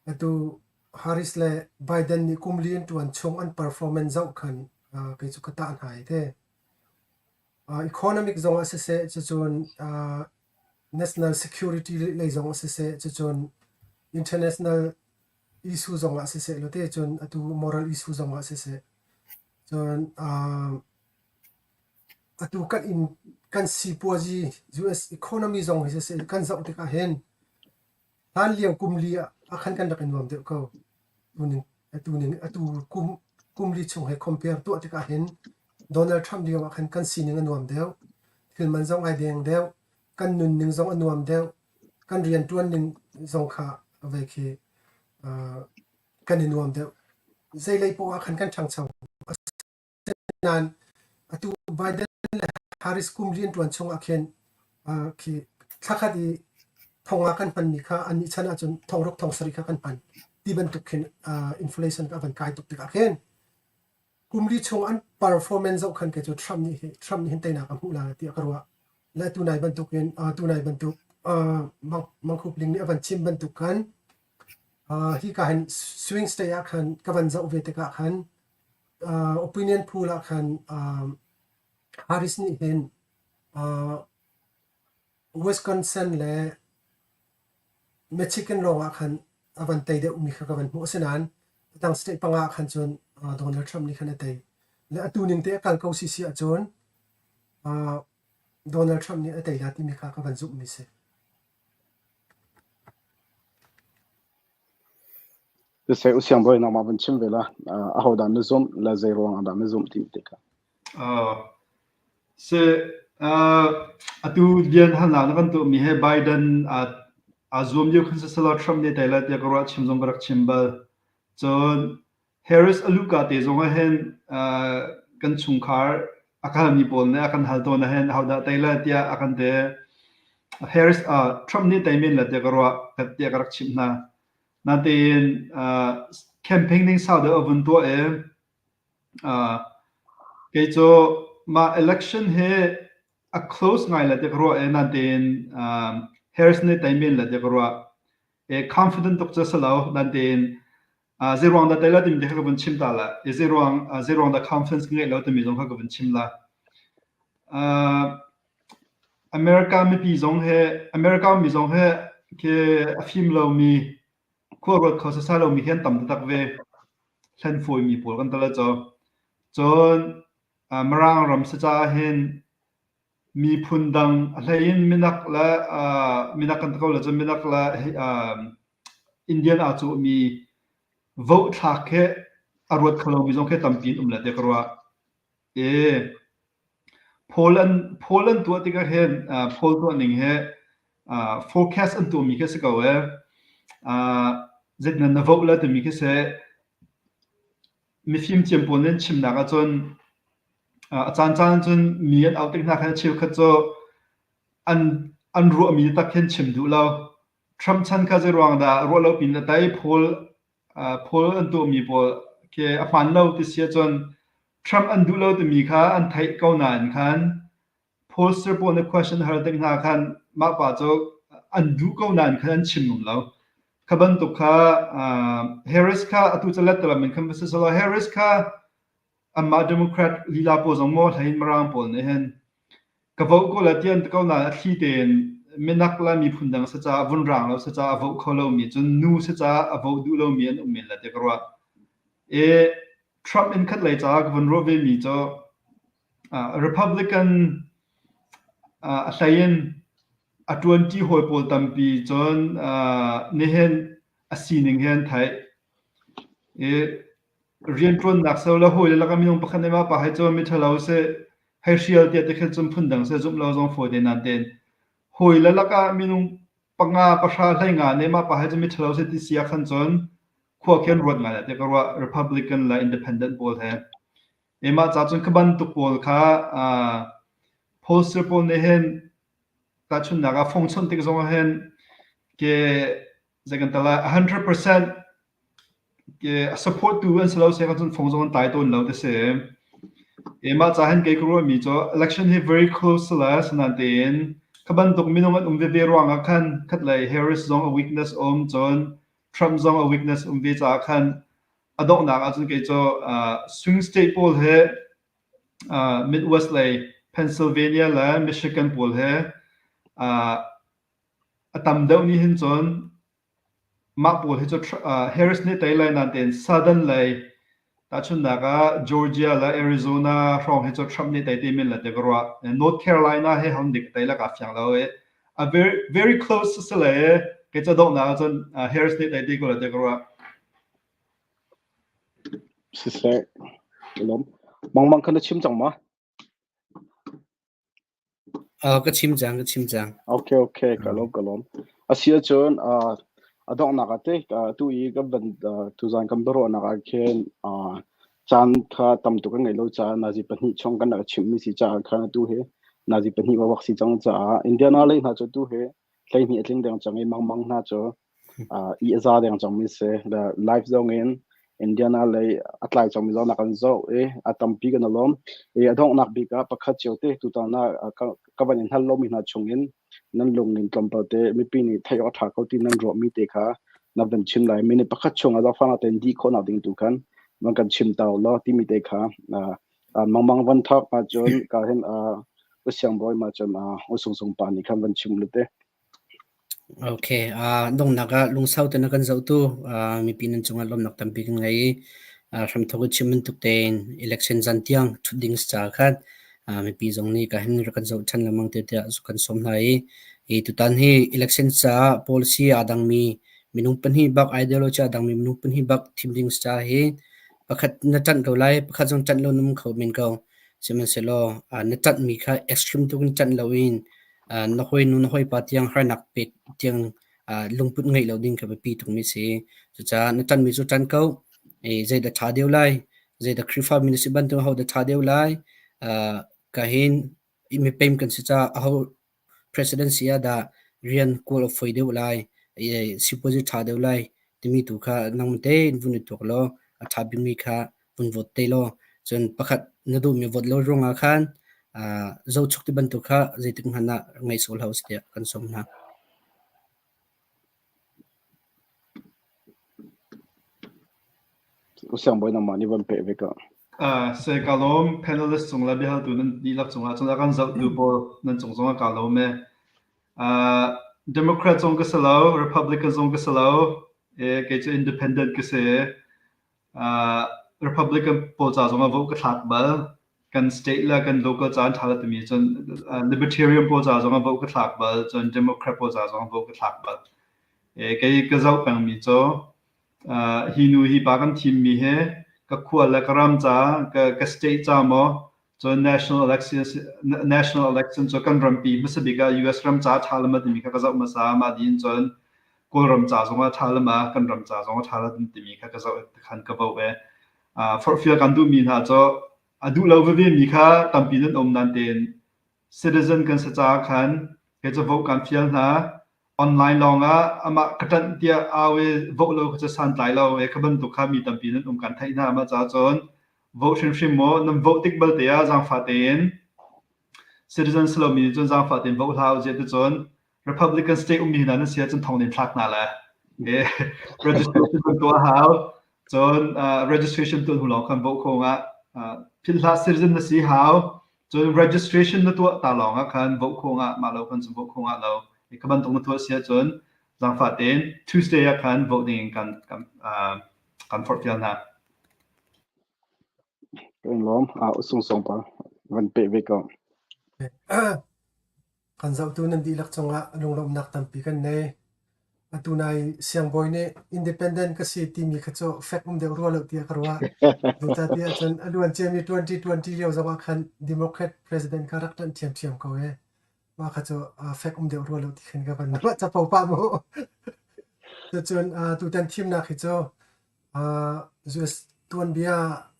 Atu Harris le Biden nih kum li an ṭuan chung an performance zoh khan kei cu ka tah hna i te. Economic zong ah siseh, cucun national security lei zong ah siseh, cucun international issue zong ah siseh law te cun atu moral issue zong ah siseh, cun atu kan inn kan sipuazi US economy zong hi siseh kan zoh tikah hin Hlanlio kum li ah khan kan rak i nuam deuh ko. Tuning, atu ning, atu kum, kum li chung he compare tuah tikah hin Donald Trump lio ah khan kan sining a nuam deuh. Thil man zong ai deng deuh. Kan nunning zong a nuam deuh. Kan rianṭuan ning zong kha vei khi uh, kan i nuam deuh. Zeilei poah ah khan kan ṭhangcho. Asinain atu Biden le Harris kum rianṭuan chungah khin khi thlakhat i thong ah kan hmanmi kha annih chan ahcun thongruk thong sarih kha kan hman ti bantuk khin inflation a van kai tuk tikah khin kum li chung an performance zoh khan kei cu Trump nih Trump nih hin teinak a hmuh lai tiah ka ruah. Le tunai bantuk in tunai bantuk Mangkhup Ling nih a van chim bantuk khan hika hin swing state ah khan ka van zoh ve tikah khan opinion poll ah khan Harris nih hin Wisconsin le Michigan lawngah khan a van tei deuhmi kha ka van hmuh. Asinain a dang state panga ah khan cun Donald Trump nih khan a tei. Le atu ning te a kal ko si si ahcun Donald Trump nih a tei la timi kha ka van zumhmi si. Siseh u siangbawi nangmah van chim ve la. Aho dah na zumh le zei ruang ah dah na zumh ti te kha. Si atu lian halnak na kan tuahmi he Biden aa zuam lio khan siselaw Trump nih tei lai tiah ka ruah chim zong ka rak chim bal. Cun Harris a luhka te zong ah hin kan chungkhar a kalmi pawl nih a kan hal tawn ah hin ahodah tei lai tiah a kan ti. Harris Trump nih tei men lai tiah ka ruah tiah ka rak chimh hna. Natein campaign ning sau deuh a vun tuah i kei cu mah election hi a close ngai lai tiah ka ruah i natein Harris nih tei men lai tiah ka ruah. Confident tuk cu a si lo natein. Zeiruang dah tei la timi te kha ka vun chim ta la. I zeiruang zeiruang dah conference ka ngeih lo timi zong kha ka vun chim la. America mipi zong he America mi zong he khi a fim lomi khua ruat kho sasai lomi hi an tam taktak ve. Hlen fawimi pawl kan tal cu. Cun Mirang ram si caah hin miphun dang a hlei in minak le minak kan ti ko le cun minak le Indian aa cawhmi vote thlak khi a ruat kho lomi zong khi tampi an um le tiah ka ruah. E Poll an poll an tuah tikah hin poll tuah ning hi forecast an tuahmi khi si ko ee. Zeitin na vote la timi khi si. Mifim thiam pawl nih an chimnak ahcun a caancaan cun mi an auh tik hna khan cheukhat cu an an ruahmi tak khin chim duh lo. Trump chan kha zeiruang dah ruah lo pin a tei poll poll an tuahmi pawl khi a hmaan lo ti si ahcun Trump an duh lo timi kha an theih ko nain khan pollster pawl nih question hal tik hna khan mah pa cu an duh ko nain khan an chim ngam lo. Kha bantuk kha Harris kha atu cu let in khan va si selaw Harris kha anmah Democrat lila pawl zong maw hlei in Mirang pawl nih hin ka vote ko la ti an ti ko nain a thli tein minak le miphun dang si caah vun rang lo si caah a vote kho lomi cun nu si caah a vote duh lomi an um men la ti ka ruah. I Trump in khat lei caah ka vun ruah ve mi cu Republican a hlei in a ṭuanṭi hawi pawl tampi cun nihin a sining hi an theih. I rianṭuannak so le hawile lakah minung pakhat nih mah pa hei cu miṭhalo si, hei hrial tiah ti khin cun phundang seh zumh lo zong fawi te nain tein hawile lakah minung panga pahra hleinga nih mah pa hei cu miṭhalo si ti si ah khan cun khua khi an ruat ngai tiah ka ruah Republican le Independent pawl he. E mah ca cun kha bantuk pawl kha pollster pawl nih hin tahchunhnak ah phone chawnh tik zong ah hin ke zei kan tal 100% ke a support tu an si lo se cun phone zong an tlai tawn lo ti si. E mah ca hin kei ka ruah mi cu election hi very close la sanan tein kha bantuk minung an um veve ruang ah khan khatlei Harris zong a weakness um cun Trump zong a weakness um ve caah khan a donghnak ahcun kei cu swing state pawl he Midwest lei Pennsylvania le Michigan pawl he a tam deuh nih hin cun mah pawl hi cu Harris nih tei lai nain tein Southern lei tahchunhnak ah Georgia le Arizona hrawng hi cu Trump nih tei te men la ti ka ruah. North Carolina he hon dik tei la ka fiang lo i a very very close si le kei ca donghnak ahcun Harris nih tei te ko la ti ka ruah. Siseh, lawm. Mangmang kha na chim cang ma? Ka chim cang, ka chim cang. Okay, okay, ka lawm, ka lawm. A si ahcun a donghnak ah te tu i kan van tuzan kan biaruahnak ah khin caan kha tam tuk kan ngei lo caah nazi pahnih chung kan rak chimmi si caah khan atu hi nazi pahnih wawak si cang caah Indiana lei hna cu tu hi 12 a tling deng cang i mangmang hna cu i a za deng cangmi si. Live zong in Indiana lei a tlai cangmi zong nak an zoh i a tampi kan i lawm. I a donghnak bik ah pakhat cio te tutan ah ka van in hal lomi hna chung in nan lung in tlawmpal te mipi nih theih awk a ṭha ko ti nan ruahmi te kha na van chim lai. Minute pakhat chung ah zaangfahnak tein dih khawhnak ding tu khan van kan chim ta law timi te kha mangmang van thawk ahcun ka hin u siangbawi ma cun u sungsung pa nih khan van chim lu te. Okay, donghnak ah lungsau te na kan zohtu mipi nan cungah lawmnak tampi kan ngei i hramthok i chim bantuk tein election zan tiang ṭhut ding si caah khan mipi zong nih ka hin rak kan zoh ṭhan lengmang te tiah kan sawm hna i i tutan hi election caah policy aa dangmi minung pahnih bak ideology aa dangmi minung pahnih bak thim ding si caah hi pakhat na ṭanh ko lai pakhat zong ṭanh lo na um kho men ko sihmanhsehlaw na ṭanhmi kha extreme tuk in ṭanh loin na hawinu na hawipa tiang harnak pek tiang lungput ngeih lo ding kha biapi tukmi si. Cucaah na ṭanmi cu ṭan ko. Zeidah ṭha deuh lai? Zeidah Khrihfami na si bantuk ho dah ṭha deuh lai? Ka hin mipem kan si caah aho president si ah dah rian kawl a fawi deuh lai? Sipuazi ṭha deuh lai? Timi tu kha nangmah tein vun i tuak law a ṭha bikmi kha vun vote te law cun pakhat na duhmi vote lo ruangah khan zohchuk ti bantuk kha zeitik hmanh ah ngei sual hlah usih tiah kan sawm hna. U Siangbawi nangmah nih van peh ve ko. Se ka lawm panelist cung le biahaltu nan dihlak cungah cun a kan zohtu pawl nan cung zongah ka lawm e. Democrat zong ka si lo, Republican zong ka si lo, e, kei cu independent ka si. Republican pawl ca zongah vote ka thlak bal. Kan state le kan local ca an ṭha lo timi cun Libertarian pawl ca zongah vote ka thlak bal, cun Democrat pawl ca zongah vote ka thlak bal. E, kei ka zoh pengmi cu hi nu hi pa kan thimmi hi ka khua le ka ram ca, ka state ca maw, cun national election national election cu kan rampi hmasa bik ah US ram ca ṭha le ma timi kha ka zoh hmasa. Mah dih cun Kawlram ca zongah ṭha le ma, kan ram ca zongah ṭha le timi kha ka zoh khan ka vote e. Forhfial kan duhmi hna cu a duh lo veve mi kha tampi nan um nan tein citizen kan si caah khan kei cu vote kan fial hna. Online lawng ah amah ka ṭanh tiah au i vote lo kha cu santlai lo e kha bantuk kha mi tampi nan um kan theih hna. Mah caah cun vote hrimhrim maw nan vote tik balte ah zaangfah tein citizen si lomi nih cun zaangfah tein vote hlah u ziah ticun Republican state ummi hna nan si ahcun thong nin thlak hna le registration kan tuah hau. Cun registration tuah hnu lawng khan vote kho ngah philh hlah citizen na si hau. Cun registration na tuah ta lawng ah khan vote kho ngah mah lo khan cun vote kho ngah lo. Kha bantuk na tuah si ahcun zaangfah tein Tuesday ah khan vote ding in kan kan kan forhfial hna. Kan lawm. Usung song pa van pe ve ko. Kan zohtu nan dihlak cungah lunglawmhnak tampi kan nei. Atu nai siangbawi nih independent ka si timi kha cu fek um deuh rua lo tiah ka ruah. Zeicahtiah cun a luan ciami 2020 lio zongah khan Democrat president kha rak ṭanh ṭhiamṭhiam ko ee. Mah kha cu fek um deuh rua lo ti khin ka van ruah capo pah mu. Cucun tutan thimnak hi cu US tuanbia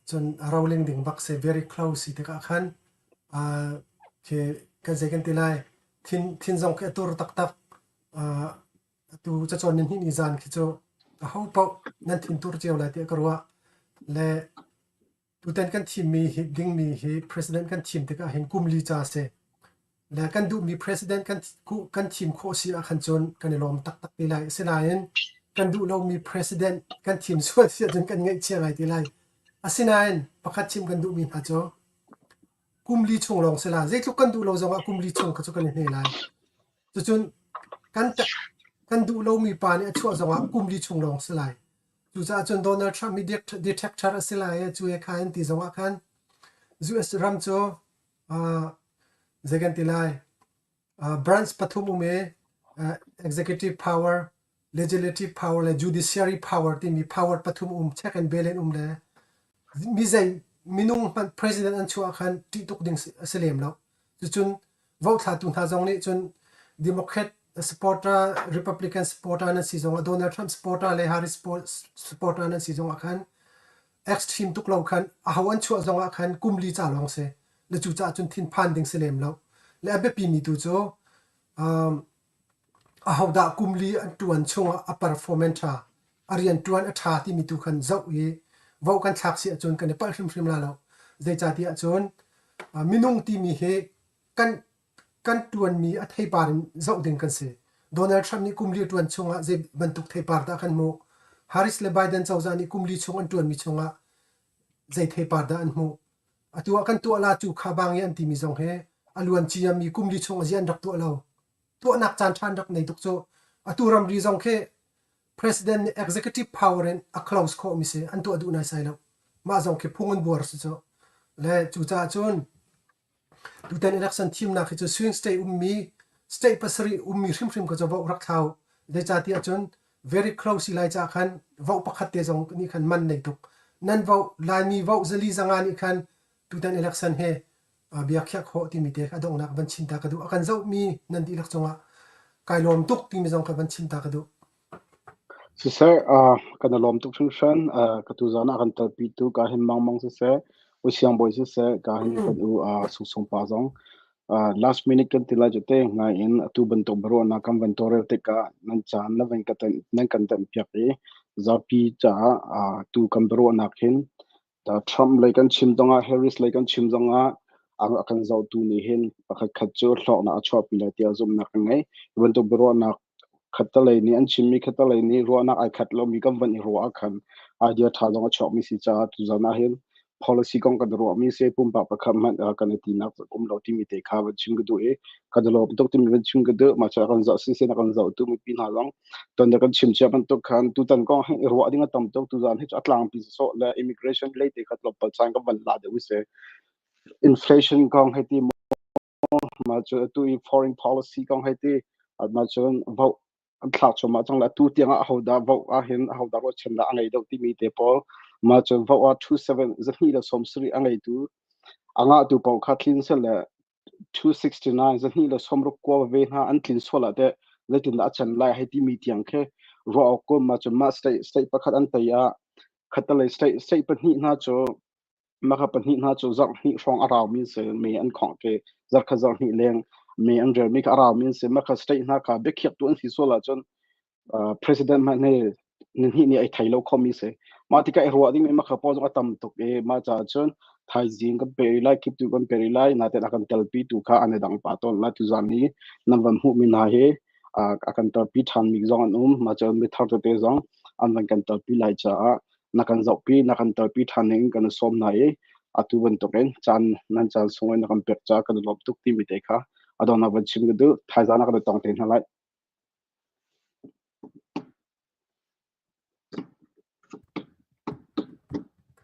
cun a roling ding bak si very close si tikah khan khi kan zei kan ti lai thin thin zong khi a tur taktak. Atu cacawn ni hnih ni zan khi cu aho paoh nan thin tur cio lai tiah ka ruah. Le tutan kan thimmi hi dingmi hi president kan thim tikah hin kum li ca si. Le kan duhmi president kan kan thim khawh si ahkhan cun kan i lawm taktak te lai. Asinain kan duh lomi president kan thim sual si ahcun kan ngaihchia ngai te lai. Asinain pakhat chim kan duhmi hna cu kum li chung lawng si la zeitluk kan duh lo zongah kum li chung kha cu kan i hne lai. Cucun kan kan duh lomi pa nih a chuah zongah kum li chung lawng si lai. Cucaah cun Donald Trump hi detector a si lai i cu he kha an ti zongah khan US ram cu zei kan ti lai branch pathum um i executive power, legislative power le judiciary power timi power pathum um check and balance um le mi zei minung hmanh president an chuah khan ṭih tuk ding a si lem lo. Cucun vote thlatu hna zong nih cun Democrat supporter, Republican supporter nan si zongah Donald Trump supporter le Harris supporter nan si zongah khan extreme tuk lo khan aho an chuah zongah khan kum li ca lawng si. Le cucaah cun thinphan ding si lem lo. Le a biapi mi tu cu um, ahodah kum li an ṭuan chungah a performance ṭha, a rianṭuan a ṭha timi tu khan zoh i vote kan thlak si ahcun kan i palh hrimhrim la lo. Zeicahtiah cun minung timi hi kan kan ṭuanmi a theipar in zoh ding kan si. Donald Trump nih kum li a ṭuan chungah zei bantuk theipar dah kan hmuh? Harris le Biden cozah nih kum li chung an ṭuanmi chungah zei theipar dah an hmuh? Atu ah kan tuah la cu kha bang i an timi zong hi a luan ciami kum li chung a zi an rak tuah lo. Tuahnak caan ṭha an rak nei tuk cu. Atu ramri zong khi president nih executive power in a close khawhmi si an tuah duh naisai lo. Mah zong khi phung an buar si cu. Le cucaah cun tutan election thimnak hi cu swing state ummi state pasarih ummi hrimhrim kha cu vote rak thlau. Zeicahtiah cun very close i lai caah khan vote pakhat te zong nih khan man nei tuk. Nan vote Laimi vote zali zanga nih khan tutan election he bia khiah khawh timi te a donghnak van chim ta ka duh. A kan zohmi nan dihlak cungah kai lawm tuk timi zong kha van chim ta ka duh. Siseh, kan i lawm tuk hringhran. Ka tuzaan ah kan telpitu ka hin Mangmang siseh, U Siangbawi siseh, ka hin kan u Sungsung pa zong last minute kan ti lai cu te ngai in atu bantuk biaruahnak kan van tawlrel tikah nan caan na van ka nan kan tenh piak i zapi caah tu kan biaruahnak hin Trump lei kan chim zongah Harris lei kan chim zongah a kan zohtu nih hin pakhat khat cu hlawknak a chuahpi lai tiah zumhnak ka ngei. Hi bantuk biaruahnak khattelei nih an chimmi khattelei nih ruahnak ai khat lomi kan van i ruah ah khan. Idea ṭha zong a chuakmi si caah tuzan ah hin policy kong kan ruahmi si pumpak pakhat hmanh kan i tinak um lo timi te kha van chim ka duh i kan i lawm tuk timi van chim ka duh. Mah cu kan zoh sinsin a kan zohtu mipi hna zong ton kan chim cia bantuk khan tutan kong hi ruah ding a tam tuk. Tuzan hi cu a tlangpi sawh le immigration lei te kha tlawmpal caan kan van la deuh si. Inflation kong hei ti mah cu atu i foreign policy kong hei ti mah cun vote an thlak cuahmah cang le atu tiang ah ahodah vote ahhin ahodah ruahchannak a ngei deuh timi te pawl mah cun vote ah 27 270 a ngeitu a ngahtu paoh kha tlin seh le 269 260 kua ve hna an tlin sual ah teh zeitindah a can lai hei timi tiang khi ruah awk kun mah cun mah state state pakhat an tei ah khatalei state state pahnih hna cu Maka pahnih hna cu zarh hnih hrawng a raumi an si. Me an khongh te zarh khat zarh hnih leng me an relmi kha a raumi an si. Maka state hna kha biakhiaktu an si sual ahcun president hmanh hi nihnih nih ai thei lo khomi si. Mah tikah i ruah dingmi maka pawl zong a tam tuk i mah caah cun thaizing kan pe rih lai, kiptu kan pe rih lai, nain a kan telpi tu kha an i dang pah tawn lai. Tuzaan hi nan van hmuhmi hna hi a kan telpi ṭhanmi zong an um. Mah cun mithar tete zong an van kan telpi lai caah na kan zohpi na kan telpi ṭhan ding in kan i sawm hna i atu bantukin caan nan caan sung in na kan pek caah kan i lawm tuk timi te kha a donghnak van chim ka duh. Thaizang ah kan i tong te hna lai.